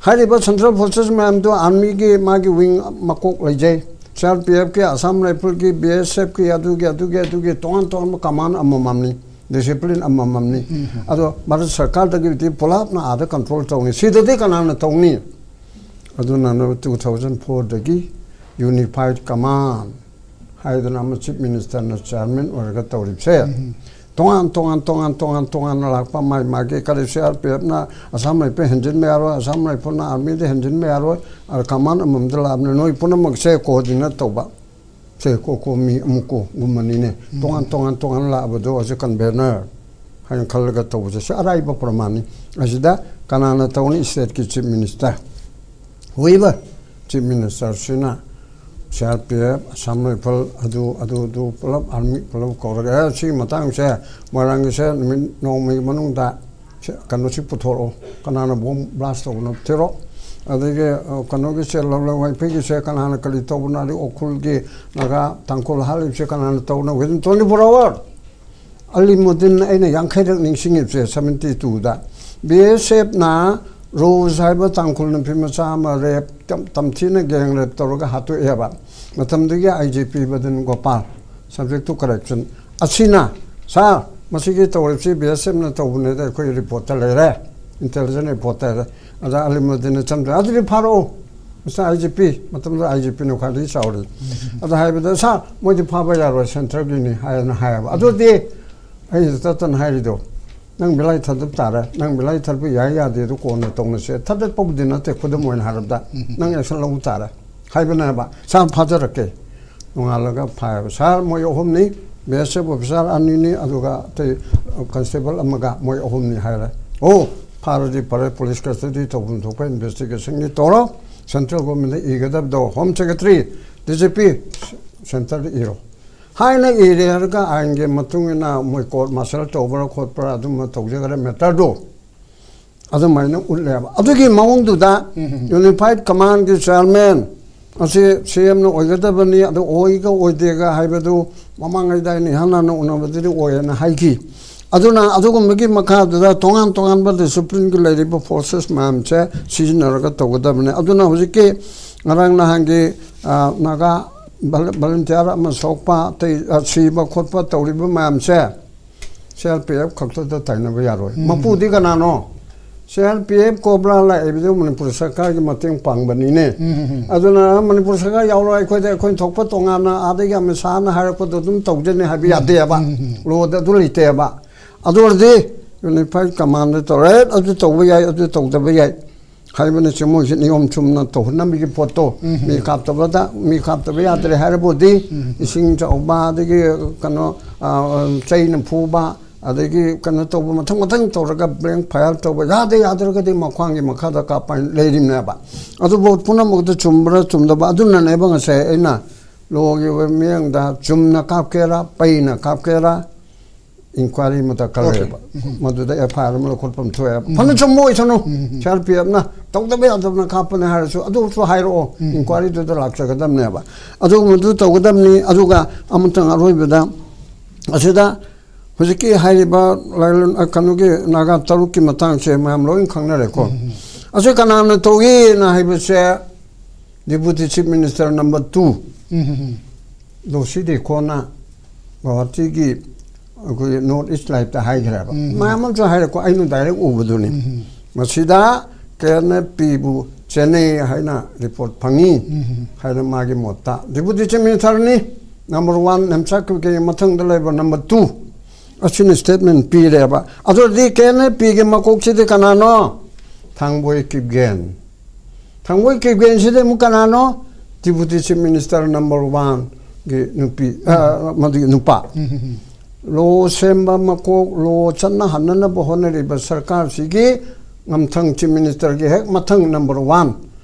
ꯍꯥꯏꯔꯤꯕ central forces ꯃꯌꯥꯝꯗꯣ armyꯒꯤ ꯃꯥꯒꯤ wing ꯃꯀꯣꯛ ꯂꯩꯖꯩ꯫ CRPFꯀꯤ, Assam Rifleꯒꯤ, BSFꯀꯤ, ꯑꯗꯨꯒꯤ, ꯑꯗꯨꯒꯤ, ꯑꯗꯨꯒꯤ ꯇꯣꯉꯥꯟ ꯇꯣꯉꯥꯟꯕ command ꯑꯃꯃꯝꯅꯤ, discipline ꯑꯃꯃꯝꯅꯤ꯫ ꯑꯗꯣ ꯚꯥꯔꯠ ꯁꯔꯀꯥꯔꯗꯒꯤꯗꯤ ꯄꯨꯂꯞꯅ ꯑꯥꯗ control ꯇꯧꯅꯤ꯫ ꯁꯤꯗꯗꯤ ꯀꯅꯥꯅ ꯇꯧꯅꯤ? ꯑꯗꯨꯅ two thousand fourꯗꯒꯤ unified command ꯍꯥꯏꯗꯅ ꯑꯃ chief ministerꯅ chairman ꯑꯣꯏꯔꯒ ꯇꯧꯔꯤꯕꯁꯦ, ꯇꯣꯉꯥꯟ ꯇꯣꯉꯥꯟ ꯇꯣꯉꯥꯟ ꯇꯣꯉꯥꯟ ꯇꯣꯉꯥꯟꯅ ꯂꯥꯛꯄ, ꯃꯥꯒꯤ ꯃꯥꯒꯤ ꯀꯔꯤ CRPFꯅ Assam Rifle ꯍꯦꯟꯖꯤꯟꯕ ꯌꯥꯔꯣꯏ, Assam Rifleꯅ armyꯗ ꯍꯦꯟꯖꯤꯟꯕ ꯌꯥꯔꯣꯏ, ꯑꯗ command ꯑꯃꯃꯝꯗ ꯂꯥꯛꯑꯕꯅꯤꯅ ꯅꯣꯏ ꯄꯨꯝꯅꯃꯛꯁꯦ coordinate ꯇꯧꯕ꯫ ꯁꯦ ꯀꯣ ꯀꯣ ꯃꯤ ꯑꯃꯨꯛ ꯀꯣ ꯒꯨꯝꯕꯅꯤꯅꯦ꯫ ꯇꯣꯉꯥꯟ ꯇꯣꯉꯥꯟ ꯇꯣꯉꯥꯟ ꯂꯥꯛꯑꯕꯗꯣ ꯍꯧꯖꯤꯛ convener ꯍꯥꯏꯅ ꯈꯜꯂꯒ ꯇꯧꯕꯁꯦ ꯁꯤ ꯑꯔꯥꯏꯕ ꯄ꯭ꯔꯃꯥꯟꯅꯤ꯫ ꯑꯁꯤꯗ ꯀꯅꯥꯅ ꯇꯧꯅꯤ? Stateꯀꯤ chief minister꯫ Whoever chief ministerꯁꯤꯅ CRPF, Assam Rifle, ꯑꯗꯨ, ꯑꯗꯨ, ꯑꯗꯨ ꯄꯨꯂꯞ army ꯄꯨꯂꯞ ꯀꯧꯔꯒ, "ꯑꯦ, ꯁꯤꯒꯤ ꯃꯇꯥꯡꯁꯦ ꯃꯣꯏꯔꯥꯡꯒꯤꯁꯦ ꯅꯨꯃꯤꯠ ꯅꯣꯡꯃꯒꯤ ꯃꯅꯨꯡꯗ ꯁꯦ, ꯀꯩꯅꯣꯁꯤ ꯄꯨꯊꯣꯔꯛꯑꯣ, ꯀꯅꯥꯅ ꯕꯣꯝ ꯕ꯭ꯂꯥꯁ ꯇꯧꯕꯅꯣ ꯊꯤꯔꯣ, ꯑꯗꯒꯤ ꯑ, ꯀꯩꯅꯣꯒꯤꯁꯦ, ꯂꯧꯂꯧ ꯋꯥꯏꯐꯩꯒꯤꯁꯦ ꯀꯅꯥꯅ ꯀꯔꯤ ꯇꯧꯕꯅꯣ, ꯑꯗꯩ ꯎꯈ꯭ꯔꯨꯜꯒꯤ ꯅꯥꯒꯥ ꯇꯥꯡꯈꯨꯜ ꯍꯥꯠꯂꯤꯕꯁꯦ ꯀꯅꯥꯅ ꯇꯧꯕꯅꯣ, within twenty four hour꯫ Alimuddin ꯑꯩꯅ ꯌꯥꯡꯈꯩꯔꯛ ꯅꯤꯡꯁꯤꯡꯉꯤꯕꯁꯦ seventy twoꯗ, ꯕꯤ ꯑꯦꯁ ꯑꯦꯐꯅ ꯔꯣꯖ ꯍꯥꯏꯕ ꯇꯥꯡꯈꯨꯜ ꯅꯨꯄꯤ ꯃꯆꯥ ꯑꯃ ꯔꯦꯞ ꯇꯝꯊꯤꯅ ꯒꯦꯡ ꯔꯦꯞ ꯇꯧꯔꯒ ꯍꯥꯠꯇꯣꯛꯑꯦꯕ꯫ ꯃꯇꯝꯗꯨꯒꯤ I G P Badan Gopal, subject to correction, ꯑꯁꯤꯅ, "ꯁꯥꯔ, ꯃꯁꯤꯒꯤ ꯇꯧꯔꯤꯕꯁꯤ ꯕꯤ ꯑꯦꯁ ꯑꯦꯐꯅ ꯇꯧꯕꯅꯦꯗ ꯑꯩꯈꯣꯏ ꯔꯤꯄꯣꯔꯠꯇ ꯂꯩꯔꯦ, ꯏꯟꯇꯦꯂꯤꯖꯦꯟꯁ ꯔꯤꯄꯣꯔꯠꯇ ꯂꯩꯔꯦ, ꯑꯗ ꯑꯂꯤꯃꯨꯗꯤꯟꯅ ꯆꯪꯗ꯭ꯔꯦ, ꯑꯗꯨꯗꯤ ꯐꯥꯔꯛꯑꯣ, ꯃꯁꯤꯗ ꯑꯥꯏ ꯖꯤ ꯄꯤ, ꯃꯇꯝꯗꯨꯗ ꯑꯥꯏ ꯖꯤ ꯄꯤꯅ ꯈ꯭ꯋꯥꯏꯗꯒꯤ ꯆꯥꯎꯔꯤ, ꯑꯗ ꯍꯥꯏꯕꯗ, ꯁꯥꯔ, ꯃꯣꯏꯗꯤ ꯐꯥꯕ ꯌꯥꯔꯣꯏ, ꯁꯦꯟꯇ꯭ꯔꯒꯤꯅꯤ" ꯍꯥꯏꯅ ꯍꯥꯏꯌꯦꯕ꯫ ꯑꯗꯨꯗꯤ ꯑꯩꯅ ꯇꯠꯇꯅ ꯍꯥꯏꯔꯤꯗꯣ, "ꯅꯪ ꯕꯤꯂꯥꯏ ꯊꯥꯗꯠ ꯇꯥꯔꯦ, ꯅꯪ ꯕꯤꯂꯥꯏ ꯊꯥꯗꯠꯄ ꯌꯥꯏ ꯌꯥꯗꯦ ꯑꯗꯨ ꯀꯣꯟꯅ ꯇꯧꯅꯁꯦ", ꯊꯥꯗꯠꯄꯕꯨꯗꯤ ꯅꯠꯇꯦ, ꯈꯨꯗꯝ ꯑꯣꯏꯅ ꯍꯥꯏꯔꯕꯗ, "ꯅꯪ ꯑꯦꯛꯁꯟ ꯂꯧꯕ ꯇꯥꯔꯦ" ꯍꯥꯏꯕꯅꯦꯕ꯫ "ꯁꯥꯔ, ꯐꯥꯖꯔꯛꯀꯦ"꯫ ꯅꯣꯡꯉꯥꯜꯂꯒ ꯐꯥꯏꯕ, "ꯁꯥꯔ, ꯃꯣꯏ ꯑꯍꯨꯝꯅꯤ, ꯕꯤ ꯑꯦꯁ ꯑꯦꯐ ꯑꯣꯐꯤꯁꯥꯔ ꯑꯅꯤꯅꯤ, ꯑꯗꯨꯒ ꯑꯇꯩ ꯀꯟꯁꯇꯦꯕꯜ ꯑꯃꯒ, ꯃꯣꯏ ꯑꯍꯨꯝꯅꯤ" ꯍꯥꯏꯔꯦ꯫ "ꯑꯣ, ꯐꯥꯔꯗꯤ ꯐꯔꯦ, ꯄꯨꯂꯤꯁ ꯀꯁꯇꯗꯤ ꯇꯧꯐꯝ ꯊꯣꯛꯄ ꯏꯟꯚꯦꯁꯇꯤꯒꯦꯁꯟꯒꯤ ꯇꯧꯔꯣ, central ꯒꯣꯔꯃꯦꯟꯗ ꯏꯒꯗꯕꯗꯣ home secretary, D G P, ꯁꯦꯟꯇꯔꯗ ꯏꯔꯣ" ꯍꯥꯏꯅ ꯏꯔꯦ꯫ ꯍꯥꯏꯔꯒ ꯑꯥꯏꯟꯒꯤ ꯃꯇꯨꯡ ꯏꯟꯅ ꯃꯣꯏ ꯀꯣꯔꯠ ꯃꯥꯔꯁꯦꯜ ꯇꯧꯕ꯭ꯔꯥ ꯈꯣꯠꯄ꯭ꯔꯥ ꯑꯗꯨꯝꯕ ꯇꯧꯖꯈ꯭ꯔꯦ, ꯃꯦꯇꯔꯗꯣ ꯑꯗꯨꯃꯥꯏꯅ ꯎꯠꯂꯦꯕ꯫ ꯑꯗꯨꯒꯤ ꯃꯑꯣꯡꯗꯨꯗ ꯌꯨꯅꯤꯐꯥꯏꯠ ꯀꯃꯥꯟꯒꯤ ꯆꯤꯌꯥꯔꯃꯦꯟ ꯑꯁꯤ ꯁꯤ ꯑꯦꯝꯅ ꯑꯣꯏꯒꯗꯕꯅꯤ, ꯑꯗꯨ ꯑꯣꯏꯒ ꯑꯣꯏꯗꯦꯒ ꯍꯥꯏꯕꯗꯨ ꯃꯃꯥꯡꯉꯩꯗ ꯑꯩꯅ ꯏꯍꯥꯟ ꯍꯥꯟꯅ ꯎꯅꯕꯗꯨꯗꯤ ꯑꯣꯏꯌꯦꯅ ꯍꯥꯏꯈꯤ꯫ ꯑꯗꯨꯅ ꯑꯗꯨꯒꯨꯝꯕꯒꯤ ꯃꯈꯥꯗꯨꯗ ꯇꯣꯉꯥꯟ ꯇꯣꯉꯥꯟꯕ ꯗꯤꯁꯤꯄ꯭ꯂꯤꯟꯒꯤ ꯂꯩꯔꯤꯕ ꯐꯣꯔꯁꯦꯁ ꯃꯌꯥꯝꯁꯦ ꯁꯤꯖꯤꯟꯅꯔꯒ ꯇꯧꯒꯗꯕꯅꯤ꯫ ꯑꯗꯨꯅ ꯍꯧꯖꯤꯛꯀꯤ ꯉꯔꯥꯡ ꯅꯍꯥꯟꯒꯤ, ꯑ, ꯅꯥꯒꯥ ꯚꯣꯂ-, ꯚꯣꯂꯨꯟꯇꯤꯌꯥꯔ ꯑꯃ ꯁꯣꯛꯄ, ꯑꯇꯩ, ꯑ, ꯁꯤꯕ ꯈꯣꯠꯄ ꯇꯧꯔꯤꯕ ꯃꯌꯥꯝꯁꯦ ꯁꯤ ꯑꯥꯔ ꯄꯤ ꯑꯦꯐ ꯈꯛꯇꯗ ꯇꯥꯏꯅꯕ ꯌꯥꯔꯣꯏ꯫ ꯃꯄꯨꯗꯤ ꯀꯅꯥꯅꯣ? C R P F cobra ꯂꯥꯛꯏꯕꯗꯨ ꯃꯅꯤꯄꯨꯔ ꯁꯔꯀꯥꯔꯒꯤ ꯃꯇꯦꯡ ꯄꯥꯡꯕꯅꯤꯅꯦ꯫ ꯑꯗꯨꯅ ꯃꯅꯤꯄꯨꯔ ꯁꯔꯀꯥꯔ ꯌꯥꯎꯔꯣꯏ, ꯑꯩꯈꯣꯏꯗ, ꯑꯩꯈꯣꯏꯅ ꯊꯣꯛꯄ ꯇꯣꯉꯥꯟꯅ ꯑꯥꯗꯒꯤ ꯑꯃꯤꯠ ꯁꯥꯍꯅ ꯍꯥꯏꯔꯛꯄꯗꯣ ꯑꯗꯨꯝ ꯇꯧꯖꯅꯤ ꯍꯥꯏꯕ ꯌꯥꯗꯦꯕ꯫ ꯂꯣꯗ ꯑꯗꯨ ꯂꯩꯇꯦꯕ꯫ ꯑꯗꯨ ꯑꯣꯏꯔꯗꯤ ꯌꯨꯅꯤꯐꯥꯏꯠ ꯀꯃꯥꯟꯗ ꯇꯧꯔꯦ, ꯑꯗꯨ ꯇꯧꯕ ꯌꯥꯏ, ꯑꯗꯨ ꯇꯧꯗꯕ ꯌꯥꯏ ꯍꯥꯏꯕꯅꯆꯤꯡꯕ, ꯃꯣꯏꯁꯤ ꯅꯤꯌꯣꯝ ꯆꯨꯝꯅ ꯇꯧꯍꯟꯅꯕꯒꯤ ꯄꯣꯠꯇꯣ, ꯃꯤ ꯀꯥꯞꯇꯕꯗ, ꯃꯤ ꯀꯥꯞꯇꯕ ꯌꯥꯗ꯭ꯔꯦ ꯍꯥꯏꯔꯕꯨꯗꯤ, ꯏꯁꯤꯡ ꯆꯥꯎꯕ, ꯑꯗꯒꯤ ꯀꯩꯅꯣ, ꯑ, ꯆꯩꯅ ꯐꯨꯕ, ꯑꯗꯒꯤ ꯀꯩꯅꯣ ꯇꯧꯕ, ꯃꯊꯪ ꯃꯊꯪ ꯇꯧꯔꯒ ꯕ꯭ꯂꯦꯡ ꯐꯥꯌꯔ ꯇꯧꯕ, ꯌꯥꯗꯦ, ꯌꯥꯗ꯭ꯔꯒꯗꯤ ꯃꯈ꯭ꯋꯥꯡꯒꯤ ꯃꯈꯥꯗ ꯀꯥꯞꯄ ꯍꯥꯏꯅ ꯂꯩꯔꯤꯕꯅꯦꯕ꯫ ꯑꯗꯨꯕꯨ ꯄꯨꯝꯅꯃꯛꯇ ꯆꯨꯝꯕ꯭ꯔꯥ ꯆꯨꯝꯗꯕ, ꯑꯗꯨꯅꯅꯦꯕ ꯉꯁꯥꯏ ꯑꯩꯅ ꯂꯣꯒꯤ ꯑꯣꯏꯕ ꯃꯤꯠꯌꯦꯡꯗ ꯆꯨꯝꯅ ꯀꯥꯞꯀꯦꯔꯥ, ꯄꯩꯅ ꯀꯥꯞꯀꯦꯔꯥ, ꯏꯟꯀ꯭ꯋꯥꯏꯔꯤ ꯑꯃ ꯗꯔꯀꯥꯔ Okay. ꯂꯩꯌꯦꯕ꯫ ꯎꯝ꯫ ꯃꯗꯨꯗ ꯑꯦꯐ ꯑꯥꯏ ꯑꯥꯔ ꯑꯃ ꯂꯧꯈꯠꯄ ꯑꯃ ꯊꯣꯛꯑꯦꯕ꯫ ꯎꯝ꯫ ꯐꯅ ꯆꯨꯝꯕ ꯑꯣꯏꯁꯅꯨ꯫ ꯎꯝ꯫ ꯁꯤ ꯑꯥꯔ ꯄꯤ ꯑꯦꯐꯅ ꯇꯧꯗꯕ ꯌꯥꯗꯕꯅ ꯀꯥꯞꯄꯅꯦ ꯍꯥꯏꯔꯁꯨ, ꯑꯗꯨꯁꯨ ꯍꯥꯏꯔꯛꯑꯣ꯫ ꯎꯝ꯫ ꯏꯟꯀ꯭ꯋꯥꯏꯔꯤꯗꯨꯗ ꯂꯥꯛꯆꯒꯗꯕꯅꯦꯕ꯫ ꯑꯗꯨꯒꯨꯝꯕꯗꯨ ꯇꯧꯒꯗꯕꯅꯤ꯫ ꯑꯗꯨꯒ ꯑꯃꯇꯪ ꯑꯔꯣꯏꯕꯗ, ꯑꯁꯤꯗ ꯍꯧꯖꯤꯛꯀꯤ ꯍꯥꯏꯔꯤꯕ ꯂꯥꯏꯂꯣꯟ, ꯑ, ꯀꯩꯅꯣꯒꯤ ꯅꯥꯒꯥ ꯇꯔꯨꯛꯀꯤ ꯃꯇꯥꯡꯁꯦ ꯃꯌꯥꯝ ꯂꯣꯏ ꯈꯪꯅꯔꯦꯀꯣ꯫ ꯎꯝ꯫ ꯑꯁꯤ ꯀꯅꯥꯅ ꯇꯧꯏꯅ ꯍꯥꯏꯕꯁꯦ, Deputy Chief Minister number two, ꯎꯝ꯫ ꯂꯣꯁꯤ ꯗꯦꯈꯣꯅ ꯒꯧꯍꯥꯇꯤꯒꯤ ꯑꯩꯈꯣꯏꯒꯤ North East Live ꯇ ꯍꯥꯏꯈ꯭ꯔꯦꯕ꯫ ꯎꯝ꯫ ꯃꯌꯥꯝ ꯑꯃꯁꯨ ꯍꯥꯏꯔꯦꯀꯣ, ꯑꯩꯅ direct ꯎꯕꯗꯨꯅꯤ꯫ ꯎꯝ꯫ ꯃꯁꯤꯗ ꯀꯦ ꯑꯦꯟ ꯑꯦꯐ ꯄꯤꯕꯨ ꯆꯦꯟꯅꯩ ꯍꯥꯏꯅ report ꯐꯪꯉꯤ ꯎꯝ꯫ ꯍꯥꯏꯅ ꯃꯥꯒꯤ ꯃꯣꯠꯇ꯫ Deputy Chief Minister ꯅꯤ, number one, ꯅꯦꯝꯆꯥꯛꯀꯤ ꯃꯊꯪꯗ ꯂꯩꯕ number two꯫ ꯑꯁꯤꯅ statement ꯄꯤꯔꯦꯕ꯫ ꯑꯗꯨꯗꯤ ꯀꯦ ꯑꯦꯟ ꯑꯦꯐ ꯄꯤꯒꯤ ꯃꯀꯣꯛꯁꯤꯗꯤ ꯀꯅꯥꯅꯣ? ꯊꯥꯡꯕꯣꯏ ꯀꯤꯞꯒꯦꯟ꯫ ꯊꯥꯡꯕꯣꯏ ꯀꯤꯞꯒꯦꯟꯁꯤꯗꯤ ꯑꯃꯨꯛ ꯀꯅꯥꯅꯣ? Deputy Chief Minister number one ꯒꯤ ꯅꯨꯄꯤ, ꯑ, ꯃꯗꯨꯒꯤ ꯅꯨꯄꯥ꯫ ꯎꯝ, ꯎꯝ, ꯎꯝ꯫ Law ꯁꯦꯝꯕ ꯃꯀꯣꯛ, law ꯆꯠꯅꯍꯟꯅꯅꯕ ꯍꯣꯠꯅꯔꯤꯕ ꯁꯔꯀꯥꯔꯁꯤꯒꯤ ꯃꯊꯪ Chief Minister ꯒꯤ ꯍꯦꯛ ꯃꯊꯪ number one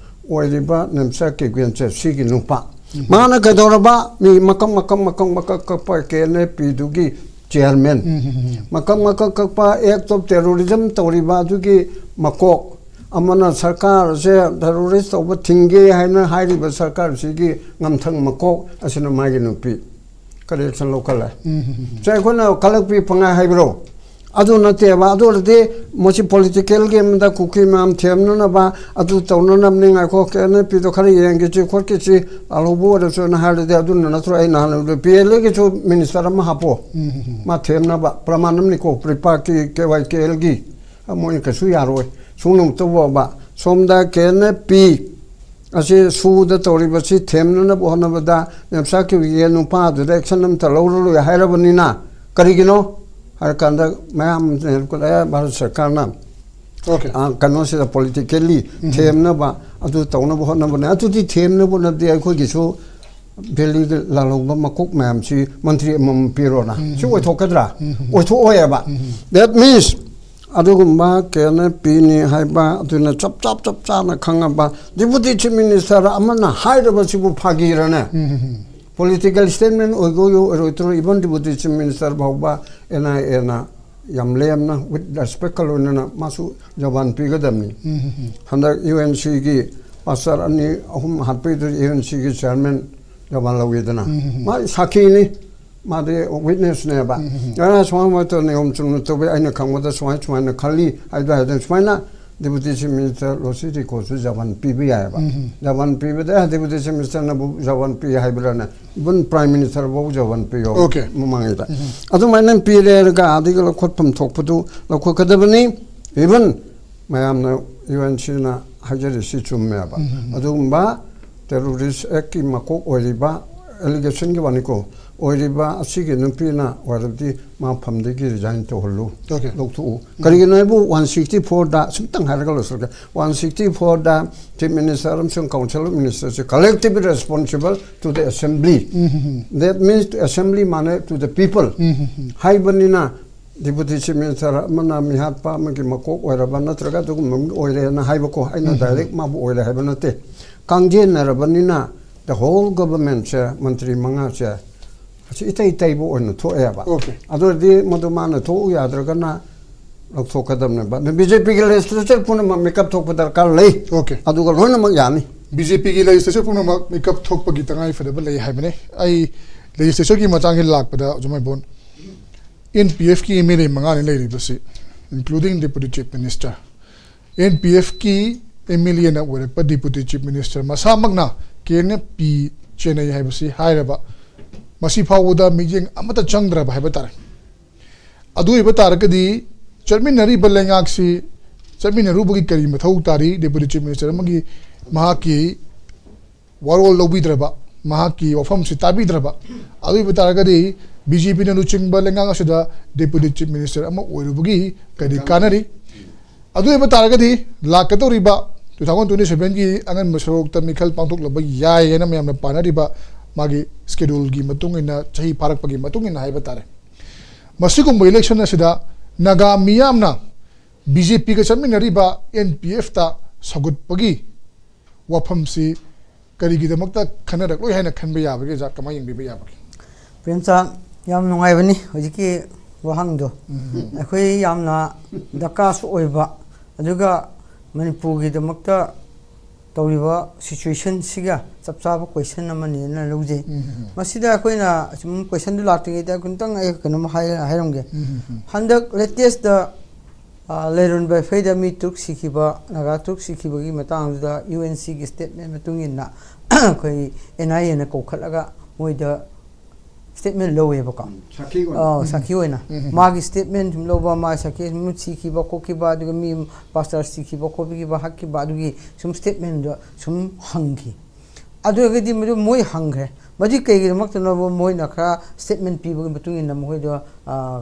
ꯑꯣꯏꯔꯤꯕ ꯅꯦꯝꯆꯥ ꯀꯤꯞꯒꯦꯟꯁꯦ ꯁꯤꯒꯤ ꯅꯨꯄꯥ꯫ ꯎꯝ꯫ ꯃꯥꯅ ꯀꯩꯗꯧꯔꯕ? ꯃꯤ ꯃꯀꯛ ꯃꯀꯛ ꯃꯀꯛ ꯃꯀꯛ ꯀꯛꯄ ꯀꯦ ꯑꯦꯟ ꯑꯦꯐ ꯄꯤꯗꯨꯒꯤ chairman꯫ ꯎꯝ, ꯎꯝ, ꯎꯝ꯫ ꯃꯀꯛ ꯃꯀꯛ ꯀꯛꯄ act of terrorism ꯇꯧꯔꯤꯕ ꯑꯗꯨꯒꯤ ꯃꯀꯣꯛ꯫ ꯑꯃꯅ ꯁꯔꯀꯥꯔꯁꯦ terrorist ꯇꯧꯕ ꯊꯤꯡꯒꯦ ꯍꯥꯏꯅ ꯍꯥꯏꯔꯤꯕ ꯁꯔꯀꯥꯔꯁꯤꯒꯤ ꯉꯝꯊꯪ ꯃꯀꯣꯛ ꯑꯁꯤꯅ ꯃꯥꯒꯤ ꯅꯨꯄꯤ꯫ ꯀꯔꯤ action ꯂꯧꯈꯠꯂꯦ? ꯎꯝ, ꯎꯝ, ꯎꯝ꯫ ꯁꯦ, ꯑꯩꯈꯣꯏꯅ ꯀꯂꯛꯄꯤ ꯄꯉꯥꯏ ꯍꯥꯏꯕ꯭ꯔꯣ? ꯑꯗꯨ ꯅꯠꯇꯦꯕ꯫ ꯑꯗꯨ ꯑꯣꯏꯔꯗꯤ ꯃꯁꯤ political ꯒꯤ ꯑꯃꯗ ꯀꯨꯀꯤ ꯃꯌꯥꯝ ꯊꯦꯝꯅꯅꯕ, ꯑꯗꯨ ꯇꯧꯅꯅꯕꯅꯤ꯫ ꯉꯥꯏꯈꯣ, ꯀꯦ ꯑꯦꯟ ꯑꯦꯐ ꯄꯤꯗꯣ ꯈꯔ ꯌꯦꯡꯒꯦꯁꯤ ꯈꯣꯠꯀꯦꯁꯤ, ꯂꯥꯜꯍꯧꯕ ꯑꯣꯏꯔꯁꯨꯅ ꯍꯥꯏꯔꯗꯤ, ꯑꯗꯨꯅ ꯅꯠꯇ꯭ꯔꯣ ꯑꯩ ꯅꯍꯥꯟ ꯄꯤ ꯑꯦꯜ ꯑꯦꯒꯤꯁꯨ minister ꯑꯃ ꯍꯥꯞꯄꯣ꯫ ꯎꯝ, ꯎꯝ, ꯎꯝ꯫ ꯃꯥ ꯊꯦꯝꯅꯕ ꯄ꯭ꯔꯃꯥꯟ ꯑꯃꯅꯤꯀꯣ, ꯄ꯭ꯔꯤꯄꯥꯛꯀꯤ, ꯀꯦ ꯋꯥꯏ ꯀꯦ ꯑꯦꯜꯒꯤ꯫ ꯃꯣꯏꯅ ꯀꯩꯁꯨ ꯌꯥꯔꯣꯏ꯫ ꯁꯨꯡꯅꯨꯡ ꯇꯧꯕ꯫ ꯁꯣꯝꯗ ꯀꯦ ꯑꯦꯟ ꯑꯦꯐ ꯄꯤ ꯑꯁꯤ ꯁꯨꯗ ꯇꯧꯔꯤꯕꯁꯤ ꯊꯦꯝꯅꯅꯕ ꯍꯣꯠꯅꯕꯗ ꯅꯦꯝꯆꯥꯛꯀꯤ ꯅꯨꯄꯥꯗꯨꯗ action ꯑꯝꯇ ꯂꯧꯔꯔꯣꯏ ꯍꯥꯏꯔꯕꯅꯤꯅ, ꯀꯔꯤꯒꯤꯅꯣ ꯍꯥꯏꯔꯀꯥꯟꯗ ꯃꯌꯥꯝ ꯍꯦꯟꯒꯠꯂꯛꯑꯦ꯫ ꯚꯥꯔꯠ ꯁꯔꯀꯥꯔꯅ, Okay꯫ ꯑ, ꯀꯩꯅꯣꯁꯤꯗ politically ꯎꯝ꯫ ꯊꯦꯝꯅꯕ, ꯑꯗꯨ ꯇꯧꯅꯕ ꯍꯣꯠꯅꯕꯅꯦ꯫ ꯑꯗꯨꯗꯤ ꯊꯦꯝꯅꯕ ꯍꯣꯠꯅꯕꯗꯤ ꯑꯩꯈꯣꯏꯒꯤꯁꯨ ꯚꯦꯂꯤꯒꯤ ꯂꯥꯜꯍꯧꯕ ꯃꯀꯣꯛ ꯃꯌꯥꯝꯁꯤ ꯃꯟꯇ꯭ꯔꯤ ꯑꯃꯃꯝ ꯄꯤꯔꯣꯅ꯫ ꯎꯝ꯫ ꯁꯤ ꯑꯣꯏꯊꯣꯛꯀꯗ꯭ꯔꯥ? ꯎꯝ꯫ ꯑꯣꯏꯊꯣꯛꯑꯣꯏꯕ꯫ ꯎꯝ꯫ That means ꯑꯗꯨꯒꯨꯝꯕ ꯀꯦ ꯑꯦꯟ ꯑꯦꯐ ꯄꯤꯅꯤ ꯍꯥꯏꯕ ꯑꯗꯨꯅ ꯆꯞ ꯆꯞ ꯆꯞ ꯆꯥꯅ ꯈꯪꯉꯕ Deputy Chief Minister ꯑꯃꯅ ꯍꯥꯏꯔꯕꯁꯤꯕꯨ ꯐꯥꯒꯤꯔꯅꯦ? ꯎꯝ꯫ ꯄꯣꯂꯤꯇꯤꯀꯦꯜ ꯁ꯭ꯇꯦꯠꯃꯦꯟ ꯑꯣꯏꯒꯣꯏ ꯑꯣꯏꯔꯣꯏꯗ꯭ꯔꯣ, ꯏꯚꯟ ꯗꯤꯄꯨꯇꯤ ꯆꯤꯐ ꯃꯤꯅꯤꯁꯇꯔ ꯐꯥꯎꯕ ꯑꯦꯟ ꯑꯥꯏ ꯑꯦꯅ ꯌꯥꯝ ꯂꯦꯝꯅ, ꯋꯤꯠ ꯔꯦꯁꯄꯦꯛꯀ ꯂꯣꯏꯅꯅ ꯃꯥꯁꯨ ꯖꯕꯥꯟ ꯄꯤꯒꯗꯕꯅꯤ꯫ ꯍꯟꯗꯛ ꯌꯨ ꯑꯦꯟ ꯁꯤꯒꯤ ꯄꯥꯁꯇꯔ ꯑꯅꯤ ꯑꯍꯨꯝ ꯍꯥꯠꯄꯩꯗꯨ ꯌꯨ ꯑꯦꯟ ꯁꯤꯒꯤ ꯆꯤꯌꯔꯃꯦꯟ ꯖꯕꯥꯟ ꯂꯧꯋꯤꯗꯅ, ꯃꯥ ꯁꯥꯈꯤꯅꯤ, ꯃꯥꯗꯤ ꯋꯤꯠꯅꯦꯁꯅꯦꯕ꯫ ꯉꯔꯥꯡ ꯁꯨꯃꯥꯏ ꯁꯨꯃꯥꯏꯅ ꯇꯧꯅ ꯅꯤꯌꯣꯝ ꯆꯨꯝꯅ ꯇꯧꯕ, ꯑꯩꯅ ꯈꯪꯕꯗ ꯁꯨꯃꯥꯏ ꯁꯨꯃꯥꯏꯅ ꯈꯜꯂꯤ ꯍꯥꯏꯗꯅ ꯍꯥꯏꯗꯅ ꯁꯨꯃꯥꯏꯅ ꯗꯤꯄꯨꯇꯤ ꯆꯤꯐ ꯃꯤꯅꯤꯁꯇꯔ ꯂꯣꯁꯤ ꯔꯤꯀꯣꯁꯨ ꯖꯕꯥꯟ ꯄꯤꯕ ꯌꯥꯏꯑꯕ꯫ ꯖꯕꯥꯟ ꯄꯤꯕꯗ ꯗꯤꯄꯨꯇꯤ ꯆꯤꯐ ꯃꯤꯅꯤꯁꯇꯔꯅꯕꯨ ꯖꯕꯥꯟ ꯄꯤ ꯍꯥꯏꯕ꯭ꯔꯥꯅ, ꯏꯚꯟ ꯄ꯭ꯔꯥꯏꯝ ꯃꯤꯅꯤꯁꯇꯔ ꯐꯥꯎ ꯖꯕꯥꯟ ꯄꯤꯌꯣ꯫ Okay. ꯃꯃꯥꯡꯉꯩꯗ ꯑꯗꯨꯃꯥꯏꯅ ꯄꯤꯔꯦꯔꯒ ꯑꯗꯒꯤ ꯂꯧꯈꯠꯐꯝ ꯊꯣꯛꯄꯗꯨ ꯂꯧꯈꯠꯀꯗꯕꯅꯤ꯫ ꯏꯚꯟ ꯃꯌꯥꯝꯅ ꯌꯨ ꯑꯦꯟ ꯁꯤꯅ ꯍꯥꯏꯖꯔꯤꯁꯤ ꯆꯨꯝꯃꯦꯕ꯫ ꯑꯗꯨꯒꯨꯝꯕ ꯇꯦꯔꯣꯔꯤꯁ ꯑꯦꯛꯀꯤ ꯃꯀꯣꯛ ꯑꯣꯏꯔꯤꯕ, ꯑꯦꯂꯤꯒꯦꯁꯟꯒꯤ ꯋꯥꯅꯤꯀꯣ, ꯑꯣꯏꯔꯤꯕ ꯑꯁꯤꯒꯤ ꯅꯨꯄꯤꯅ ꯑꯣꯏꯔꯕꯗꯤ ꯃꯥ ꯐꯝꯗꯒꯤ ꯔꯤꯖꯥꯏꯟ ꯇꯧꯍꯜꯂꯨ, Okay. ꯂꯧꯊꯣꯛꯎ꯫ ꯀꯔꯤꯒꯤꯅꯣ ꯍꯥꯏꯕꯨ ꯋꯥꯟ ꯁꯤꯛꯁꯇꯤ ꯐꯣꯔꯗ ꯁꯨꯝꯇꯪ ꯍꯥꯏꯔꯒ ꯂꯣꯏꯁꯤꯜꯂꯒꯦ, ꯋꯥꯟ ꯁꯤꯛꯁꯇꯤ ꯐꯣꯔꯗ ꯆꯤꯐ ꯃꯤꯅꯤꯁꯇꯔ ꯑꯃꯁꯨꯡ ꯀꯥꯎꯟꯁꯤꯜ ꯑꯣꯐ ꯃꯤꯅꯤꯁꯇꯔꯁꯦ collective responsible to the assembly, that means to assembly ꯃꯥꯅꯦ to the people ꯍꯥꯏꯕꯅꯤꯅ, ꯗꯤꯄꯨꯇꯤ ꯆꯤꯐ ꯃꯤꯅꯤꯁꯇꯔ ꯑꯃꯅ ꯃꯤꯍꯥꯠꯄ ꯑꯃꯒꯤ ꯃꯀꯣꯛ ꯑꯣꯏꯔꯕ ꯅꯠꯇ꯭ꯔꯒ ꯑꯗꯨꯒꯨꯝꯕ ꯑꯃ ꯑꯣꯏꯔꯦꯅ ꯍꯥꯏꯕꯀꯣ, ꯑꯩꯅ ꯗꯥꯏꯔꯦꯛ ꯃꯥꯕꯨ ꯑꯣꯏꯔꯦ ꯍꯥꯏꯕ ꯅꯠꯇꯦ꯫ ꯀꯥꯡꯖꯦꯟꯅꯔꯕꯅꯤꯅ the whole governmentꯁꯦ, ꯃꯟꯇ꯭ꯔꯤ ꯃꯉꯥꯁꯦ ꯑꯁꯤ ꯏꯇꯩ ꯇꯩꯕ ꯑꯣꯏꯅ ꯊꯣꯛꯑꯦꯕ꯫ Okay. ꯑꯗꯨ ꯑꯣꯏꯔꯗꯤ ꯃꯗꯨ ꯃꯥꯅ ꯊꯣꯛꯎ ꯌꯥꯗ꯭ꯔꯒꯅ ꯂꯧꯊꯣꯛꯀꯗꯕꯅꯦꯕ꯫ ꯑꯗꯨ ꯕꯤ ꯖꯦ ꯄꯤꯒꯤ ꯂꯦꯖꯤꯁꯂꯦꯆꯔ ꯄꯨꯝꯅꯃꯛ ꯃꯤꯀꯞ ꯊꯣꯛꯄ ꯗꯔꯀꯥꯔ ꯂꯩ꯫ Okay. ꯑꯗꯨꯒ ꯂꯣꯏꯅꯃꯛ ꯌꯥꯅꯤ꯫ ꯕꯤ ꯖꯦ ꯄꯤꯒꯤ ꯂꯦꯖꯤꯁꯂꯦꯆꯔ ꯄꯨꯝꯅꯃꯛ ꯃꯤꯀꯞ ꯊꯣꯛꯄꯒꯤ ꯇꯉꯥꯏ ꯐꯗꯕ ꯂꯩ ꯍꯥꯏꯕꯅꯤ꯫ ꯑꯩ ꯂꯦꯖꯤꯁꯂꯦꯆꯔꯒꯤ ꯃꯇꯥꯡꯁꯤ ꯂꯥꯛꯄꯗ, ꯑꯣꯖꯥ ꯃꯥꯏꯕꯣꯟ, ꯑꯦꯟ ꯄꯤ ꯑꯦꯐꯀꯤ ꯑꯦꯝ ꯑꯦꯜ ꯑꯦ ꯃꯉꯥꯅꯤ ꯂꯩꯔꯤꯕꯁꯤ, including deputy chief minister꯫ N P ꯑꯦꯐꯀꯤ ꯑꯦꯝ ꯑꯦꯜ ꯑꯦꯅ ꯑꯣꯏꯔꯛꯄ ꯗꯤꯄꯨꯇꯤ ꯆꯤꯐ ꯃꯤꯅꯤꯁꯇꯔ ꯃꯁꯥꯃꯛꯅ ꯀꯦ ꯑꯦꯟ ꯑꯦꯐ ꯄꯤ ꯆꯦꯟꯅꯩ ꯍꯥꯏꯕꯁꯤ ꯍꯥꯏꯔꯕ, ꯃꯁꯤ ꯐꯥꯎꯕꯗ ꯃꯤꯠꯌꯦꯡ ꯑꯃꯠꯇ ꯆꯪꯗ꯭ꯔꯕ ꯍꯥꯏꯕ ꯇꯥꯔꯦ꯫ ꯑꯗꯨ ꯑꯣꯏꯕ ꯇꯥꯔꯒꯗꯤ ꯆꯠꯃꯤꯟꯅꯔꯤꯕ ꯂꯩꯉꯥꯛꯁꯤ ꯆꯠꯃꯤꯟꯅꯔꯨꯕꯒꯤ ꯀꯔꯤ ꯃꯊꯧ ꯇꯥꯔꯤ? ꯗꯦꯄꯨꯇꯤ ꯆꯤꯐ ꯃꯤꯅꯤꯁꯇꯔ ꯑꯃꯒꯤ ꯃꯍꯥꯛꯀꯤ ꯋꯥꯔꯣꯜ ꯂꯧꯕꯤꯗ꯭ꯔꯕ, ꯃꯍꯥꯛꯀꯤ ꯋꯥꯐꯝꯁꯤ ꯇꯥꯕꯤꯗ꯭ꯔꯕ, ꯑꯗꯨ ꯑꯣꯏꯕ ꯇꯥꯔꯒꯗꯤ ꯕꯤ ꯖꯦ ꯄꯤꯅ ꯂꯨꯆꯤꯡꯕ ꯂꯩꯉꯥꯛ ꯑꯁꯤꯗ ꯗꯦꯄꯨꯇꯤ ꯆꯤꯐ ꯃꯤꯅꯤꯁꯇꯔ ꯑꯃ ꯑꯣꯏꯔꯨꯕꯒꯤ ꯀꯔꯤ ꯀꯥꯟꯅꯔꯤ? ꯑꯗꯨ ꯑꯣꯏꯕ ꯇꯥꯔꯒꯗꯤ ꯂꯥꯛꯀꯗꯧꯔꯤꯕ two thousand twenty sevenꯒꯤ ꯑꯉꯟꯕ ꯁꯣꯔꯣꯛꯇ ꯃꯤꯈꯜ ꯄꯥꯡꯊꯣꯛꯂꯕ ꯌꯥꯏ ꯍꯥꯏꯅ ꯃꯌꯥꯝꯅ ꯄꯥꯅꯔꯤꯕ ꯃꯥꯒꯤ ꯁ꯭ꯀꯦꯗꯨꯜꯒꯤ ꯃꯇꯨꯡ ꯏꯟꯅ, ꯆꯍꯤ ꯐꯥꯔꯛꯄꯒꯤ ꯃꯇꯨꯡ ꯏꯟꯅ ꯍꯥꯏꯕ ꯇꯥꯔꯦ꯫ ꯃꯁꯤꯒꯨꯝꯕ ꯏꯂꯦꯛꯁꯟ ꯑꯁꯤꯗ ꯅꯥꯒꯥ ꯃꯤꯌꯥꯝꯅ ꯕꯤ ꯖꯦ ꯄꯤꯒ ꯆꯠꯃꯤꯟꯅꯔꯤꯕ ꯑꯦꯟ ꯄꯤ ꯑꯦꯐꯇ ꯁꯧꯒꯠꯄꯒꯤ ꯋꯥꯐꯝꯁꯤ ꯀꯔꯤꯒꯤꯗꯃꯛꯇ ꯈꯟꯅꯔꯛꯂꯣꯏ ꯍꯥꯏꯅ ꯈꯟꯕ ꯌꯥꯕꯒꯦ? ꯑꯣꯖꯥ, ꯀꯃꯥꯏꯅ ꯌꯦꯡꯕꯤꯕ ꯌꯥꯕꯒꯦ? ꯄ꯭ꯔꯦꯝꯆꯥꯟ, ꯌꯥꯝ ꯅꯨꯡꯉꯥꯏꯕꯅꯤ ꯍꯧꯖꯤꯛꯀꯤ ꯋꯥꯍꯪꯗꯣ꯫ ꯑꯩꯈꯣꯏ ꯌꯥꯝꯅ ꯗꯔꯀꯥꯔꯁꯨ ꯑꯣꯏꯕ, ꯑꯗꯨꯒ ꯃꯅꯤꯄꯨꯔꯒꯤꯗꯃꯛꯇ ꯇꯧꯔꯤꯕ ꯁꯤꯆꯨꯋꯦꯁꯟꯁꯤꯒ ꯆꯞ ꯆꯥꯕ ꯀꯣꯏꯁꯟ ꯑꯃꯅꯦꯅ ꯂꯧꯖꯩ꯫ ꯃꯁꯤꯗ ꯑꯩꯈꯣꯏꯅ ꯁꯨꯝ ꯀꯣꯏꯁꯟꯗꯨ ꯂꯥꯛꯇ꯭ꯔꯤꯉꯩꯗ ꯑꯩꯈꯣꯏ ꯑꯝꯇꯪ ꯑꯩ ꯀꯩꯅꯣꯝ ꯍꯥꯏ-, ꯍꯥꯏꯔꯝꯒꯦ꯫ ꯍꯟꯗꯛ ꯂꯦꯇꯦꯁꯇ, ꯑ, ꯂꯩꯔꯣꯟ ꯕꯥꯏꯐꯩꯗ ꯃꯤ ꯇꯔꯨꯛ ꯁꯤꯈꯤꯕ, ꯅꯥꯒꯥ ꯇꯔꯨꯛ ꯁꯤꯈꯤꯕꯒꯤ ꯃꯇꯥꯡꯗꯨꯗ ꯌꯨ ꯑꯦꯟ ꯁꯤꯒꯤ ꯁ꯭ꯇꯦꯠꯃꯦꯟ ꯃꯇꯨꯡ ꯏꯟꯅ ꯑꯩꯈꯣꯏ ꯑꯦꯟ ꯑꯥꯏ ꯑꯦꯅ ꯀꯧꯈꯠꯂꯒ ꯃꯣꯏꯗ ꯁ꯭ꯇꯦꯠꯃꯦꯟ ꯂꯧꯋꯦꯕꯀꯣ꯫ ꯁꯥꯈꯤ ꯑꯣꯏꯅ꯫ ꯑꯥ, ꯁꯥꯈꯤ ꯑꯣꯏꯅ꯫ ꯃꯥꯒꯤ ꯁ꯭ꯇꯦꯠꯃꯦꯟ ꯁꯨꯝ ꯂꯧꯕ, ꯃꯥ ꯁꯥꯈꯤ ꯁꯨꯝ ꯁꯤꯈꯤꯕ ꯈꯣꯠꯈꯤꯕ, ꯑꯗꯨꯒ ꯃꯤ ꯄꯥꯁꯇꯔ ꯁꯤꯈꯤꯕ ꯈꯣꯠꯈꯤꯕ, ꯍꯥꯠꯈꯤꯕ, ꯑꯗꯨꯒꯤ ꯁꯨꯝ ꯁ꯭ꯇꯦꯠꯃꯦꯟꯗꯣ ꯁꯨꯝ ꯍꯪꯈꯤ꯫ ꯑꯗꯨ ꯑꯣꯏꯔꯒꯗꯤ ꯃꯗꯨ ꯃꯣꯏ ꯍꯪꯈ꯭ꯔꯦ꯫ ꯃꯗꯨ ꯀꯩꯒꯤꯗꯃꯛꯇꯅꯣꯕ ꯃꯣꯏꯅ ꯈꯔ ꯁ꯭ꯇꯦꯠꯃꯦꯟ ꯄꯤꯕꯒꯤ ꯃꯇꯨꯡ ꯏꯟꯅ ꯃꯈꯣꯏꯗꯣ, ꯑꯥ,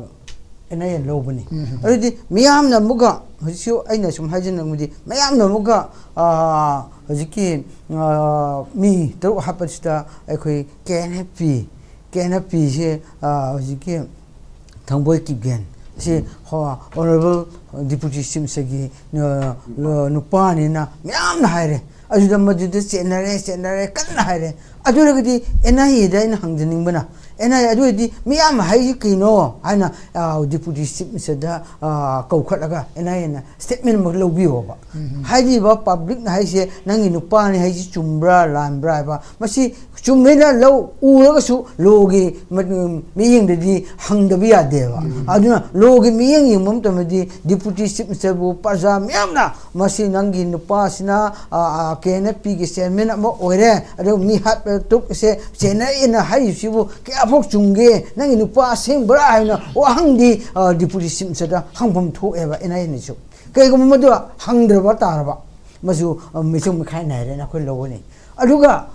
ꯑꯦꯟ ꯑꯥꯏ ꯑꯦ ꯂꯧꯕꯅꯤ꯫ ꯑꯗꯨꯗꯤ ꯃꯤꯌꯥꯝꯅ ꯑꯃꯨꯛꯀ, ꯍꯧꯖꯤꯛꯁꯨ ꯑꯩꯅ ꯁꯨꯝ ꯍꯥꯏꯖꯅꯤꯡꯕꯗꯤ, ꯃꯌꯥꯝꯅ ꯑꯃꯨꯛꯀ, ꯑꯥ, ꯍꯧꯖꯤꯛꯀꯤ, ꯑꯥ, ꯃꯤ ꯇꯔꯨꯛ ꯍꯥꯠꯄꯁꯤꯗ ꯑꯩꯈꯣꯏ K N F P, K N F ꯄꯤꯁꯦ, ꯑꯥ, ꯍꯧꯖꯤꯛꯀꯤ ꯊꯥꯡꯕꯣꯏ ꯀꯤꯞꯒꯦꯟ ꯁꯤ ꯍꯣ-, ꯑꯣꯅꯔꯦꯕꯜ ꯗꯤꯄꯨꯇꯤ ꯆꯤꯐ ꯃꯤꯅꯤꯁꯇꯔꯒꯤ, ꯑ, ꯅꯨꯄꯥꯅꯤꯅ ꯃꯌꯥꯝꯅ ꯍꯥꯏꯔꯦ꯫ ꯑꯗꯨꯗ ꯃꯗꯨꯗ ꯆꯦꯟꯅꯔꯦ, ꯆꯦꯟꯅꯔꯦ, ꯀꯟꯅ ꯍꯥꯏꯔꯦ꯫ ꯑꯗꯨ ꯑꯣꯏꯔꯒꯗꯤ ꯑꯦꯟ ꯑꯥꯏ ꯑꯦꯗ ꯑꯩꯅ ꯍꯪꯖꯅꯤꯡꯕꯅ, ꯑꯦꯟ ꯑꯥꯏ ꯑꯦ ꯑꯗꯨ ꯑꯣꯏꯔꯗꯤ ꯃꯤꯌꯥꯝꯅ ꯍꯥꯏꯔꯤꯁꯤ ꯀꯩꯅꯣ ꯍꯥꯏꯅ, ꯑ, ꯗꯤꯄꯨꯇꯤ ꯆꯤꯐ ꯃꯤꯅꯤꯁꯇꯔꯗ, ꯑ, ꯀꯧꯈꯠꯂꯒ ꯑꯦꯟ ꯑꯥꯏ ꯑꯦꯅ ꯁ꯭ꯇꯦꯠꯃꯦꯟ ꯑꯃ ꯂꯧꯕꯤꯌꯣꯕ꯫ ꯍꯥꯏꯔꯤꯕ ꯄꯕ꯭ꯂꯤꯛꯅ ꯍꯥꯏꯁꯦ ꯅꯪꯒꯤ ꯅꯨꯄꯥꯅꯤ ꯍꯥꯏꯁꯤ ꯆꯨꯝꯕ꯭ꯔꯥ ꯂꯥꯟꯕ꯭ꯔꯥ ꯍꯥꯏꯕ, ꯃꯁꯤ ꯆꯨꯝꯃꯦꯅ ꯂꯧ ꯎꯔꯒꯁꯨ ꯂꯣꯒꯤ ꯃ-, ꯃꯤꯠꯌꯦꯡꯗꯗꯤ ꯍꯪꯗꯕ ꯌꯥꯗꯦꯕ꯫ ꯑꯗꯨꯅ ꯂꯣꯒꯤ ꯃꯤꯠꯌꯦꯡ ꯌꯦꯡꯕ ꯃꯇꯝꯗꯗꯤ ꯗꯤꯄꯨꯇꯤ ꯆꯤꯐ ꯃꯤꯅꯤꯁꯇꯔꯕꯨ ꯄ꯭ꯔꯖꯥ ꯃꯌꯥꯝꯅ ꯃꯁꯤ ꯅꯪꯒꯤ ꯅꯨꯄꯥꯁꯤꯅ, ꯑ, ꯑ, ꯀꯦ ꯑꯦꯟ ꯑꯦꯐ ꯄꯤꯒꯤ ꯆꯤꯌꯔꯃꯦꯟ ꯑꯃ ꯑꯣꯏꯔꯦ, ꯑꯗꯨꯒ ꯃꯤ ꯍꯥꯠꯄ ꯇꯔꯨꯛ ꯑꯁꯦ ꯆꯦꯟꯅꯩꯅ ꯍꯥꯏꯔꯤꯕꯁꯤꯕꯨ ꯀꯌꯥꯐꯥꯎ ꯆꯨꯝꯒꯦ? ꯅꯪꯒꯤ ꯅꯨꯄꯥ ꯑꯁꯦꯡꯕ꯭ꯔꯥ ꯍꯥꯏꯅ ꯋꯥꯍꯪꯗꯤ, ꯑ, ꯗꯤꯄꯨꯇꯤ ꯆꯤꯐ ꯃꯤꯅꯤꯁꯇꯔꯗ ꯍꯪꯐꯝ ꯊꯣꯛꯑꯦꯕ ꯑꯦꯟ ꯑꯥꯏ ꯑꯦꯅꯁꯨ꯫ ꯀꯩꯒꯨꯝꯕ ꯃꯗꯨ ꯍꯪꯗ꯭ꯔꯕ ꯇꯥꯔꯕ, ꯃꯁꯨ, ꯑ, ꯃꯤꯆꯪ ꯃꯤꯈꯥꯏ ꯅꯥꯏꯔꯦꯅ ꯑꯩꯈꯣꯏ ꯂꯧꯒꯅꯤ꯫ ꯑꯗꯨꯒ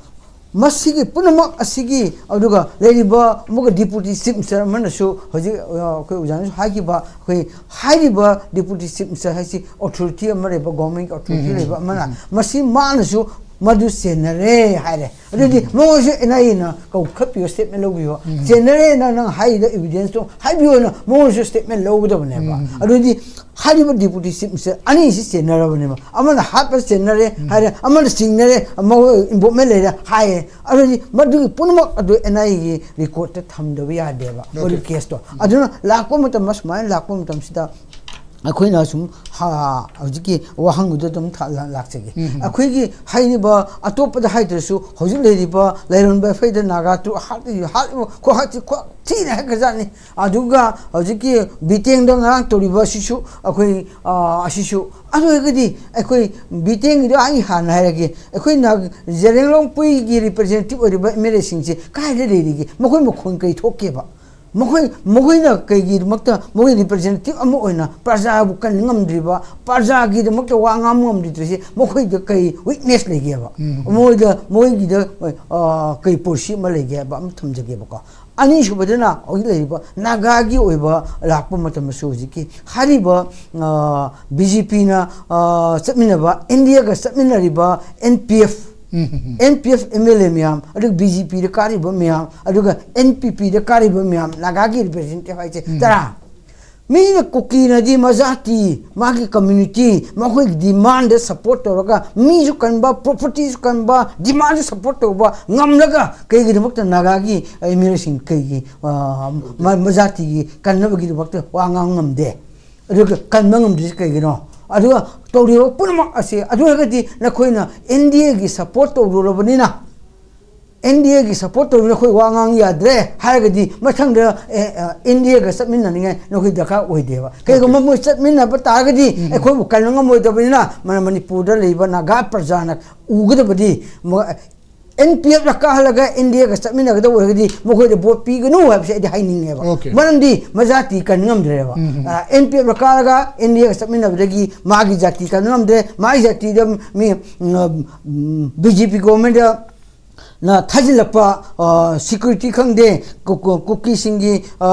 ꯃꯁꯤꯒꯤ ꯄꯨꯝꯅꯃꯛ ꯑꯁꯤꯒꯤ, ꯑꯗꯨꯒ ꯂꯩꯔꯤꯕ ꯑꯃꯨꯛꯀ ꯗꯤꯄꯨꯇꯤ ꯆꯤꯐ ꯃꯤꯅꯤꯁꯇꯔ ꯑꯃꯅꯁꯨ ꯍꯧꯖꯤꯛ, ꯑ, ꯑꯩꯈꯣꯏ ꯑꯣꯖꯥꯅꯁꯨ ꯍꯥꯏꯈꯤꯕ, ꯑꯩꯈꯣꯏ ꯍꯥꯏꯔꯤꯕ ꯗꯤꯄꯨꯇꯤ ꯆꯤꯐ ꯃꯤꯅꯤꯁꯇꯔ ꯍꯥꯏꯁꯤ ꯑꯣꯊꯣꯔꯤꯇꯤ ꯑꯃ ꯂꯩꯕ, ꯒꯣꯚꯔꯟꯃꯦꯟꯠꯀꯤ ꯑꯣꯊꯣꯔꯤꯇꯤ ꯂꯩꯕ ꯑꯃꯅ, ꯃꯁꯤ ꯃꯥꯅꯁꯨ ꯃꯗꯨ ꯆꯦꯟꯅꯔꯦ ꯍꯥꯏꯔꯦ꯫ ꯑꯗꯨꯗꯤ ꯃꯉꯣꯟꯗꯁꯨ ꯑꯦꯟ ꯑꯥꯏ ꯑꯦꯅ ꯀꯧꯈꯠꯄꯤꯌꯣ, ꯁ꯭ꯇꯦꯠꯃꯦꯟ ꯂꯧꯕꯤꯌꯣ꯫ ꯆꯦꯟꯅꯔꯦꯅ ꯅꯪ ꯍꯥꯏꯔꯤꯗꯣ ꯏꯕꯤꯗꯦꯟꯁꯇꯣ ꯍꯥꯏꯕꯤꯌꯣꯅ ꯃꯉꯣꯟꯗꯁꯨ ꯁ꯭ꯇꯦꯠꯃꯦꯟ ꯂꯧꯒꯗꯕꯅꯦꯕ꯫ ꯑꯗꯨꯗꯤ ꯍꯥꯏꯔꯤꯕ ꯗꯤꯄꯨꯇꯤ ꯆꯤꯐ ꯃꯤꯅꯤꯁꯇꯔ ꯑꯅꯤꯁꯤ ꯆꯦꯟꯅꯔꯕꯅꯦꯕ꯫ ꯑꯃꯅ ꯍꯥꯠꯄ ꯆꯦꯟꯅꯔꯦ ꯍꯥꯏꯔꯦ, ꯑꯃꯅ ꯆꯤꯡꯅꯔꯦ, ꯃꯈꯣꯏ ꯏꯟꯚꯣꯜꯚꯃꯦꯟ ꯂꯩꯔꯦ ꯍꯥꯏꯌꯦ꯫ ꯑꯗꯨꯗꯤ ꯃꯗꯨꯒꯤ ꯄꯨꯝꯅꯃꯛ ꯑꯗꯨ ꯑꯦꯟ ꯑꯥꯏ ꯑꯦꯒꯤ ꯔꯦꯀꯣꯔꯗꯇ ꯊꯝꯗꯕ ꯌꯥꯗꯦꯕ, ꯃꯗꯨꯒꯤ ꯀꯦꯁꯇꯣ꯫ ꯑꯗꯨꯅ ꯂꯥꯛꯄ ꯃꯇꯝ, ꯁꯨꯃꯥꯏꯅ ꯂꯥꯛꯄ ꯃꯇꯝꯁꯤꯗ ꯑꯩꯈꯣꯏꯅ ꯁꯨꯝ ꯍꯥ-, ꯍꯧꯖꯤꯛꯀꯤ ꯋꯥꯍꯪꯗꯨꯗ ꯑꯗꯨꯝ ꯊꯥ-, ꯂꯥ-, ꯂꯥꯛꯆꯒꯦ꯫ ꯑꯩꯈꯣꯏꯒꯤ ꯍꯥꯏꯔꯤꯕ, ꯑꯇꯣꯞꯄꯗ ꯍꯥꯏꯗ꯭ꯔꯁꯨ, ꯍꯧꯖꯤꯛ ꯂꯩꯔꯤꯕ ꯂꯩꯔꯝꯕ ꯑꯩꯈꯣꯏꯗ ꯅꯥꯒꯥ ꯇ꯭ꯔꯨꯞ ꯍꯥꯠꯂꯤ-, ꯍꯥꯠꯂꯤꯕ ꯈꯨꯍꯥꯠꯁꯤ ꯈꯨꯍꯥꯠ ꯊꯤꯅ ꯍꯦꯟꯒꯠꯖꯥꯠꯅꯤ꯫ ꯑꯗꯨꯒ ꯍꯧꯖꯤꯛꯀꯤ ꯕꯤꯇꯦꯡꯗ ꯉꯔꯥꯡ ꯇꯧꯔꯤꯕ ꯑꯁꯤꯁꯨ ꯑꯩꯈꯣꯏ, ꯑ, ꯑꯁꯤꯁꯨ꯫ ꯑꯗꯨ ꯑꯣꯏꯔꯒꯗꯤ ꯑꯩꯈꯣꯏ ꯕꯤꯇꯦꯡꯒꯤꯗꯣ ꯑꯩ ꯍꯥꯟꯅ ꯍꯥꯏꯔꯒꯦ, ꯑꯩꯈꯣꯏꯅ ꯖꯦꯔꯦꯡꯂꯣꯡ ꯄꯨꯏꯒꯤ ꯔꯤꯄ꯭ꯔꯖꯦꯟꯇꯦꯇꯤꯚ ꯑꯣꯏꯔꯤꯕ ꯑꯦꯝ ꯑꯦꯜ ꯑꯦꯁꯤꯡꯁꯦ ꯀꯥꯏꯗ ꯂꯩꯔꯤꯒꯦ? ꯃꯈꯣꯏ ꯃꯈꯣꯟ ꯀꯩ ꯊꯣꯛꯀꯦꯕ? ꯃꯈꯣꯏ, ꯃꯈꯣꯏꯅ ꯀꯩꯒꯤꯗꯃꯛꯇ ꯃꯈꯣꯏ ꯔꯤꯄ꯭ꯔꯖꯦꯟꯇꯦꯇꯤꯚ ꯑꯃ ꯑꯣꯏꯅ ꯄ꯭ꯔꯖꯥꯕꯨ ꯀꯟ ꯉꯝꯗ꯭ꯔꯤꯕ, ꯄ꯭ꯔꯖꯥꯒꯤꯗꯃꯛꯇ ꯋꯥ ꯉꯥꯡꯕ ꯉꯝꯗ꯭ꯔꯤꯕꯁꯤ ꯃꯈꯣꯏꯗ ꯀꯩ ꯋꯤꯛꯅꯦꯁ ꯂꯩꯒꯦꯕ? ꯃꯣꯏꯗ, ꯃꯣꯏꯒꯤꯗ, ꯑ, ꯀꯩ ꯄꯣꯂꯤꯁꯤ ꯑꯃ ꯂꯩꯒꯦ ꯍꯥꯏꯕ ꯑꯃ ꯊꯝꯖꯒꯦꯕꯀꯣ꯫ ꯑꯅꯤꯁꯨꯕꯗꯅ ꯍꯧꯖꯤꯛ ꯂꯩꯔꯤꯕ ꯅꯥꯒꯥꯒꯤ ꯑꯣꯏꯕ ꯂꯥꯛꯄ ꯃꯇꯝꯗꯁꯨ ꯍꯧꯖꯤꯛꯀꯤ ꯍꯥꯏꯔꯤꯕ, ꯑ, ꯕꯤ ꯖꯦ ꯄꯤꯅ, ꯑ, ꯆꯠꯃꯤꯟꯅꯕ, ꯏꯟꯗꯤꯌꯥꯒ ꯆꯠꯃꯤꯟꯅꯔꯤꯕ N P F, N P F M L A ꯃꯌꯥꯝ, ꯑꯗꯨꯒ ꯕꯤ ꯖꯦ ꯄꯤꯗ ꯀꯥꯔꯤꯕ ꯃꯌꯥꯝ, ꯑꯗꯨꯒ ꯑꯦꯟ ꯄꯤ ꯄꯤꯗ ꯀꯥꯔꯤꯕ ꯃꯌꯥꯝ, ꯅꯥꯒꯥꯒꯤ ꯔꯤꯄ꯭ꯔꯖꯦꯟꯇꯦꯇꯤꯚ ꯍꯥꯏꯁꯦ ꯇꯔꯥ꯫ ꯃꯤꯅ ꯀꯨꯀꯤꯅꯗꯤ ꯃꯖꯥꯇꯤ, ꯃꯥꯒꯤ ꯀꯝꯃ꯭ꯌꯨꯅꯤꯇꯤ, ꯃꯈꯣꯏꯒꯤ ꯗꯤꯃꯥꯟꯗ ꯁꯞꯄꯣꯔꯠ ꯇꯧꯔꯒ ꯃꯤꯁꯨ ꯀꯟꯕ, ꯄ꯭ꯔꯣꯄꯔꯇꯤꯁꯨ ꯀꯟꯕ, ꯗꯤꯃꯥꯟꯗ ꯁꯞꯄꯣꯔꯠ ꯇꯧꯕ ꯉꯝꯂꯒ ꯀꯩꯒꯤꯗꯃꯛꯇ ꯅꯥꯒꯥꯒꯤ ꯑꯦꯝ ꯑꯦꯜ ꯑꯦꯁꯤꯡ ꯀꯩꯒꯤ, ꯑ, ꯃ-, ꯃꯖꯥꯇꯤꯒꯤ ꯀꯟꯅꯕꯒꯤꯗꯃꯛꯇ ꯋꯥ ꯉꯥꯡ ꯉꯝꯗꯦ? ꯑꯗꯨꯒ ꯀꯟꯕ ꯉꯝꯗ꯭ꯔꯤꯁꯦ ꯀꯩꯒꯤꯅꯣ? ꯑꯗꯨꯒ ꯇꯧꯔꯤꯕ ꯄꯨꯝꯅꯃꯛ ꯑꯁꯤ, ꯑꯗꯨ ꯑꯣꯏꯔꯒꯗꯤ ꯅꯈꯣꯏꯅ ꯑꯦꯟ ꯗꯤ ꯑꯦꯒꯤ ꯁꯞꯄꯣꯔꯠ ꯇꯧꯔꯨꯔꯕꯅꯤꯅ, ꯑꯦꯟ ꯗꯤ ꯑꯦꯒꯤ ꯁꯞꯄꯣꯔꯠ ꯇꯧꯔꯤꯕ ꯅꯈꯣꯏ ꯋꯥ ꯉꯥꯡ ꯌꯥꯗ꯭ꯔꯦ ꯍꯥꯏꯔꯒꯗꯤ ꯃꯊꯪꯗ, ꯑꯦ, ꯑ, ꯑꯦꯟ ꯗꯤ ꯑꯦꯒ ꯆꯠꯃꯤꯟꯅꯅꯤꯡꯉꯥꯏ ꯅꯈꯣꯏ ꯗꯔꯀꯥꯔ ꯑꯣꯏꯗꯦꯕ꯫ ꯀꯩꯒꯨꯝꯕ ꯃꯣꯏ ꯆꯠꯃꯤꯟꯅꯕ ꯇꯥꯔꯒꯗꯤ ꯑꯩꯈꯣꯏꯕꯨ ꯀꯟꯕ ꯉꯝꯃꯣꯏꯗꯕꯅꯤꯅ ꯃ-, ꯃꯅꯤꯄꯨꯔꯗ ꯂꯩꯕ ꯅꯥꯒꯥ ꯄ꯭ꯔꯖꯥꯅ ꯎꯒꯗꯕꯗꯤ ꯃ-, ꯑꯦꯟ ꯄꯤ ꯑꯦꯐ ꯀꯥꯍꯜꯂꯒ ꯑꯦꯟ ꯗꯤ ꯑꯦꯒ ꯆꯠꯃꯤꯟꯅꯒꯗꯕ ꯑꯣꯏꯔꯒꯗꯤ ꯃꯈꯣꯏꯗ ꯚꯣꯠ ꯄꯤꯒꯅꯨ ꯍꯥꯏꯕꯁꯦ ꯑꯩꯗꯤ ꯍꯥꯏꯅꯤꯡꯉꯦꯕ꯫ ꯑꯣꯀꯦ꯫ ꯃꯔꯝꯗꯤ ꯃꯖꯥꯇꯤ ꯀꯟ ꯉꯝꯗ꯭ꯔꯦꯕ꯫ ꯎꯝ, ꯎꯝ꯫ ꯑ, ꯑꯦꯟ ꯄꯤ ꯑꯦꯐ ꯀꯥꯔꯒ ꯑꯦꯟ ꯗꯤ ꯑꯦꯒ ꯆꯠꯃꯤꯟꯅꯕꯗꯒꯤ ꯃꯥꯒꯤ ꯖꯥꯇꯤ ꯀꯟ ꯉꯝꯗ꯭ꯔꯦ꯫ ꯃꯥꯒꯤ ꯖꯥꯇꯤꯗ ꯃꯤ, ꯎꯝ, ꯎꯝ, ꯕꯤ ꯖꯦ ꯄꯤ ꯒꯣꯚꯔꯟꯃꯦꯟꯠꯇ ꯅ ꯊꯥꯖꯤꯜꯂꯛꯄ ꯁꯤꯀ꯭ꯌꯨꯔꯤꯇꯤ ꯈꯪꯗꯦ, ꯀꯨ- ꯀꯨ- ꯀꯨꯀꯤꯁꯤꯡꯒꯤ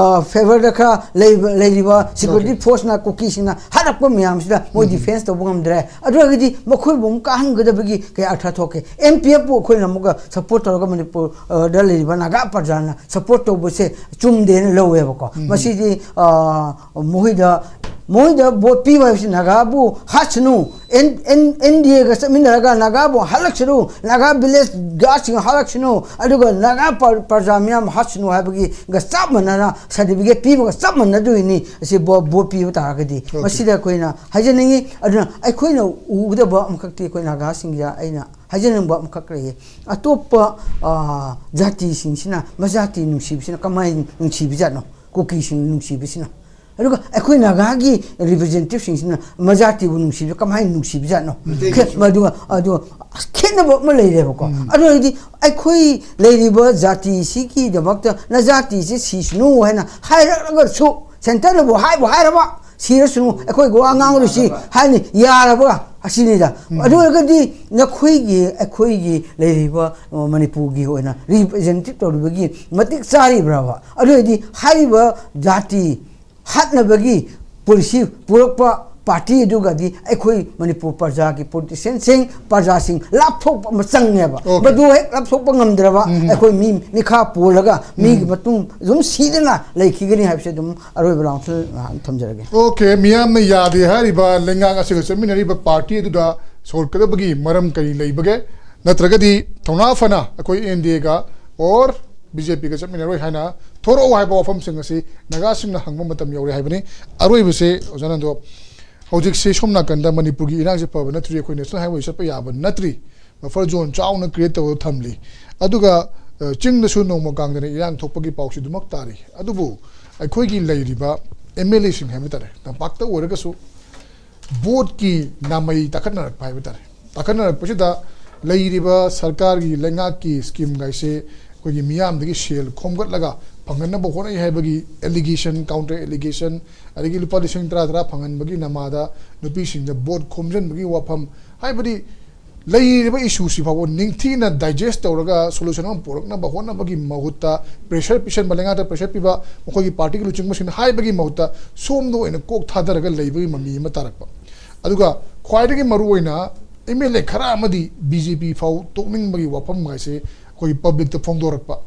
ꯐꯦꯚꯔꯗ ꯈꯔ ꯂꯩꯕ- ꯂꯩꯔꯤꯕ ꯁꯤꯀ꯭ꯌꯨꯔꯤꯇꯤ ꯐꯣꯔꯁꯅ ꯀꯨꯀꯤꯁꯤꯡꯅ ꯍꯥꯠꯂꯛꯄ ꯃꯌꯥꯝꯁꯤꯗ ꯃꯣꯏ ꯗꯤꯐꯦꯟꯁ ꯇꯧꯕ ꯉꯝꯗ꯭ꯔꯦ꯫ ꯑꯗꯨ ꯑꯣꯏꯔꯒꯗꯤ ꯃꯈꯣꯏꯕꯨ ꯑꯃꯨꯛ ꯀꯥꯍꯟꯒꯗꯕꯒꯤ ꯀꯩ ꯑꯔꯊ ꯊꯣꯛꯀꯦ? ꯑꯦꯝ ꯄꯤ ꯑꯦꯐꯄꯨ ꯑꯩꯈꯣꯏꯅ ꯑꯃꯨꯛꯀ ꯁꯄꯣꯔꯠ ꯇꯧꯔꯒ ꯃꯅꯤꯄꯨꯔꯗ ꯂꯩꯔꯤꯕ ꯅꯥꯒꯥ ꯄ꯭ꯔꯖꯥꯅ ꯁꯄꯣꯔꯠ ꯇꯧꯕꯁꯦ ꯆꯨꯝꯗꯦꯅ ꯂꯧꯋꯦꯕꯀꯣ꯫ ꯃꯁꯤꯗꯤ ꯃꯈꯣꯏꯗ ꯃꯣꯏꯗ ꯚꯣꯠ ꯄꯤꯕ ꯍꯥꯏꯕꯁꯤ ꯅꯥꯒꯥꯕꯨ ꯍꯥꯠꯁꯅꯨ, ꯑꯦꯟ ꯑꯦꯟ ꯑꯦꯟ ꯗꯤ ꯑꯦꯒ ꯆꯠꯃꯤꯟꯅꯔꯒ ꯅꯥꯒꯥꯕꯨ ꯍꯥꯠꯂꯛꯁꯅꯨ, ꯅꯥꯒꯥ ꯚꯤꯂꯦꯖ ꯒꯥꯔꯗꯁꯤꯡ ꯍꯥꯠꯂꯛꯁꯅꯨ, ꯑꯗꯨꯒ ꯅꯥꯒꯥ ꯄ꯭ꯔ- ꯄ꯭ꯔꯖꯥ ꯃꯤꯌꯥꯝ ꯍꯥꯠꯁꯅꯨ ꯍꯥꯏꯕꯒꯤ ꯒ ꯆꯞ ꯃꯥꯟꯅꯅ ꯁꯥꯔꯇꯤꯐꯤꯀꯦꯠ ꯄꯤꯕꯒ ꯆꯞ ꯃꯥꯟꯅꯗꯣꯏꯅꯤ꯫ ꯑꯁꯤ ꯚꯣ- ꯚꯣꯠ ꯄꯤꯕ ꯇꯥꯔꯒꯗꯤ ꯃꯁꯤꯗ ꯑꯩꯈꯣꯏꯅ ꯍꯥꯏꯖꯅꯤꯡꯉꯤ꯫ ꯑꯗꯨꯅ ꯑꯩꯈꯣꯏꯅ ꯎꯒꯗꯕ ꯑꯃꯈꯛꯇꯤ ꯑꯩꯈꯣꯏ ꯅꯥꯒꯥꯁꯤꯡꯒꯤ ꯑꯩꯅ ꯍꯥꯏꯖꯅꯤꯡꯕ ꯑꯃꯈꯛ ꯂꯩꯌꯦ꯫ ꯑꯇꯣꯞꯄ ꯖꯥꯇꯤꯁꯤꯡꯁꯤꯅ ꯃꯖꯥꯇꯤ ꯅꯨꯡꯁꯤꯕꯁꯤꯅ ꯀꯃꯥꯏꯅ ꯅꯨꯡꯁꯤꯕꯖꯥꯠꯅꯣ? ꯀꯨꯀꯤꯁꯤꯡ ꯅꯨꯡꯁꯤꯕꯁꯤꯅ꯫ ꯑꯗꯨꯒ ꯑꯩꯈꯣꯏ ꯅꯥꯒꯥꯒꯤ ꯔꯤꯄ꯭ꯔꯖꯦꯟꯇꯦꯇꯤꯚꯁꯤꯡꯁꯤꯅ ꯃꯖꯥꯇꯤꯕꯨ ꯅꯨꯡꯁꯤꯕ ꯀꯃꯥꯏꯅ ꯅꯨꯡꯁꯤꯕꯖꯥꯠꯅꯣ? ꯃꯗꯨ ꯈꯦꯠꯅꯕ ꯑꯃ ꯂꯩꯔꯦꯕꯀꯣ꯫ ꯑꯗꯨ ꯑꯣꯏꯔꯗꯤ ꯑꯩꯈꯣꯏ ꯂꯩꯔꯤꯕ ꯖꯥꯇꯤꯁꯤꯒꯤꯗꯃꯛꯇ ꯅꯖꯥꯇꯤꯁꯤ ꯁꯤꯁꯅꯨ ꯍꯥꯏꯅ ꯍꯥꯏꯔꯛꯂꯒꯁꯨ, ꯁꯦꯟꯇꯔꯅꯕꯨ ꯍꯥꯏꯕꯨ ꯍꯥꯏꯔꯕ, ꯁꯤꯔꯁꯅꯨ, ꯑꯩꯈꯣꯏ ꯋꯥ ꯉꯥꯡꯂꯣꯏꯁꯤ ꯍꯥꯏꯅ ꯌꯥꯔꯕ ꯑꯁꯤꯅꯤꯗ꯫ ꯑꯗꯨ ꯑꯣꯏꯔꯒꯗꯤ ꯅꯈꯣꯏꯒꯤ ꯑꯩꯈꯣꯏꯒꯤ ꯂꯩꯔꯤꯕ ꯃꯅꯤꯄꯨꯔꯒꯤ ꯑꯣꯏꯅ ꯔꯤꯄ꯭ꯔꯖꯦꯟꯇꯦꯇꯤꯚ ꯇꯧꯔꯤꯕꯒꯤ ꯃꯇꯤꯛ ꯆꯥꯔꯤꯕ꯭ꯔꯕ? ꯑꯗꯨ ꯑꯣꯏꯔꯗꯤ ꯍꯥꯏꯔꯤꯕ ꯖꯥꯇꯤ ꯍꯥꯠꯅꯕꯒꯤ ꯄꯣꯂꯤꯁꯤ ꯄꯨꯔꯛꯄ ꯄꯥꯔꯇꯤ ꯑꯗꯨꯒꯗꯤ ꯑꯩꯈꯣꯏ ꯃꯅꯤꯄꯨꯔ ꯄ꯭ꯔꯖꯥꯒꯤ ꯄꯣꯂꯤꯇꯤꯁꯤꯌꯥꯟꯁꯤꯡ, ꯄ꯭ꯔꯖꯥꯁꯤꯡ ꯂꯥꯞꯊꯣꯛꯄ ꯑꯃ ꯆꯪꯉꯦꯕ꯫ ꯃꯗꯨ ꯍꯦꯛ ꯂꯥꯞꯊꯣꯛꯄ ꯉꯝꯗ꯭ꯔꯕ ꯑꯩꯈꯣꯏ ꯃꯤ ꯃꯤꯈꯥ ꯄꯣꯜꯂꯒ ꯃꯤꯒꯤ ꯃꯇꯨꯡ ꯑꯗꯨꯝ ꯁꯤꯗꯅ ꯂꯩꯈꯤꯒꯅꯤ ꯍꯥꯏꯕꯁꯦ ꯑꯗꯨꯝ ꯑꯔꯣꯏꯕ ꯔꯥꯎꯟꯁꯤꯗ ꯉꯥꯏꯍꯥꯛ ꯊꯝꯖꯔꯒꯦ꯫ ꯑꯣꯀꯦ, ꯃꯤꯌꯥꯝꯅ ꯌꯥꯗꯦ ꯍꯥꯏꯔꯤꯕ ꯂꯩꯉꯥꯛ ꯑꯁꯤꯒ ꯆꯠꯃꯤꯟꯅꯔꯤꯕ ꯄꯥꯔꯇꯤ ꯑꯗꯨꯗ ꯁꯧꯒꯠꯀꯗꯕꯒꯤ ꯃꯔꯝ ꯀꯔꯤ ꯂꯩꯕꯒꯦ? ꯅꯠꯇ꯭ꯔꯒꯗꯤ ꯊꯧꯅꯥ ꯐꯅ ꯑꯩꯈꯣꯏ ꯑꯦꯟ ꯗꯤ ꯑꯦꯒ ꯑꯣꯔ ꯕꯤ ꯖꯦ ꯄꯤꯒ ꯆꯠꯃꯤꯟꯅꯔꯣꯏ ꯍꯥꯏꯅ ꯊꯣꯔꯛꯑꯣ ꯍꯥꯏꯕ ꯋꯥꯐꯝꯁꯤꯡ ꯑꯁꯤ ꯅꯥꯒꯥꯁꯤꯡꯅ ꯍꯪꯕ ꯃꯇꯝ ꯌꯧꯔꯦ ꯍꯥꯏꯕꯅꯤ꯫ ꯑꯔꯣꯏꯕꯁꯦ ꯑꯣꯖꯥ ꯅꯟꯗꯣ, ꯍꯧꯖꯤꯛꯁꯤ ꯁꯣꯝ ꯅꯥꯀꯟꯗ ꯃꯅꯤꯄꯨꯔꯒꯤ ꯏꯔꯥꯡꯁꯦ ꯐꯕ ꯅꯠꯇ꯭ꯔꯤ, ꯑꯩꯈꯣꯏ ꯅꯦꯁꯅꯦꯜ ꯍꯥꯏꯋꯦ ꯆꯠꯄ ꯌꯥꯕ ꯅꯠꯇ꯭ꯔꯤ, ꯕꯐꯔ ꯖꯣꯟ ꯆꯥꯎꯅ ꯀ꯭ꯔꯤꯌꯦꯠ ꯇꯧꯔꯒ ꯊꯝꯂꯤ꯫ ꯑꯗꯨꯒ ꯆꯤꯡꯗꯁꯨ ꯅꯣꯡꯃ ꯀꯥꯡꯗꯅ ꯏꯔꯥꯡ ꯊꯣꯛꯄꯒꯤ ꯄꯥꯎꯁꯤ ꯑꯗꯨꯃꯛ ꯇꯥꯔꯤ꯫ ꯑꯗꯨꯕꯨ ꯑꯩꯈꯣꯏꯒꯤ ꯂꯩꯔꯤꯕ ꯑꯦꯝ ꯑꯦꯜ ꯑꯦꯁꯤꯡ ꯍꯥꯏꯕ ꯇꯥꯔꯦ, ꯇꯝꯄꯥꯛꯇ ꯑꯣꯏꯔꯒꯁꯨ ꯚꯣꯠꯀꯤ ꯅꯥꯃꯩ ꯇꯥꯈꯠꯅꯔꯛꯄ ꯍꯥꯏꯕ ꯇꯥꯔꯦ꯫ ꯇꯥꯈꯠꯅꯔꯛꯄꯁꯤꯗ ꯂꯩꯔꯤꯕ ꯁꯔꯀꯥꯔꯒꯤ ꯂꯩꯉꯥꯛꯀꯤ ꯁ꯭ꯀꯤꯝꯒꯥꯏꯁꯦ ꯑꯩꯈꯣꯏꯒꯤ ꯃꯤꯌꯥꯝꯗꯒꯤ ꯁꯦꯜ ꯈꯣꯝꯒꯠꯂꯒ ꯐꯪꯍꯟꯅꯕ ꯍꯣꯠꯅꯩ ꯍꯥꯏꯕꯒꯤ ꯑꯦꯂꯤꯒꯦꯁꯟ, ꯀꯥꯎꯟꯇꯔ ꯑꯦꯂꯤꯒꯦꯁꯟ, ꯑꯗꯒꯤ ꯂꯨꯄꯥ ꯂꯤꯁꯤꯡ ꯇꯔꯥ ꯇꯔꯥ ꯐꯪꯍꯟꯕꯒꯤ ꯅꯃꯥꯗ ꯅꯨꯄꯤꯁꯤꯡꯗ ꯚꯣꯠ ꯈꯣꯝꯖꯤꯟꯕꯒꯤ ꯋꯥꯐꯝ, ꯍꯥꯏꯕꯗꯤ ꯂꯩꯔꯤꯕ ꯏꯁꯨꯁꯤ ꯐꯥꯎꯕ ꯅꯤꯡꯊꯤꯅ ꯗꯥꯏꯖꯦꯁ ꯇꯧꯔꯒ ꯁꯣꯂꯨꯁꯟ ꯑꯃ ꯄꯨꯔꯛꯅꯕ ꯍꯣꯠꯅꯕꯒꯤ ꯃꯍꯨꯠꯇ, ꯄ꯭ꯔꯦꯁꯔ ꯄꯤꯁꯟꯕ, ꯂꯩꯉꯥꯛꯇ ꯄ꯭ꯔꯦꯁꯔ ꯄꯤꯕ, ꯃꯈꯣꯏꯒꯤ ꯄꯥꯔꯇꯤꯒꯤ ꯂꯨꯆꯤꯡꯕꯁꯤꯡꯅ ꯍꯥꯏꯕꯒꯤ ꯃꯍꯨꯠꯇ ꯁꯣꯝꯗ ꯑꯣꯏꯅ ꯀꯣꯛ ꯊꯥꯗꯔꯒ ꯂꯩꯕꯒꯤ ꯃꯃꯤ ꯑꯃ ꯇꯥꯔꯛꯄ꯫ ꯑꯗꯨꯒ ꯈ꯭ꯋꯥꯏꯗꯒꯤ ꯃꯔꯨꯑꯣꯏꯅ ꯑꯦꯝ ꯑꯦꯜ ꯑꯦ ꯈꯔ ꯑꯃꯗꯤ ꯕꯤ ꯖꯦ ꯄꯤ ꯐꯥꯎ ꯇꯣꯛꯅꯤꯡꯕꯒꯤ ꯋꯥꯐꯝ ꯍꯥꯏꯁꯦ ꯑꯩꯈꯣꯏꯒꯤ ꯄꯕ꯭ꯂꯤꯛꯇ ꯐꯣꯡꯗꯣꯔꯛꯄ꯫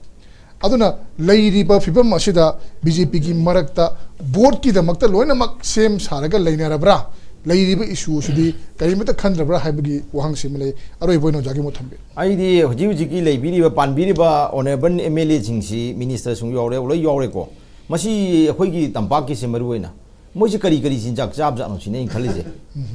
ꯑꯗꯨꯅ ꯂꯩꯔꯤꯕ ꯐꯤꯕꯝ ꯑꯁꯤꯗ ꯕꯤ ꯖꯦ ꯄꯤꯒꯤ ꯃꯔꯛꯇ ꯚꯣꯠꯀꯤꯗꯃꯛꯇ ꯂꯣꯏꯅꯃꯛ ꯁꯦꯝ ꯁꯥꯔꯒ ꯂꯩꯅꯔꯕ꯭ꯔꯥ? ꯂꯩꯔꯤꯕ ꯏꯁꯨ ꯑꯁꯤꯗꯤ ꯀꯔꯤꯃꯠꯇ ꯈꯟꯗ꯭ꯔꯕ꯭ꯔꯥ ꯍꯥꯏꯕꯒꯤ ꯋꯥꯍꯪꯁꯤꯃ ꯂꯩ꯫ ꯑꯔꯣꯏꯕ ꯑꯣꯏꯅ ꯑꯣꯖꯥꯒꯤ ꯃꯣꯠ ꯊꯝꯕꯤꯌꯨ꯫ ꯑꯩꯗꯤ ꯍꯧꯖꯤꯛ ꯍꯧꯖꯤꯛꯀꯤ ꯂꯩꯕꯤꯔꯤꯕ, ꯄꯥꯟꯕꯤꯔꯤꯕ ꯑꯣꯅꯔꯦꯕꯜ ꯑꯦꯝ ꯑꯦꯜ ꯑꯦꯁꯤꯡꯁꯤ, ꯃꯤꯅꯤꯁꯇꯔꯁꯤꯡ ꯌꯥꯎꯔꯦ, ꯂꯣꯏ ꯌꯥꯎꯔꯦꯀꯣ꯫ ꯃꯁꯤ ꯑꯩꯈꯣꯏꯒꯤ ꯇꯝꯄꯥꯛꯀꯤꯁꯦ ꯃꯔꯨ ꯑꯣꯏꯅ ꯃꯣꯏꯁꯦ ꯀꯔꯤ ꯀꯔꯤ ꯆꯤꯟꯖꯥꯛ ꯆꯥꯕꯖꯥꯠꯅꯣ ꯁꯤꯅꯦ ꯑꯩꯅ ꯈꯜꯂꯤꯁꯦ꯫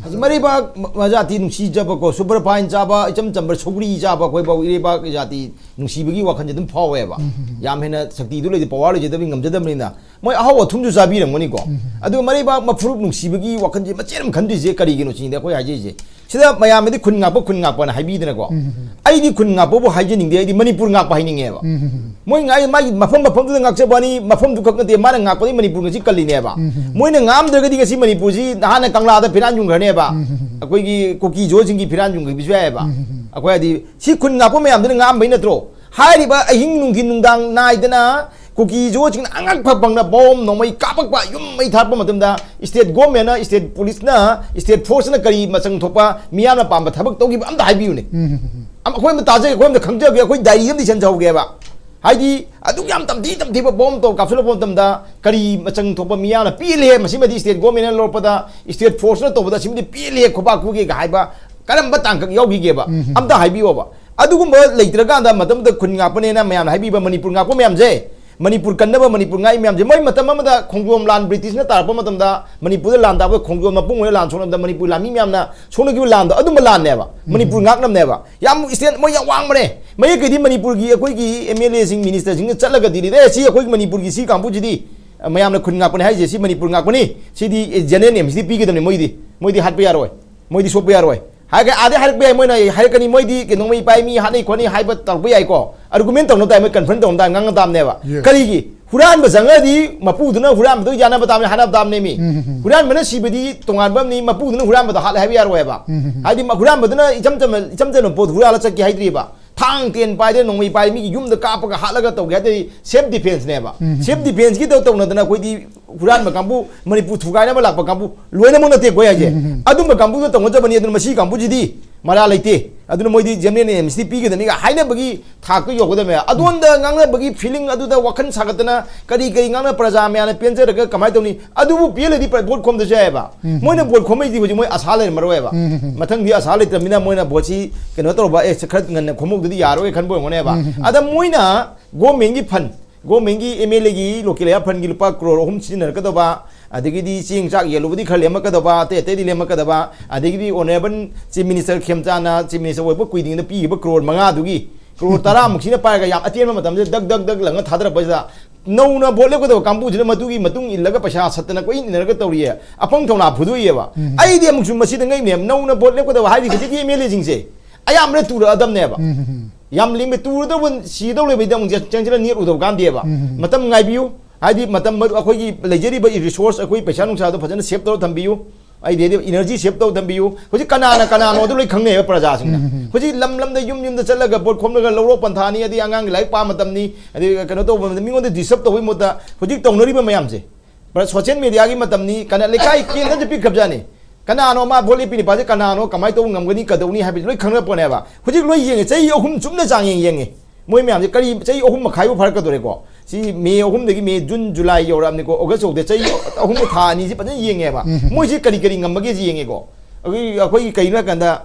ꯍꯧꯖꯤꯛ ꯃꯔꯩꯕꯥꯛ ꯃ-, ꯃꯖꯥꯇꯤ ꯅꯨꯡꯁꯤ ꯆꯥꯕꯀꯣ, ꯁꯨꯄꯔ ꯐꯥꯏꯟ ꯆꯥꯕ, ꯏꯆꯝ ꯆꯝꯕ ꯁꯧꯒ꯭ꯔꯤ ꯆꯥꯕ, ꯑꯩꯈꯣꯏꯐꯥꯎ ꯏꯔꯩꯕꯥꯛ ꯖꯥꯇꯤ ꯅꯨꯡꯁꯤꯕꯒꯤ ꯋꯥꯈꯜꯁꯦ ꯑꯗꯨꯝ ꯐꯥꯎꯋꯦꯕ꯫ ꯌꯥꯝ ꯍꯦꯟꯅ ꯁꯛꯇꯤꯗꯨ ꯂꯩꯇꯦ, ꯄꯋꯥꯔ ꯂꯩꯖꯗꯕꯅꯤ, ꯉꯝꯖꯗꯕꯅꯤꯅ꯫ ꯃꯣꯏ ꯑꯍꯥꯎ ꯑꯊꯨꯝꯁꯨ ꯆꯥꯕꯤꯔꯝꯒꯅꯤꯀꯣ꯫ ꯑꯗꯨꯒ ꯃꯔꯩꯕꯥꯛ ꯃꯐꯨꯔꯨꯞ ꯅꯨꯡꯁꯤꯕꯒꯤ ꯋꯥꯈꯜꯁꯦ ꯃꯆꯦꯠ ꯑꯃ ꯈꯟꯗ꯭ꯔꯤꯁꯦ ꯀꯔꯤꯒꯤꯅꯣ ꯁꯤꯅꯤꯗ ꯑꯩꯈꯣꯏ ꯍꯥꯏꯖꯔꯤꯁꯦ꯫ ꯁꯤꯗ ꯃꯌꯥꯝꯅꯗꯤ ꯈꯨꯟ ꯉꯥꯛꯄ, ꯈꯨꯟ ꯉꯥꯛꯄꯅ ꯍꯥꯏꯕꯤꯗꯅꯀꯣ꯫ ꯑꯩꯗꯤ ꯈꯨꯟ ꯉꯥꯛꯄꯕꯨ ꯍꯥꯏꯖꯅꯤꯡꯗꯦ, ꯑꯩꯗꯤ ꯃꯅꯤꯄꯨꯔ ꯉꯥꯛꯄ ꯍꯥꯏꯅꯤꯡꯉꯦꯕ꯫ ꯃꯣꯏ ꯉꯥꯏ-, ꯃꯥꯒꯤ ꯃꯐꯝ ꯃꯐꯝꯗꯨꯗ ꯉꯥꯛꯆꯕ ꯋꯥꯅꯤ, ꯃꯐꯝꯗꯨ ꯈꯛ ꯅꯠꯇꯦ, ꯃꯥꯅ ꯉꯥꯛꯄꯗꯤ ꯃꯅꯤꯄꯨꯔ ꯉꯁꯤ ꯀꯜꯂꯤꯅꯦꯕ꯫ ꯃꯣꯏꯅ ꯉꯥꯝꯗ꯭ꯔꯒꯗꯤ ꯉꯁꯤ ꯃꯅꯤꯄꯨꯔꯁꯤ ꯅꯍꯥꯟꯅ ꯀꯪꯂꯥꯗ ꯐꯤꯔꯥꯟ ꯌꯨꯡꯈ꯭ꯔꯅꯦꯕ꯫ ꯑꯩꯈꯣꯏꯒꯤ ꯀꯨꯀꯤ ꯖꯣꯁꯤꯡꯒꯤ ꯐꯤꯔꯥꯟ ꯌꯨꯡꯈꯤꯕꯁꯨ ꯌꯥꯏꯑꯕ꯫ ꯑꯩꯈꯣꯏ ꯍꯥꯏꯗꯤ ꯁꯤ ꯈꯨꯟ ꯉꯥꯛꯄ ꯃꯌꯥꯝꯗꯨꯅ ꯉꯥꯝꯕꯩ ꯅꯠꯇ꯭ꯔꯣ? ꯍꯥꯏꯔꯤꯕ ꯑꯍꯤꯡ ꯅꯨꯡꯊꯤꯟ ꯅꯨꯡꯗꯥꯡ ꯅꯥꯏꯗꯅ ꯀꯨꯀꯤ ꯖꯣꯁꯤꯡꯅ ꯑꯉꯛ ꯐꯪꯅ ꯕꯣꯝ ꯅꯣꯡꯃꯩ ꯀꯥꯞꯄꯛꯄ, ꯌꯨꯝ ꯃꯩ ꯊꯥꯔꯛꯄ ꯃꯇꯝꯗ state government ꯅ, state police ꯅ, state force ꯅ ꯀꯔꯤ ꯃꯆꯪ ꯊꯣꯛꯄ ꯃꯤꯌꯥꯝꯅ ꯄꯥꯝꯕ ꯊꯕꯛ ꯇꯧꯈꯤꯕ ꯑꯝꯇ ꯍꯥꯏꯕꯤꯌꯨꯅꯦ꯫ ꯑꯝ-, ꯑꯩꯈꯣꯏ ꯑꯝꯇ ꯇꯥꯖꯒꯦ, ꯑꯩꯈꯣꯏ ꯑꯝꯇ ꯈꯪꯖꯒꯦ, ꯑꯩꯈꯣꯏ ꯗꯥꯏꯔꯤ ꯑꯃꯗ ꯏꯁꯟꯖꯍꯧꯒꯦꯕ꯫ ꯍꯥꯏꯗꯤ ꯑꯗꯨꯛ ꯌꯥꯝ ꯇꯝꯊꯤ ꯇꯝꯊꯤꯕ ꯕꯣꯝ ꯇꯧ ꯀꯥꯞꯁꯤꯜꯂꯛꯄ ꯃꯇꯝꯗ ꯀꯔꯤ ꯃꯆꯪ ꯊꯣꯛꯄ ꯃꯤꯌꯥꯝꯅ ꯄꯤꯍꯜꯂꯦ, ꯃꯁꯤꯃꯗꯤ state government ꯅ ꯂꯧꯔꯛꯄꯗ, state force ꯅ ꯇꯧꯕꯗ ꯁꯤꯃꯗꯤ ꯄꯤꯍꯜꯂꯦ, ꯈꯨꯕꯥꯛ ꯈꯨꯒꯦꯒ ꯍꯥꯏꯕ ꯀꯔꯝꯕ ꯇꯥꯡꯀꯛ ꯌꯥꯎꯈꯤꯒꯦꯕ? ꯑꯝꯇ ꯍꯥꯏꯕꯤꯌꯣꯕ꯫ ꯑꯗꯨꯒꯨꯝꯕ ꯂꯩꯇ꯭ꯔꯀꯥꯟꯗ ꯃꯇꯝꯗꯨꯗ ꯈꯨꯟ ꯉꯥꯛꯄꯅꯦꯅ ꯃꯌꯥꯝꯅ ꯍꯥꯏꯕꯤꯕ ꯃꯅꯤꯄꯨꯔ ꯉꯥꯛꯄ ꯃꯌꯥꯝꯁꯦ, ꯃꯅꯤꯄꯨꯔ ꯀꯟꯅꯕ ꯃꯅꯤꯄꯨꯔ ꯉꯥꯛꯏ ꯃꯌꯥꯝꯁꯦ, ꯃꯣꯏ ꯃꯇꯝ ꯑꯃꯗ ꯈꯣꯡꯖꯣꯝ ꯂꯥꯟ ꯕ꯭ꯔꯤꯇꯤꯁꯅ ꯇꯥꯔꯛꯄ ꯃꯇꯝꯗ ꯃꯅꯤꯄꯨꯔꯗ ꯂꯥꯟ ꯇꯥꯕꯗ ꯈꯣꯡꯖꯣꯝ ꯃꯄꯨꯡ ꯑꯣꯏꯅ ꯂꯥꯟ ꯁꯣꯛꯅꯕꯗ ꯃꯅꯤꯄꯨꯔ ꯂꯥꯟꯃꯤ ꯃꯌꯥꯝꯅ ꯁꯣꯛꯅꯈꯤꯕ ꯂꯥꯟꯗꯣ ꯑꯗꯨꯝꯕ ꯂꯥꯟꯅꯦꯕ꯫ ꯃꯅꯤꯄꯨꯔ ꯉꯥꯛꯅꯕꯅꯦꯕ꯫ ꯌꯥꯝ state ꯃꯣꯏ ꯌꯥꯝ ꯋꯥꯡꯕꯅꯦ꯫ ꯃꯌꯦꯛ ꯀꯩꯗꯤ ꯃꯅꯤꯄꯨꯔꯒꯤ ꯑꯩꯈꯣꯏꯒꯤ ꯑꯦꯝ ꯑꯦꯜ ꯑꯦꯁꯤꯡ, ꯃꯤꯅꯤꯁꯇꯔꯁꯤꯡꯅ ꯆꯠꯂꯒ ꯗꯤꯜꯂꯤꯗ, "ꯑꯦ, ꯁꯤ ꯑꯩꯈꯣꯏꯒꯤ ꯃꯅꯤꯄꯨꯔꯒꯤ ꯁꯤ ꯀꯥꯡꯕꯨꯁꯤꯗꯤ, ꯑ, ꯃꯌꯥꯝꯅ ꯈꯨꯟ ꯉꯥꯛꯄꯅꯦ ꯍꯥꯏꯁꯦ, ꯁꯤ ꯃꯅꯤꯄꯨꯔ ꯉꯥꯛꯄꯅꯤ, ꯁꯤꯗꯤ, ꯑꯦ, ꯖꯦꯅꯔꯦꯜ ꯑꯦꯝ ꯁꯤꯗꯤ ꯄꯤꯒꯗꯕꯅꯤ, ꯃꯣꯏꯗꯤ, ꯃꯣꯏꯗꯤ ꯍꯥꯠꯄ ꯌꯥꯔꯣꯏ, ꯃꯣꯏꯗꯤ ꯁꯣꯛꯄ ꯌꯥꯔꯣꯏ" ꯍꯥꯏꯔꯒ ꯑꯥꯗꯩ ꯍꯥꯏꯔꯛꯄ ꯌꯥꯏ, ꯃꯣꯏꯅ ꯍꯥꯏꯔꯛꯀꯅꯤ, "ꯃꯣꯏꯗꯤ ꯀꯩꯅꯣꯃꯩ ꯄꯥꯏ, ꯃꯤ ꯍꯥꯠꯅꯩ ꯈꯣꯠꯅꯩ" ꯍꯥꯏꯕ ꯇꯧꯔꯛꯄ ꯌꯥꯏꯀꯣ꯫ ꯑꯥꯔꯒꯨꯃꯦꯟ ꯇꯧꯅ ꯇꯥꯏ, ꯃꯣꯏ ꯀꯟꯐ꯭ꯔꯟ ꯇꯧꯅ ꯇꯥꯏ, ꯉꯥꯡꯅ ꯇꯥꯕꯅꯦꯕ꯫ Yes. ꯀꯔꯤꯒꯤ? ꯍꯨꯔꯥꯟꯕ ꯆꯪꯉꯗꯤ ꯃꯄꯨꯗꯨꯅ ꯍꯨꯔꯥꯟꯕꯗꯣ ꯌꯥꯅꯕ ꯇꯥꯕꯅꯤ, ꯍꯥꯟꯅꯕ ꯇꯥꯕꯅꯦꯃꯤ꯫ ꯎꯝ, ꯎꯝ, ꯎꯝ꯫ ꯍꯨꯔꯥꯟꯕꯅ ꯁꯤꯕꯗꯤ ꯇꯣꯉꯥꯟꯕ ꯑꯃꯅꯤ, ꯃꯄꯨꯗꯨꯅ ꯍꯨꯔꯥꯟꯕꯗꯣ ꯍꯥꯠꯂꯦ ꯍꯥꯏꯕ ꯌꯥꯔꯣꯏꯕ꯫ ꯎꯝ, ꯎꯝ, ꯎꯝ꯫ ꯍꯥꯏꯗꯤ ꯃ-, ꯍꯨꯔꯥꯟꯕꯗꯨꯅ ꯏꯆꯝ ꯆꯝꯅ, ꯏꯆꯝ ꯆꯝꯅ ꯄꯣꯠ ꯍꯨꯔꯥꯜꯂ ꯆꯠꯀꯦ ꯍꯥꯏꯗ꯭ꯔꯤꯕ꯫ ꯊꯥꯡ ꯇꯦꯟ ꯄꯥꯏꯗꯅ, ꯅꯣꯡꯃꯩ ꯄꯥꯏ, ꯃꯤꯒꯤ ꯌꯨꯝꯗ ꯀꯥꯞꯄꯒ ꯍꯥꯠꯂꯒ ꯇꯧꯒꯦ ꯍꯥꯏꯗꯤ self defenceꯅꯦꯕ꯫ ꯎꯝ, ꯎꯝ, ꯎꯝ꯫ Self defenceꯀꯤ ꯇꯧ-, ꯇꯧꯅꯗꯅ ꯑꯩꯈꯣꯏꯗꯤ ꯍꯨꯔꯥꯟꯕ ꯀꯥꯡꯕꯨ, ꯃꯅꯤꯄꯨꯔ ꯊꯨꯒꯥꯏꯅꯕ ꯂꯥꯛꯄ ꯀꯥꯡꯕꯨ ꯂꯣꯏꯅꯃꯛ ꯅꯠꯇꯦꯀꯣ ꯑꯩ ꯍꯥꯏꯁꯦ꯫ ꯎꯝ, ꯎꯝ, ꯎꯝ꯫ ꯑꯗꯨꯝꯕ ꯀꯥꯡꯕꯨꯗꯣ ꯇꯧꯅꯖꯕꯅꯤ, ꯑꯗꯨꯅ ꯃꯁꯤꯒꯤ ꯀꯥꯡꯕꯨꯁꯤꯗꯤ ꯃꯔꯥ ꯂꯩꯇꯦ꯫ ꯑꯗꯨꯅ ꯃꯣꯏꯗꯤ general amnesty ꯄꯤꯒꯗꯕꯅꯤꯒ ꯍꯥꯏꯅꯕꯒꯤ ꯊꯥꯛꯇ ꯌꯧꯒꯗꯕꯅꯦ꯫ ꯑꯗꯣꯝꯗ ꯉꯥꯡꯅꯕꯒꯤ feeling ꯑꯗꯨꯗ ꯋꯥꯈꯜ ꯁꯥꯒꯠꯇꯅ ꯀꯔꯤ ꯀꯔꯤ ꯉꯥꯡꯅ ꯄ꯭ꯔꯖꯥ ꯃꯌꯥꯝꯅ ꯄꯦꯟꯖꯔꯒ ꯀꯃꯥꯏꯅ ꯇꯧꯅꯤ? ꯑꯗꯨꯕꯨ ꯄꯦꯜꯂꯗꯤ ꯄ꯭ꯔ-, vote ꯈꯣꯝꯗꯁꯨ ꯌꯥꯏꯑꯕ꯫ ꯎꯝ꯫ ꯃꯣꯏꯅ vote ꯈꯣꯝꯕꯩꯗꯤ ꯍꯧꯖꯤꯛ ꯃꯣꯏ ꯑꯁꯥ ꯂꯩꯔꯝꯃꯔꯣꯏꯕ꯫ ꯎꯝ, ꯎꯝ, ꯎꯝ꯫ ꯃꯊꯪꯗꯤ ꯑꯁꯥ ꯂꯩꯇ꯭ꯔꯕꯅꯤꯅ ꯃꯣꯏꯅ voteꯁꯤ ꯀꯩꯅꯣ ꯇꯧꯔꯕ, ꯑꯦ, ꯁꯤ ꯈꯔ ꯉꯟꯅ ꯈꯣꯝꯍꯧꯗꯗꯤ ꯌꯥꯔꯣꯏ ꯈꯟꯕ ꯑꯣꯏꯔꯝꯒꯅꯦꯕ꯫ ꯎꯝ, ꯎꯝ, ꯎꯝ꯫ ꯑꯗ ꯃꯣꯏꯅ governmentꯀꯤ fund, governmentꯀꯤ MLAꯒꯤ local area fundꯒꯤ ꯂꯨꯄꯥ crore ꯑꯍꯨꯝ ꯁꯤꯖꯤꯟꯅꯔꯛꯀꯗꯧꯕ, ꯑꯗꯒꯤꯗꯤ ꯆꯦꯡ ꯆꯥꯛ ꯌꯦꯜꯂꯨꯕꯗꯤ ꯈꯔ ꯂꯦꯝꯃꯛꯀꯗꯕ, ꯑꯇꯩ ꯑꯇꯩꯗꯤ ꯂꯦꯝꯃꯛꯀꯗꯕ, ꯑꯗꯒꯤꯗꯤ honourable Chief Minister ꯈꯦꯝꯆꯥꯅ Chief Minister ꯑꯣꯏꯕ ꯀꯨꯏꯗ꯭ꯔꯤꯉꯩꯗ ꯄꯤꯈꯤꯕ crore ꯃꯉꯥꯗꯨꯒꯤ crore ꯇꯔꯥꯃꯨꯛꯁꯤꯅ ꯄꯥꯏꯔꯒ ꯌꯥꯝ ꯑꯇꯦꯟꯕ ꯃꯇꯝꯗ ꯗꯛ ꯗꯛ ꯗꯛ ꯂꯪꯉ ꯊꯥꯗꯔꯛꯄꯁꯤꯗ ꯅꯧꯅ vote ꯂꯦꯞꯀꯗꯕ ꯀꯥꯡꯕꯨꯁꯤꯅ ꯃꯗꯨꯒꯤ ꯃꯇꯨꯡ ꯏꯜꯂꯒ ꯄꯩꯁꯥ ꯁꯠꯇꯅ ꯀꯣꯏꯏꯟ ꯏꯟꯅꯔꯒ ꯇꯧꯔꯤꯌꯦ꯫ ꯑꯄꯪ ꯊꯧꯅꯥ ꯐꯨꯗꯣꯛꯏꯑꯕ꯫ ꯎꯝ꯫ ꯑꯩꯗꯤ ꯑꯃꯨꯛꯁꯨ ꯃꯁꯤꯗ ꯉꯛꯏꯅꯦ, ꯅꯧꯅ vote ꯂꯦꯞꯀꯗꯕ ꯍꯥꯏꯔꯤ ꯍꯧꯖꯤꯛꯀꯤ MLAꯁꯤꯡꯁꯦ ꯑꯌꯥꯝꯕꯅ ꯇꯨꯔꯛꯑꯗꯕꯅꯦꯕ꯫ ꯎꯝ, ꯎꯝ, ꯎꯝ꯫ ꯌꯥꯝ ꯂꯤꯡꯕ ꯇꯨꯔꯗꯧꯕ, ꯁꯤꯗꯧ ꯂꯩꯕꯩꯗꯤ ꯑꯃꯨꯛ ꯆꯪꯁꯤꯜꯂ ꯅꯦꯠꯂꯨꯗꯕ ꯀꯥꯟꯗꯦꯕ꯫ ꯎꯝ, ꯎꯝ, ꯎꯝ꯫ ꯃꯇꯝ ꯉꯥꯏꯕꯤꯌꯨ꯫ ꯍꯥꯏꯗꯤ ꯃꯇꯝ, ꯑꯩꯈꯣꯏꯒꯤ ꯂꯩꯖꯔꯤꯕ resource, ꯑꯩꯈꯣꯏ ꯄꯩꯁꯥ ꯅꯨꯡꯁꯥꯗꯣ ꯐꯖꯅ save ꯇꯧꯔ ꯊꯝꯕꯤꯌꯨ꯫ ꯑꯩꯗꯤ energy save ꯇꯧ ꯊꯝꯕꯤꯌꯨ꯫ ꯍꯧꯖꯤꯛ ꯀꯅꯥꯅ ꯀꯅꯥꯅꯣ ꯑꯗꯨ ꯂꯣꯏ ꯈꯪꯅꯩꯕ ꯄ꯭ꯔꯖꯥꯁꯤꯡꯅ꯫ ꯎꯝ, ꯎꯝ, ꯎꯝ꯫ ꯍꯧꯖꯤꯛ ꯂꯝ ꯂꯝꯗ, ꯌꯨꯝ ꯌꯨꯝꯗ ꯆꯠꯂꯒ vote ꯈꯣꯝꯂꯒ ꯂꯧꯔꯣꯛ ꯄꯟꯊꯥꯅꯤ, ꯑꯗꯩ ꯑꯉꯥꯡꯒꯤ ꯂꯥꯏꯔꯤꯛ ꯄꯥ ꯃꯇꯝꯅꯤ, ꯑꯗꯩ ꯀꯩꯅꯣ ꯇꯧꯕ ꯃꯇꯝꯗ ꯃꯤꯉꯣꯟꯗ disturb ꯇꯧꯕꯒꯤ ꯃꯍꯨꯠꯇ ꯍꯧꯖꯤꯛ ꯇꯧꯅꯔꯤꯕ ꯃꯌꯥꯝꯁꯦ, social mediaꯒꯤ ꯃꯇꯝꯅꯤ, ꯀꯅꯥ ꯂꯩꯀꯥꯏ ꯀꯦꯟꯗ꯭ꯔꯁꯨ ꯄꯤꯛꯈ꯭ꯔꯕꯖꯥꯠꯅꯤ꯫ ꯀꯅꯥꯅꯣ ꯃꯥ vote ꯂꯦꯞꯄꯤ ꯅꯤꯄꯥꯁꯦ ꯀꯅꯥꯅꯣ, ꯀꯃꯥꯏꯅ ꯇꯧꯕ ꯉꯝꯒꯅꯤ, ꯀꯩꯗꯧꯅꯤ ꯍꯥꯏꯕꯁꯤ ꯂꯣꯏ ꯈꯪꯅꯔꯛꯄꯅꯦꯕ꯫ ꯍꯧꯖꯤꯛ ꯂꯣꯏ ꯌꯦꯡꯉꯦ, ꯆꯍꯤ ꯑꯍꯨꯝ ꯆꯨꯞꯅ ꯆꯥꯡ ꯌꯦꯡ ꯌꯦꯡꯉꯦ꯫ ꯃꯣꯏ ꯃꯌꯥꯝꯁꯦ ꯀꯔꯤ, ꯆꯍꯤ ꯑꯍꯨꯝ ꯃꯈꯥꯏꯕꯨ ꯐꯥꯔꯛꯀꯗꯧꯔꯦꯀꯣ꯫ ꯁꯤ May ꯑꯍꯨꯝꯗꯒꯤ May, June, July ꯌꯧꯔꯛꯑꯕꯅꯤꯀꯣ, August ꯌꯧꯗꯦ, ꯆꯍꯤ ꯑꯍꯨꯝꯒꯤ ꯊꯥ ꯑꯅꯤꯁꯤ ꯐꯖꯅ ꯌꯦꯡꯉꯦꯕ꯫ ꯎꯝ꯫ ꯃꯣꯏꯁꯤ ꯀꯔꯤ ꯀꯔꯤ ꯉꯝꯃꯒꯦꯁꯤ ꯌꯦꯡꯉꯦꯀꯣ꯫ ꯑꯩꯈꯣꯏ, ꯑꯩꯈꯣꯏꯒꯤ ꯀꯩꯅꯣ ꯍꯥꯏ ꯀꯥꯟꯗ,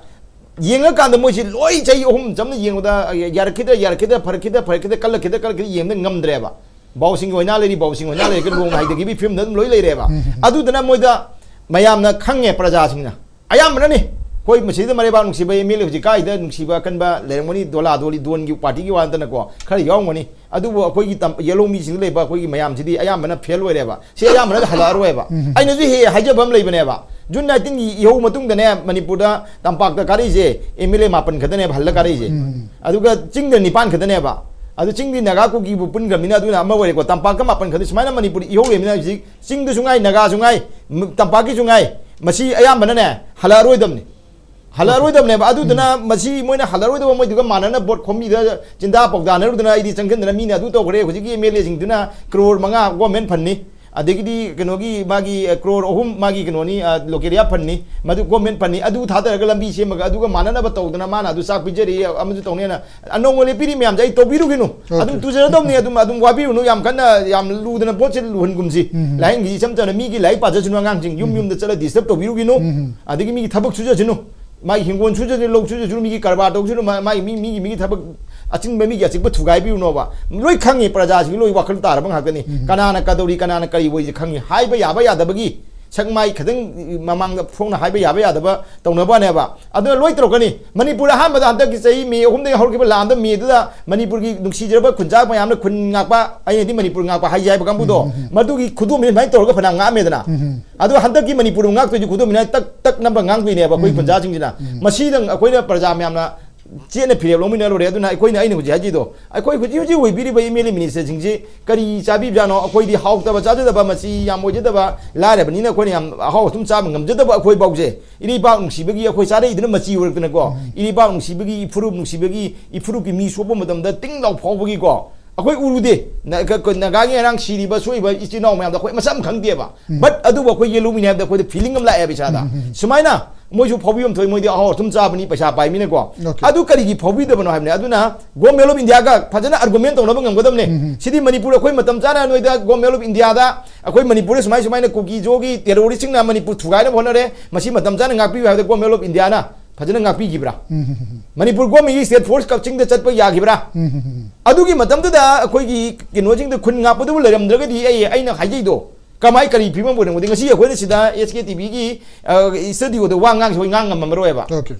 ꯌꯦꯡꯉꯀꯥꯟꯗ ꯃꯣꯏꯁꯤ ꯂꯣꯏ ꯆꯍꯤ ꯑꯍꯨꯝ ꯆꯝꯅ ꯌꯦꯡꯕꯗ ꯌꯥꯔꯛꯈꯤꯗ꯭ꯔꯥ, ꯌꯥꯔꯛꯈꯤꯗ꯭ꯔꯥ, ꯐꯔꯛꯈꯤꯗ꯭ꯔꯥ, ꯐꯔꯛꯈꯤꯗ꯭ꯔꯥ, ꯀꯜꯂꯛꯈꯤꯗ꯭ꯔꯥ, ꯀꯜꯂꯛꯈꯤꯗ꯭ꯔꯥ ꯌꯦꯡꯕꯗ ꯉꯝꯗ꯭ꯔꯦꯕ꯫ ꯕꯥꯎꯁꯤꯡꯒꯤ ꯑꯣꯏꯅ ꯂꯩꯔꯤ, ꯕꯥꯎꯁꯤꯡ ꯑꯣꯏꯅ ꯂꯩꯔꯒ ꯂꯣꯡ ꯍꯥꯏꯗꯒꯤ ꯐꯤꯕꯝꯗ ꯑꯗꯨꯝ ꯂꯣꯏ ꯂꯩꯔꯦꯕ꯫ ꯎꯝ꯫ ꯑꯗꯨꯗꯨꯅ ꯃꯣꯏꯗ ꯃꯌꯥꯝꯅ ꯈꯪꯉꯦ, ꯄ꯭ꯔꯖꯥꯁꯤꯡꯅ ꯑꯌꯥꯝꯕꯅꯅꯤ꯫ ꯑꯩꯈꯣꯏ ꯃꯁꯤꯗ ꯃꯔꯩꯕꯥꯛ ꯅꯨꯡꯁꯤꯕ MLA ꯍꯧꯖꯤꯛ ꯀꯥꯏꯗ ꯅꯨꯡꯁꯤꯕ ꯑꯀꯟꯕ ꯂꯩꯔꯝꯒꯅꯤ, ꯗꯣꯂꯥ ꯗꯣꯂꯤ ꯗꯣꯟꯒꯤ ꯄꯥꯔꯇꯤꯒꯤ ꯋꯥ ꯅꯠꯇꯅꯀꯣ, ꯈꯔ ꯌꯥꯎꯔꯝꯒꯅꯤ꯫ ꯑꯗꯨꯕꯨ ꯑꯩꯈꯣꯏꯒꯤ ꯇꯝ-, ꯌꯦꯜꯍꯧ ꯃꯤꯁꯤꯡꯗ ꯂꯩꯕ ꯑꯩꯈꯣꯏꯒꯤ ꯃꯌꯥꯝꯁꯤꯗꯤ ꯑꯌꯥꯝꯕꯅ ꯐꯦꯜ ꯑꯣꯏꯔꯦꯕ꯫ ꯁꯤ ꯑꯌꯥꯝꯕꯅ ꯍꯜꯂꯛꯑꯔꯣꯏꯕ꯫ ꯎꯝ꯫ ꯑꯩꯅꯁꯨ ꯍꯦꯛ ꯍꯦꯛ ꯍꯥꯏꯖꯕ ꯑꯃ ꯂꯩꯕꯅꯦꯕ, June nineteenꯒꯤ ꯏꯍꯧ ꯃꯇꯨꯡꯗꯅꯦ ꯃꯅꯤꯄꯨꯔꯗ ꯇꯝꯄꯥꯛꯇ ꯀꯥꯔꯛꯏꯁꯦ MLA ꯃꯥꯄꯟ ꯈꯛꯇꯅꯦꯕ ꯍꯜꯂ ꯀꯥꯔꯛꯏꯁꯦ꯫ ꯎꯝ꯫ ꯑꯗꯨꯒ ꯆꯤꯡꯗ ꯅꯤꯄꯥꯟ ꯈꯛꯇꯅꯦꯕ꯫ ꯑꯗꯨ ꯆꯤꯡꯗꯤ ꯅꯥꯒꯥ ꯀꯨꯀꯤꯕꯨ ꯄꯨꯟꯈ꯭ꯔꯕꯅꯤꯅ ꯑꯗꯨꯅ ꯑꯃ ꯑꯣꯏꯔꯦꯀꯣ꯫ ꯇꯝꯄꯥꯛꯀ ꯃꯥꯄꯟ ꯈꯛꯇ ꯁꯨꯃꯥꯏꯅ ꯃꯅꯤꯄꯨꯔꯗ ꯏꯍꯧ ꯂꯩꯕꯅꯤꯅ ꯍꯧꯖꯤꯛ ꯆꯤꯡꯗꯁꯨ ꯉꯥꯏ, ꯅꯥꯒꯥꯁꯨ ꯉꯥꯏ, ꯇꯝꯄꯥꯛꯀꯤꯁꯨ ꯉꯥꯏ, ꯃꯁꯤ ꯑꯌꯥꯝꯕꯅꯅꯦ ꯍꯜꯂꯛꯑꯔꯣꯏꯗꯕꯅꯤ꯫ ꯍꯜꯂꯛꯑꯔꯣꯏꯗꯕꯅꯦꯕ꯫ ꯑꯗꯨꯗꯨꯅ ꯃꯁꯤ ꯃꯣꯏꯅ ꯍꯜꯂꯛꯑꯔꯣꯏꯗꯕ, ꯃꯣꯏꯗꯨꯒ ꯃꯥꯟꯅꯅ ꯚꯣꯠ ꯈꯣꯝꯕꯤꯗ ꯆꯤꯟꯗꯥ ꯄꯥꯎꯗꯥꯅꯔꯨꯗꯅ ꯑꯩꯗꯤ ꯆꯪꯁꯤꯟꯗꯅ ꯃꯤꯅ ꯑꯗꯨ ꯇꯧꯈ꯭ꯔꯦ꯫ ꯍꯧꯖꯤꯛꯀꯤ ꯑꯦꯝ ꯑꯦꯜ ꯑꯦꯁꯤꯡꯗꯨꯅ ꯀ꯭ꯔꯣꯔ ꯃꯉꯥ ꯒꯣꯔꯃꯦꯟ ꯐꯟꯅꯤ, ꯑꯗꯒꯤꯗꯤ ꯀꯩꯅꯣꯒꯤ ꯃꯥꯒꯤ, ꯑ, ꯀ꯭ꯔꯣꯔ ꯑꯍꯨꯝ ꯃꯥꯒꯤ ꯀꯩꯅꯣꯅꯤ, ꯑ, ꯂꯣꯀꯦꯔꯤꯌꯥ ꯐꯟꯅꯤ, ꯃꯗꯨ ꯒꯣꯔꯃꯦꯟ ꯐꯟꯅꯤ, ꯑꯗꯨ ꯊꯥꯗꯔꯒ ꯂꯝꯕꯤ ꯁꯦꯝꯃꯒ ꯑꯗꯨꯒ ꯃꯥꯟꯅꯅꯕ ꯇꯧꯗꯅ ꯃꯥꯅ ꯑꯗꯨ ꯆꯥꯛ ꯄꯤꯖꯔꯤ, ꯑꯃꯁꯨ ꯇꯧꯅꯦꯅ ꯑꯅꯧꯕ ꯂꯦꯞꯄꯤꯔꯤ ꯃꯌꯥꯝꯁꯦ ꯑꯩ ꯇꯧꯕꯤꯔꯨꯒꯤꯅꯨ꯫ ꯑꯗꯨꯝ ꯇꯨꯖꯔꯗꯧꯅꯤ, ꯑꯗꯨꯝ, ꯑꯗꯨꯝ ꯋꯥꯕꯤꯔꯨꯅꯨ, ꯌꯥꯝ ꯀꯟꯅ ꯌꯥꯝ ꯂꯨꯗꯅ ꯄꯣꯠꯁꯦ ꯂꯨꯍꯟꯒꯨꯝꯁꯤ꯫ ꯂꯥꯏꯌꯦꯡꯒꯤ ꯏꯆꯝ ꯆꯝꯅ ꯃꯤꯒꯤ ꯂꯥꯏꯔꯤꯛ ꯄꯥꯖꯁꯅꯨ ꯑꯉꯥꯡꯁꯤꯡ, ꯌꯨꯝ ꯌꯨꯝꯗ ꯆꯠꯂ ꯗꯤꯁꯇꯔꯕ ꯇꯧꯕꯤꯔꯨꯒꯤꯅꯨ꯫ ꯑꯗꯒꯤ ꯃꯤꯒꯤ ꯊꯕꯛ ꯁꯨꯖꯁꯅꯨ꯫ ꯃꯥꯒꯤ ꯍꯤꯡꯒꯣꯜ ꯁꯨꯖꯁꯨ, ꯂꯧ ꯁꯨꯖꯁꯨ, ꯃꯤꯒꯤ ꯀꯔꯕꯥꯔ ꯇꯧꯁꯨ, ꯃꯥ-, ꯃꯥꯒꯤ ꯃꯤ-, ꯃꯤꯒꯤ, ꯃꯤꯒꯤ ꯊꯕꯛ ꯑꯆꯤꯟꯕ ꯃꯤꯒꯤ ꯑꯆꯤꯛꯄ ꯊꯨꯒꯥꯏꯕꯤꯔꯨꯅꯣꯕ꯫ ꯂꯣꯏ ꯈꯪꯉꯤ, ꯄ꯭ꯔꯖꯥꯁꯤꯡ ꯂꯣꯏ ꯋꯥꯈꯜ ꯇꯥꯔꯕ ꯉꯥꯛꯇꯅꯤ꯫ ꯀꯅꯥꯅ ꯀꯗꯧꯔꯤ, ꯀꯅꯥꯅ ꯀꯔꯤ ꯑꯣꯏꯁꯤ ꯈꯪꯉꯤ꯫ ꯍꯥꯏꯕ ꯌꯥꯕ ꯌꯥꯗꯕꯒꯤ ꯁꯛ ꯃꯥꯏ ꯈꯤꯇꯪ ꯃꯃꯥꯡꯗ ꯐꯣꯡꯅ ꯍꯥꯏꯕ ꯌꯥꯕ ꯌꯥꯗꯕ ꯇꯧꯅꯕꯅꯦꯕ꯫ ꯑꯗꯨꯅ ꯂꯣꯏ ꯇꯧꯔꯛꯀꯅꯤ꯫ ꯃꯅꯤꯄꯨꯔꯗ ꯑꯍꯥꯟꯕꯗ ꯍꯟꯗꯛꯀꯤ ꯆꯍꯤ ꯃꯦ ꯑꯍꯨꯝꯗꯒꯤ ꯍꯧꯔꯛꯈꯤꯕ ꯂꯥꯟꯗ ꯃꯦꯗꯨꯗ ꯃꯅꯤꯄꯨꯔꯒꯤ ꯅꯨꯡꯁꯤꯖꯔꯕ ꯈꯨꯟꯖꯥ ꯃꯌꯥꯝꯅ ꯈꯨꯟ ꯉꯥꯛꯄ, ꯑꯩꯅꯗꯤ ꯃꯅꯤꯄꯨꯔ ꯉꯥꯛꯄ ꯍꯥꯏꯖꯦ ꯍꯥꯏꯕ ꯀꯥꯡꯕꯨꯗꯣ, ꯃꯗꯨꯒꯤ ꯈꯨꯗꯣꯝꯕꯤꯅ ꯑꯗꯨꯃꯥꯏꯅ ꯇꯧꯔꯒ ꯐꯅꯌꯥꯝ ꯉꯥꯛꯑꯝꯃꯦꯗꯅ꯫ ꯑꯗꯣ ꯍꯟꯗꯛꯀꯤ ꯃꯅꯤꯄꯨꯔ ꯉꯥꯛꯇꯣꯏꯁꯦ ꯈꯨꯗꯣꯝꯕꯤꯅ ꯇꯛ ꯇꯛ ꯅꯝꯕ ꯉꯥꯡꯗꯣꯏꯅꯦꯕ ꯑꯩꯈꯣꯏ ꯈꯨꯟꯖꯥꯁꯤꯡꯁꯤꯅ꯫ ꯃꯁꯤꯗꯪ ꯑꯩꯈꯣꯏꯅ ꯄ꯭ꯔꯖꯥ ꯃꯌꯥꯝꯅ ꯆꯦꯠꯅ ꯐꯤꯔꯦꯞ ꯂꯧꯃꯤꯟꯅ ꯂꯣꯏꯔꯦ꯫ ꯑꯗꯨꯅ ꯑꯩꯈꯣꯏꯅ, ꯑꯩꯅ ꯍꯧꯖꯤꯛ ꯍꯥꯏꯈꯤꯗꯣ, ꯑꯩꯈꯣꯏ ꯍꯧꯖꯤꯛ ꯍꯧꯖꯤꯛ ꯑꯣꯏꯕꯤꯔꯤꯕ ꯑꯦꯝ ꯑꯦꯜ ꯑꯦ ꯃꯤꯅꯤꯁꯇꯔꯁꯤꯡꯁꯤ ꯀꯔꯤ ꯆꯥꯕꯤꯕꯖꯥꯠꯅꯣ? ꯑꯩꯈꯣꯏꯗꯤ ꯍꯥꯎꯇꯕ ꯆꯥꯖꯗꯕ, ꯃꯆꯤ ꯌꯥꯝ ꯑꯣꯏꯖꯗꯕ, ꯂꯥꯏꯔꯕꯅꯤꯅ ꯑꯩꯈꯣꯏꯅ ꯌꯥꯝ ꯑꯍꯥꯎ ꯑꯊꯨꯝ ꯆꯥꯕ ꯉꯝꯖꯗꯕ ꯑꯩꯈꯣꯏ ꯐꯥꯎꯁꯦ ꯏꯔꯩꯄꯥꯛ ꯅꯨꯡꯁꯤꯕꯒꯤ ꯑꯩꯈꯣꯏ ꯆꯥꯔꯛꯏꯗꯨꯅ ꯃꯆꯤ ꯑꯣꯏꯔꯛꯇꯅꯀꯣ, ꯏꯔꯩꯄꯥꯛ ꯅꯨꯡꯁꯤꯕꯒꯤ, ꯏꯐꯨꯔꯨꯞ ꯅꯨꯡꯁꯤꯕꯒꯤ, ꯏꯐꯨꯔꯨꯞꯀꯤ ꯃꯤ ꯁꯣꯛꯄ ꯃꯇꯝꯗ ꯇꯤꯡ ꯂꯥꯎ ꯐꯥꯎꯕꯒꯤꯀꯣ, ꯑꯩꯈꯣꯏ ꯎꯔꯨꯗꯦ꯫ ꯅ-, ꯀ-, ꯀ-, ꯅꯥꯒꯥꯒꯤ ꯉꯔꯥꯡ ꯁꯤꯔꯤꯕ ꯁꯣꯛꯏꯕ ꯏꯆꯤꯜ ꯏꯅꯥꯎ ꯃꯌꯥꯝꯗꯣ ꯑꯩꯈꯣꯏ ꯃꯁꯛ ꯑꯃ ꯈꯪꯗꯦꯕ꯫ ꯕꯠ ꯑꯗꯨꯕꯨ ꯑꯩꯈꯣꯏ ꯌꯦꯜꯂꯨꯃꯤꯅꯤ ꯍꯥꯏꯕꯗ ꯑꯩꯈꯣꯏꯗ ꯐꯤꯂꯤꯡ ꯑꯃ ꯂꯥꯛꯑꯦꯕ ꯏꯁꯥꯗ꯫ ꯁꯨꯃꯥꯏꯅ ꯃꯣꯏꯁꯨ ꯐꯥꯎꯕꯤꯐꯝ ꯊꯣꯛꯏ, ꯃꯣꯏꯗꯤ ꯑꯍꯥꯎ ꯑꯊꯨꯝ ꯆꯥꯕꯅꯤ, ꯄꯩꯁꯥ ꯄꯥꯏꯃꯤꯅꯀꯣ꯫ ꯑꯗꯨ ꯀꯔꯤꯒꯤ ꯐꯥꯎꯕꯤꯗꯕꯅꯣ ꯍꯥꯏꯕꯅꯦ꯫ ꯑꯗꯨꯅ ꯒꯣꯔꯃꯦꯟ ꯑꯣꯐ ꯏꯟꯗꯤꯌꯥꯒ ꯐꯖꯅ ꯑꯥꯔꯒꯨꯃꯦꯟ ꯇꯧꯅꯕ ꯉꯝꯒꯗꯕꯅꯦ꯫ ꯁꯤꯗꯤ ꯃꯅꯤꯄꯨꯔ ꯑꯩꯈꯣꯏ ꯃꯇꯝ ꯆꯥꯅ ꯅꯣꯏꯗ ꯒꯣꯔꯃꯦꯟ ꯑꯣꯐ ꯏꯟꯗꯤꯌꯥꯗ ꯑꯩꯈꯣꯏ ꯃꯅꯤꯄꯨꯔꯗ ꯁꯨꯃꯥꯏ ꯁꯨꯃꯥꯏꯅ ꯀꯨꯀꯤ ꯖꯣꯒꯤ ꯇꯦꯔꯣꯔꯤꯁꯁꯤꯡꯅ ꯃꯅꯤꯄꯨꯔ ꯊꯨꯒꯥꯏꯅꯕ ꯍꯣꯠꯅꯔꯦ, ꯃꯁꯤ ꯃꯇꯝ ꯆꯥꯅ ꯉꯥꯛꯄꯤꯌꯨ ꯍꯥꯏꯕꯗ ꯒꯣꯔꯃꯦꯟ ꯑꯣꯐ ꯏꯟꯗꯤꯌꯥꯅ ꯐꯖꯅ ꯉꯥꯛꯄꯤꯈꯤꯕ꯭ꯔꯥ? ꯃꯅꯤꯄꯨꯔ ꯒꯣꯔꯃꯦꯟꯒꯤ ꯁ꯭ꯇꯦꯠ ꯐꯣꯔꯁ ꯀꯛꯆꯤꯡꯗ ꯆꯠꯄ ꯌꯥꯈꯤꯕ꯭ꯔꯥ? ꯑꯗꯨꯒꯤ ꯃꯇꯝꯗꯨꯗ ꯑꯩꯈꯣꯏꯒꯤ ꯀꯩꯅꯣꯁꯤꯡꯗ ꯈꯨꯟ ꯉꯥꯛꯄꯗꯨꯕꯨ ꯂꯩꯔꯝꯗ꯭ꯔꯒꯗꯤ ꯑꯩ, ꯑꯩꯅ ꯍꯥꯏꯖꯩꯗꯣ, ꯀꯃꯥꯏ ꯀꯔꯤ ꯐꯤꯕꯝ ꯑꯣꯏꯔꯝꯒꯗꯤ? ꯉꯁꯤ ꯑꯩꯈꯣꯏꯅ ꯁꯤꯗ ꯑꯦꯁ ꯀꯦ ꯇꯤ ꯚꯤꯒꯤ ꯁ꯭ꯇꯨꯗꯤꯑꯣꯗ ꯋꯥ ꯉꯥꯡꯁꯤ ꯍꯣꯏ ꯉꯥꯡ ꯉꯝꯃꯔꯣꯏꯕ꯫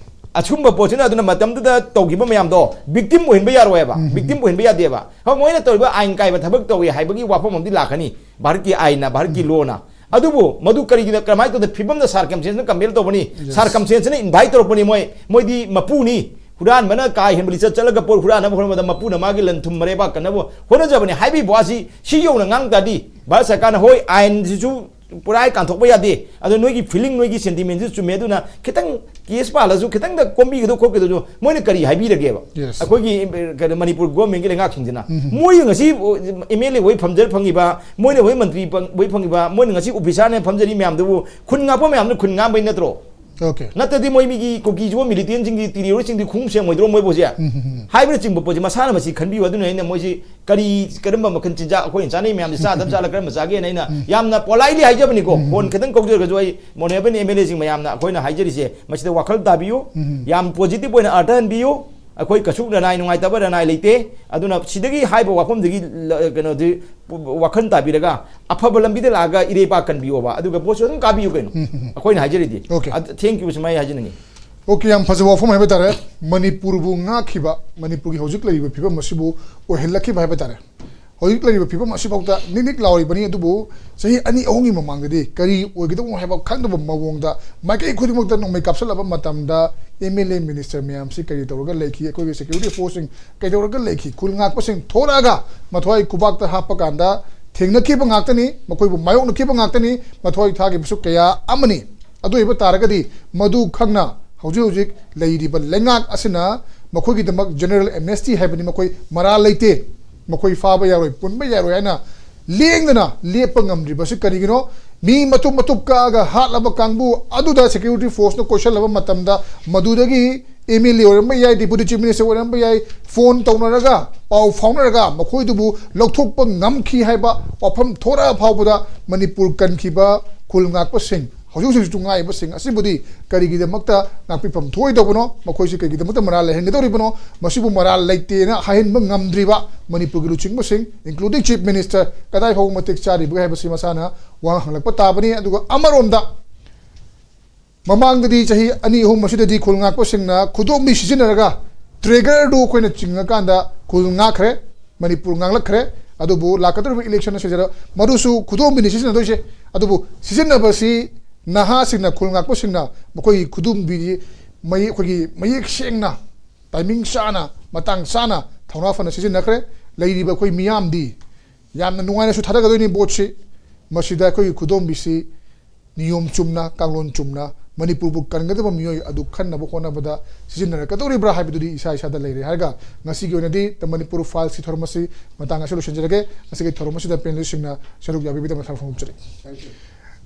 ꯑꯆꯨꯝꯕ ꯄꯣꯠꯁꯤꯅ ꯑꯗꯨꯅ ꯃꯇꯝꯗꯨꯗ ꯇꯧꯈꯤꯕ ꯃꯌꯥꯝꯗꯣ ꯕꯤꯛꯇꯤꯝ ꯑꯣꯏꯍꯟꯕ ꯌꯥꯔꯣꯏꯕ꯫ ꯕꯤꯛꯇꯤꯝ ꯑꯣꯏꯍꯟꯕ ꯌꯥꯗꯦꯕ꯫ ꯍꯣꯏ, ꯃꯣꯏꯅ ꯇꯧꯔꯤꯕ ꯑꯥꯏꯟ ꯀꯥꯏꯕ ꯊꯕꯛ ꯇꯧꯏ ꯍꯥꯏꯕꯒꯤ ꯋꯥꯐꯝ ꯑꯃꯗꯤ ꯂꯥꯛꯀꯅꯤ, ꯚꯥꯔꯠꯀꯤ ꯑꯥꯏꯟꯅ, ꯚꯥꯔꯠꯀꯤ ꯂꯣꯅ꯫ ꯑꯗꯨꯕꯨ ꯃꯗꯨ ꯀꯔꯤꯒꯤꯅ, ꯀꯃꯥꯏꯅ ꯇꯧꯗꯅ ꯐꯤꯕꯝꯗ ꯁꯥꯔꯀꯝꯁꯦꯟꯁꯅ ꯀꯝꯄꯦꯜ ꯇꯧꯕꯅꯤ? ꯁꯥꯔꯀꯝꯁꯦꯟꯁꯅ ꯏꯟꯚꯥꯏꯠ ꯇꯧꯔꯛꯄꯅꯤ꯫ ꯃꯣꯏ, ꯃꯣꯏꯗꯤ ꯃꯄꯨꯅꯤ꯫ ꯍꯨꯔꯥꯟꯕꯅ ꯀꯥ ꯍꯦꯟꯕ ꯂꯤꯆꯠ ꯆꯠꯂꯒ ꯄꯣꯠ ꯍꯨꯔꯥꯟꯅꯕ ꯍꯣꯠꯅꯕꯗ ꯃꯄꯨꯅ ꯃꯥꯒꯤ ꯂꯟ ꯊꯨꯝ ꯃꯔꯩꯕꯥꯛ ꯀꯟꯅꯕ ꯍꯣꯠꯅꯖꯕꯅꯦ ꯍꯥꯏꯕꯤꯕ ꯋꯥꯁꯤ, ꯁꯤ ꯌꯧꯅ ꯉꯥꯡ ꯇꯥꯔꯗꯤ ꯚꯥꯔꯠ ꯁꯔꯀꯥꯔꯅ, ꯍꯣꯏ, ꯑꯥꯏꯟꯁꯤꯁꯨ ꯄꯨꯔꯥ ꯀꯥꯟꯊꯣꯛꯄ ꯌꯥꯗꯦ, ꯑꯗꯣ ꯅꯣꯏꯒꯤ ꯐꯤꯂꯤꯡ, ꯅꯣꯏꯒꯤ ꯁꯦꯟꯇꯤꯃꯦꯟꯁꯨ ꯆꯨꯝꯃꯦ, ꯑꯗꯨꯅ ꯈꯤꯇꯪ ꯀꯦꯁ ꯄꯥꯜꯂꯁꯨ ꯈꯤꯇꯪꯗ ꯀꯣꯝꯕꯤꯒꯗꯧ ꯈꯣꯠꯀꯗꯧꯁꯨ ꯃꯣꯏꯅ ꯀꯔꯤ ꯍꯥꯏꯕꯤꯔꯒꯦꯕ? Yes. ꯑꯩꯈꯣꯏꯒꯤ ꯀꯩꯅꯣ ꯃꯅꯤꯄꯨꯔ ꯒꯣꯔꯃꯦꯟꯒꯤ ꯂꯩꯉꯥꯛꯁꯤꯡꯁꯤꯅ ꯎꯝ. ꯃꯣꯏ ꯉꯁꯤ ꯑꯦꯝ ꯑꯦꯜ ꯑꯦ ꯑꯣꯏ ꯐꯝꯖꯔ ꯐꯪꯉꯤꯕ, ꯃꯣꯏꯅ ꯍꯣꯏ ꯃꯟꯇ꯭ꯔꯤ ꯐꯪ- ꯑꯣꯏ ꯐꯪꯉꯤꯕ, ꯃꯣꯏꯅ ꯉꯁꯤ ꯑꯣꯐꯤꯁꯥꯔꯅ ꯐꯝꯖꯔꯤ ꯃꯌꯥꯝꯗꯨꯕꯨ ꯈꯨꯟ ꯉꯥꯛꯄ ꯃꯌꯥꯝꯗꯨ ꯈꯨꯟ ꯉꯥꯡꯕꯩ ꯅꯠꯇ꯭ꯔꯣ? Okay. ꯅꯠꯇ꯭ꯔꯗꯤ ꯃꯣꯏ ꯃꯤꯒꯤ ꯀꯨꯀꯤꯁꯨ ꯃꯤꯂꯤꯇꯦꯟꯁꯤꯡꯒꯤ ꯇꯤꯔꯤꯌꯣꯔꯁꯤꯡꯗꯤ ꯈꯣꯡꯎꯞ ꯁꯦꯡꯉꯣꯏꯗ꯭ꯔꯣ ꯃꯣꯏꯕꯨ ꯍꯧꯖꯤꯛ? ꯎꯝ, ꯎꯝ, ꯎꯝ. ꯍꯥꯏꯕꯅꯆꯤꯡꯕ ꯄꯣꯠꯁꯤ ꯃꯁꯥꯅ ꯃꯁꯤ ꯈꯟꯕꯤꯌꯨ꯫ ꯑꯗꯨꯅ ꯑꯩꯅ ꯃꯣꯏꯁꯤ ꯀꯔꯤ, ꯀꯔꯝꯕ ꯃꯈꯜ ꯆꯤꯟꯖꯥꯛ ꯑꯩꯈꯣꯏꯅ ꯆꯥꯅꯩ ꯃꯌꯥꯝꯁꯤ ꯆꯥꯗꯕ ꯆꯥꯠꯂ ꯀꯔꯝꯕ ꯆꯥꯒꯦꯅ ꯑꯩꯅ ꯌꯥꯝꯅ ꯄꯣꯂꯥꯏꯠꯂꯤ ꯍꯥꯏꯖꯕꯅꯤꯀꯣ, ꯈꯣꯟ ꯈꯤꯇꯪ ꯀꯧꯖꯔꯒꯁꯨ ꯑꯩ ꯃꯣꯅꯦꯕꯟ ꯑꯦꯝ ꯑꯦꯜ ꯑꯦꯁꯤꯡ ꯃꯌꯥꯝꯅ ꯑꯩꯈꯣꯏꯅ ꯍꯥꯏꯖꯔꯤꯁꯦ ꯃꯁꯤꯗ ꯋꯥꯈꯜ ꯇꯥꯕꯤꯌꯨ, ꯎꯝ. ꯌꯥꯝ ꯄꯣꯖꯤꯇꯤꯚ ꯑꯣꯏꯅ ꯑꯥꯔꯊ ꯍꯟꯕꯤꯌꯨ꯫ ꯑꯩꯈꯣꯏ ꯀꯩꯁꯨ ꯔꯅꯥꯏ ꯅꯨꯡꯉꯥꯏꯇꯕ ꯔꯅꯥꯏ ꯂꯩꯇꯦ꯫ ꯑꯗꯨꯅ ꯁꯤꯗꯒꯤ ꯍꯥꯏꯕ ꯋꯥꯐꯝꯗꯒꯤ ꯂ- ꯀꯩꯅꯣꯗꯤ ꯋꯥꯈꯜ ꯇꯥꯕꯤꯔꯒ ꯑꯐꯕ ꯂꯝꯕꯤꯗ ꯂꯥꯛꯑꯒ ꯏꯔꯩꯄꯥꯛ ꯀꯟꯕꯤꯌꯣꯕ, ꯑꯗꯨꯒ ꯚꯣꯠꯁꯨ ꯑꯗꯨꯝ ꯀꯥꯕꯤꯌꯨ ꯀꯩꯅꯣ꯫ ꯑꯩꯈꯣꯏꯅ ꯍꯥꯏꯖꯔꯤꯗꯤ꯫ Okay. ꯊꯦꯡ ꯌꯨ ꯁꯨꯃꯥꯏꯅ ꯍꯥꯏꯖꯅꯤꯡꯉꯤ꯫ Okay, ꯌꯥꯝ ꯐꯖꯕ ꯋꯥꯐꯝ ꯍꯥꯏꯕ ꯇꯥꯔꯦ꯫ ꯃꯅꯤꯄꯨꯔꯕꯨ ꯉꯥꯛꯈꯤꯕ, ꯃꯅꯤꯄꯨꯔꯒꯤ ꯍꯧꯖꯤꯛ ꯂꯩꯔꯤꯕ ꯐꯤꯕꯝ ꯑꯁꯤꯕꯨ ꯑꯣꯏꯍꯜꯂꯛꯈꯤꯕ ꯍꯥꯏꯕ ꯇꯥꯔꯦ꯫ ꯍꯧꯖꯤꯛ ꯂꯩꯔꯤꯕ ꯐꯤꯕꯝ ꯑꯁꯤꯐꯥꯎꯗ ꯅꯤꯛ ꯅꯤꯛ ꯂꯥꯎꯔꯤꯕꯅꯤ, ꯑꯗꯨꯕꯨ ꯆꯍꯤ ꯑꯅꯤ ꯑꯍꯨꯝꯒꯤ ꯃꯃꯥꯡꯗꯗꯤ ꯀꯔꯤ ꯑꯣꯏꯒꯗꯧꯕꯅꯣ ꯍꯥꯏꯕ ꯈꯪꯗꯕ ꯃꯑꯣꯡꯗ ꯃꯥꯏꯀꯩ ꯈꯨꯗꯤꯡꯃꯛꯇ ꯅꯣꯡꯃꯩ ꯀꯥꯞꯁꯤꯜꯂꯕ ꯃꯇꯝꯗ ꯑꯦꯝ ꯑꯦꯜ ꯑꯦ ꯃꯤꯅꯤꯁꯇꯔ ꯃꯌꯥꯝꯁꯤ ꯀꯔꯤ ꯇꯧꯔꯒ ꯂꯩꯈꯤ, ꯑꯩꯈꯣꯏꯒꯤ ꯁꯦꯀ꯭ꯌꯨꯔꯤꯇꯤ ꯐꯣꯔꯁꯁꯤꯡ ꯀꯩꯗꯧꯔꯒ ꯂꯩꯈꯤ, ꯈꯨꯜ ꯉꯥꯛꯄꯁꯤꯡ ꯊꯣꯔꯛꯑꯒ ꯃꯊ꯭ꯋꯥꯏ ꯈꯨꯕꯥꯛꯇ ꯍꯥꯞꯄ ꯀꯥꯟꯗ ꯊꯦꯡꯅꯈꯤꯕ ꯉꯥꯛꯇꯅꯤ, ꯃꯈꯣꯏꯕꯨ ꯃꯥꯌꯣꯛꯅꯈꯤꯕ ꯉꯥꯛꯇꯅꯤ, ꯃꯊ꯭ꯋꯥꯏ ꯊꯥꯈꯤꯕꯁꯨ ꯀꯌꯥ ꯑꯃꯅꯤ꯫ ꯑꯗꯨ ꯑꯣꯏꯕ ꯇꯥꯔꯒꯗꯤ ꯃꯗꯨ ꯈꯪꯅ ꯍꯧꯖꯤꯛ ꯍꯧꯖꯤꯛ ꯂꯩꯔꯤꯕ ꯂꯩꯉꯥꯛ ꯑꯁꯤꯅ ꯃꯈꯣꯏꯒꯤꯗꯃꯛ ꯖꯦꯅꯔꯦꯜ ꯑꯦꯝꯅꯦꯁꯇꯤ ꯍꯥꯏꯕꯅꯤ, ꯃꯈꯣꯏ ꯃꯔꯥꯜ ꯂꯩꯇꯦ, ꯃꯈꯣꯏ ꯐꯥꯕ ꯌꯥꯔꯣꯏ, ꯄꯨꯟꯕ ꯌꯥꯔꯣꯏ ꯍꯥꯏꯅ ꯂꯦꯡꯗꯅ ꯂꯦꯞꯄ ꯉꯝꯗ꯭ꯔꯤꯕꯁꯤ ꯀꯔꯤꯒꯤꯅꯣ? ꯃꯤ ꯃꯇꯨꯞ ꯃꯇꯨꯞ ꯀꯛꯑꯒ ꯍꯥꯠꯂꯕ ꯀꯥꯡꯕꯨ ꯑꯗꯨꯗ ꯁꯦꯀ꯭ꯌꯨꯔꯤꯇꯤ ꯐꯣꯔꯁꯅ ꯀꯣꯏꯁꯜꯂꯕ ꯃꯇꯝꯗ ꯃꯗꯨꯗꯒꯤ ꯑꯦꯝ ꯑꯦꯜ ꯑꯦ ꯑꯣꯏꯔꯝꯕ ꯌꯥꯏ, ꯗꯦꯄꯨꯇꯤ ꯆꯤꯐ ꯃꯤꯅꯤꯁꯇꯔ ꯑꯣꯏꯔꯝꯕ ꯌꯥꯏ, ꯐꯣꯟ ꯇꯧꯅꯔꯒ ꯄꯥꯎ ꯐꯥꯎꯅꯔꯒ ꯃꯈꯣꯏꯗꯨꯕꯨ ꯂꯧꯊꯣꯛꯄ ꯉꯝꯈꯤ ꯍꯥꯏꯕ ꯋꯥꯐꯝ ꯊꯣꯔꯛꯑ ꯐꯥꯎꯕꯗ ꯃꯅꯤꯄꯨꯔ ꯀꯟꯈꯤꯕ ꯈꯨꯜ ꯉꯥꯛꯄꯁꯤꯡ, ꯍꯧꯖꯤꯛ ꯍꯧꯖꯤꯛꯁꯨ ꯉꯥꯏꯔꯤꯕꯁꯤꯡ ꯑꯁꯤꯕꯨꯗꯤ ꯀꯔꯤꯒꯤꯗꯃꯛꯇ ꯉꯥꯛꯄꯤꯐꯝ ꯊꯣꯛꯑꯣꯏꯗꯧꯕꯅꯣ? ꯃꯈꯣꯏꯁꯤ ꯀꯔꯤꯒꯤꯗꯃꯛꯇ ꯃꯔꯥꯜ ꯂꯩꯍꯟꯒꯗꯧꯔꯤꯕꯅꯣ? ꯃꯁꯤꯕꯨ ꯃꯔꯥꯜ ꯂꯩꯇꯦꯅ ꯍꯥꯏꯍꯟꯕ ꯉꯝꯗ꯭ꯔꯤꯕ ꯃꯅꯤꯄꯨꯔꯒꯤ ꯂꯨꯆꯤꯡꯕꯁꯤꯡ, including chief minister, ꯀꯗꯥꯏ ꯐꯥꯎꯕ ꯃꯇꯤꯛ ꯆꯥꯔꯤꯕꯒꯦ ꯍꯥꯏꯕꯁꯤ ꯃꯁꯥꯅ ꯋꯥꯍꯪ ꯍꯪꯂꯛꯄ ꯇꯥꯕꯅꯤ꯫ ꯑꯗꯨꯒ ꯑꯃꯔꯣꯝꯗ ꯃꯃꯥꯡꯗꯗꯤ ꯆꯍꯤ ꯑꯅꯤ ꯑꯍꯨꯝ ꯑꯁꯤꯗꯗꯤ ꯈꯨꯜ ꯉꯥꯛꯄꯁꯤꯡꯅ ꯈꯨꯗꯣꯝꯕꯤ ꯁꯤꯖꯤꯟꯅꯔꯒ ꯇ꯭ꯔꯤꯒꯔꯗꯨ ꯑꯩꯈꯣꯏꯅ ꯆꯤꯡꯉꯀꯥꯟꯗ ꯈꯨꯜ ꯉꯥꯛꯈ꯭ꯔꯦ, ꯃꯅꯤꯄꯨꯔ ꯉꯥꯛꯂꯛꯈ꯭ꯔꯦ꯫ ꯑꯗꯨꯕꯨ ꯂꯥꯛꯀꯗꯧꯔꯤꯕ ꯏꯂꯦꯛꯁꯟ ꯑꯁꯤꯗ ꯃꯗꯨꯁꯨ ꯈꯨꯗꯣꯝꯕꯤꯅꯤ ꯁꯤꯖꯤꯟꯅꯗꯣꯏꯁꯦ꯫ ꯑꯗꯨꯕꯨ ꯁꯤꯖꯤꯟꯅꯕꯁꯤ ꯅꯍꯥꯁꯤꯡꯅ, ꯈꯨꯜ ꯉꯥꯛꯄꯁꯤꯡꯅ ꯃꯈꯣꯏꯒꯤ ꯈꯨꯗꯣꯝꯕꯤꯗꯤ ꯃꯌꯦꯛ, ꯑꯩꯈꯣꯏꯒꯤ ꯃꯌꯦꯛ ꯁꯦꯡꯅ ꯇꯥꯏꯃꯤꯡ ꯆꯥꯅ, ꯃꯇꯥꯡ ꯆꯥꯅ ꯊꯧꯅꯥ ꯐꯅ ꯁꯤꯖꯤꯟꯅꯈ꯭ꯔꯦ꯫ ꯂꯩꯔꯤꯕ ꯑꯩꯈꯣꯏ ꯃꯤꯌꯥꯝꯗꯤ ꯌꯥꯝꯅ ꯅꯨꯡꯉꯥꯏꯅꯁꯨ ꯊꯥꯗꯒꯗꯣꯏꯅꯤ ꯚꯣꯠꯁꯤ꯫ ꯃꯁꯤꯗ ꯑꯩꯈꯣꯏꯒꯤ ꯈꯨꯗꯣꯝꯕꯤꯁꯤ ꯅꯤꯌꯣꯝ ꯆꯨꯝꯅ, ꯀꯥꯡꯂꯣꯟ ꯆꯨꯝꯅ ꯃꯅꯤꯄꯨꯔꯕꯨ ꯀꯟꯒꯗꯕ ꯃꯤꯑꯣꯏ ꯑꯗꯨ ꯈꯟꯅꯕ ꯍꯣꯠꯅꯕꯗ ꯁꯤꯖꯤꯟꯅꯔꯛꯀꯗꯧꯔꯤꯕ꯭ꯔꯥ ꯍꯥꯏꯕꯗꯨꯗꯤ ꯏꯁꯥ ꯏꯁꯥꯗ ꯂꯩꯔꯦ ꯍꯥꯏꯔꯒ, ꯉꯁꯤꯒꯤ ꯑꯣꯏꯅꯗꯤ The Manipur Filesꯀꯤ ꯊꯧꯔꯝ ꯑꯁꯤ ꯃꯇꯥꯡ ꯑꯁꯤꯗ ꯂꯣꯏꯁꯤꯟꯖꯔꯒꯦ꯫ ꯉꯁꯤꯒꯤ ꯊꯧꯔꯝ ꯑꯁꯤꯗ panelistꯁꯤꯡꯅ ꯁꯔꯨꯛ ꯌꯥꯕꯤꯕꯒꯤꯗꯃꯛ ꯊꯥꯒꯠꯄ ꯐꯣꯡꯗꯣꯛꯆꯔꯤ꯫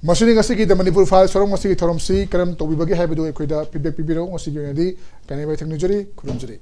ꯃꯁꯤꯅꯤ ꯉꯁꯤꯒꯤ The Manipur Files ꯊꯧꯔꯝ꯫ ꯉꯁꯤꯒꯤ ꯊꯧꯔꯝꯁꯤ ꯀꯔꯝ ꯇꯧꯕꯤꯕꯒꯦ ꯍꯥꯏꯕꯗꯨ ꯑꯩꯈꯣꯏꯗ feedback ꯄꯤꯕꯤꯔꯛꯎ꯫ ꯉꯁꯤꯒꯤ ꯑꯣꯏꯅꯗꯤ ꯀꯥꯏꯅꯕ ꯊꯦꯡꯅꯖꯔꯤ꯫ ꯈꯨꯔꯨꯝꯖꯔꯤ꯫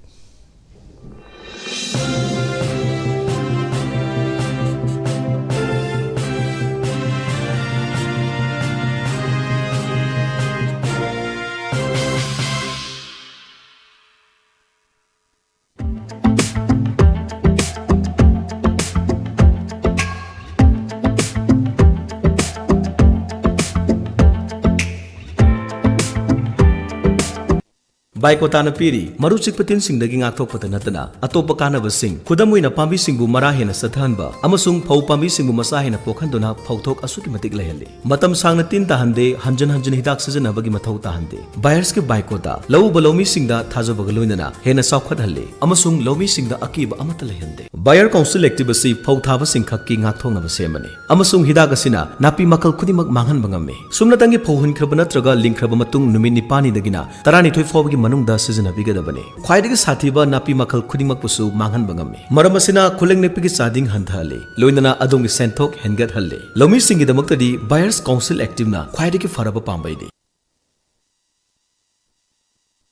ꯕꯥꯏꯀꯣꯇꯥꯅ ꯄꯤꯔꯤ꯫ ꯃꯔꯨ ꯆꯤꯛꯄ ꯇꯤꯟꯁꯤꯡꯗꯒꯤ ꯉꯥꯛꯊꯣꯛꯄꯇ ꯅꯠꯇꯅ ꯑꯇꯣꯞꯄ ꯀꯥꯟꯅꯕꯁꯤꯡ, ꯈꯨꯗꯝ ꯑꯣꯏꯅ ꯄꯥꯝꯕꯤꯁꯤꯡꯕꯨ ꯃꯔꯥ ꯍꯦꯟꯅ ꯆꯠꯊꯍꯟꯕ ꯑꯃꯁꯨꯡ ꯐꯧ ꯄꯥꯝꯕꯤꯁꯤꯡꯕꯨ ꯃꯆꯥ ꯍꯦꯟꯅ ꯄꯣꯛꯍꯟꯗꯨꯅ ꯐꯧꯊꯣꯛ ꯑꯁꯨꯛꯀꯤ ꯃꯇꯤꯛ ꯂꯩꯍꯜꯂꯤ꯫ ꯃꯇꯝ ꯁꯥꯡꯅ ꯇꯤꯟ ꯇꯥꯍꯟꯗꯦ, ꯍꯟꯖꯤꯟ ꯍꯟꯖꯤꯟ ꯍꯤꯗꯥꯛ ꯁꯤꯖꯤꯟꯅꯕꯒꯤ ꯃꯊꯧ ꯇꯥꯍꯟꯗꯦ꯫ ꯕꯥꯌꯔꯁꯀꯤ ꯕꯥꯏꯀꯣꯇꯥ ꯂꯧꯎꯕ ꯂꯧꯃꯤꯁꯤꯡꯗ ꯊꯥꯖꯕꯒ ꯂꯣꯏꯅꯅ ꯍꯦꯟꯅ ꯆꯥꯎꯈꯠꯍꯜꯂꯤ ꯑꯃꯁꯨꯡ ꯂꯧꯃꯤꯁꯤꯡꯗ ꯑꯀꯤꯕ ꯑꯃꯠꯇ ꯂꯩꯍꯟꯗꯦ꯫ ꯕꯥꯌꯔ ꯀꯥꯎꯟꯁꯤꯜ ꯑꯦꯛꯇꯤꯚ ꯑꯁꯤ ꯐꯧ ꯊꯥꯕꯁꯤꯡ ꯈꯛꯀꯤ ꯉꯥꯛꯊꯣꯛꯅꯕ ꯁꯦꯝꯕꯅꯤ꯫ ꯑꯃꯁꯨꯡ ꯍꯤꯗꯥꯛ ꯑꯁꯤꯅ ꯅꯥꯄꯤ ꯃꯈꯜ ꯈꯨꯗꯤꯡꯃꯛ ꯃꯥꯡꯍꯟꯕ ꯉꯝꯃꯤ꯫ ꯁꯨꯞꯅꯇꯪꯒꯤ ꯐꯧ ꯍꯨꯟꯈ꯭ꯔꯕ ꯅꯠꯇ꯭ꯔꯒ ꯂꯤꯡꯈ꯭ꯔꯕ ꯃꯇꯨꯡ ꯅꯨꯃꯤꯠ ꯅꯤꯄꯥꯜꯅꯤꯗꯒꯤꯅ ꯇꯔꯥꯅꯤꯊꯣꯏ ꯐꯥꯎꯕꯒꯤ ꯃꯅꯨꯡꯗ ꯁꯤꯖꯤꯟꯅꯕꯤꯒꯗꯕꯅꯤ꯫ ꯈ꯭ꯋꯥꯏꯗꯒꯤ ꯁꯥꯊꯤꯕ ꯅꯥꯄꯤ ꯃꯈꯜ ꯈꯨꯗꯤꯡꯃꯛꯄꯨꯁꯨ ꯃꯥꯡꯍꯟꯕ ꯉꯝꯃꯤ꯫ ꯃꯔꯝ ꯑꯁꯤꯅ ꯈꯨꯂꯪ ꯅꯦꯛꯄꯒꯤ ꯆꯥꯗꯤꯡ ꯍꯟꯊꯍꯜꯂꯤ, ꯂꯣꯏꯅꯅ ꯑꯗꯣꯝꯒꯤ ꯁꯦꯟꯊꯣꯛ ꯍꯦꯟꯒꯠꯍꯜꯂꯤ꯫ ꯂꯧꯃꯤꯁꯤꯡꯒꯤꯗꯃꯛꯇꯗꯤ ꯕꯥꯌꯔꯁ ꯀꯥꯎꯟꯁꯤꯜ ꯑꯦꯛꯇꯤꯚꯅ ꯈ꯭ꯋꯥꯏꯗꯒꯤ ꯐꯔꯕ ꯄꯥꯝꯕꯩꯅꯤ꯫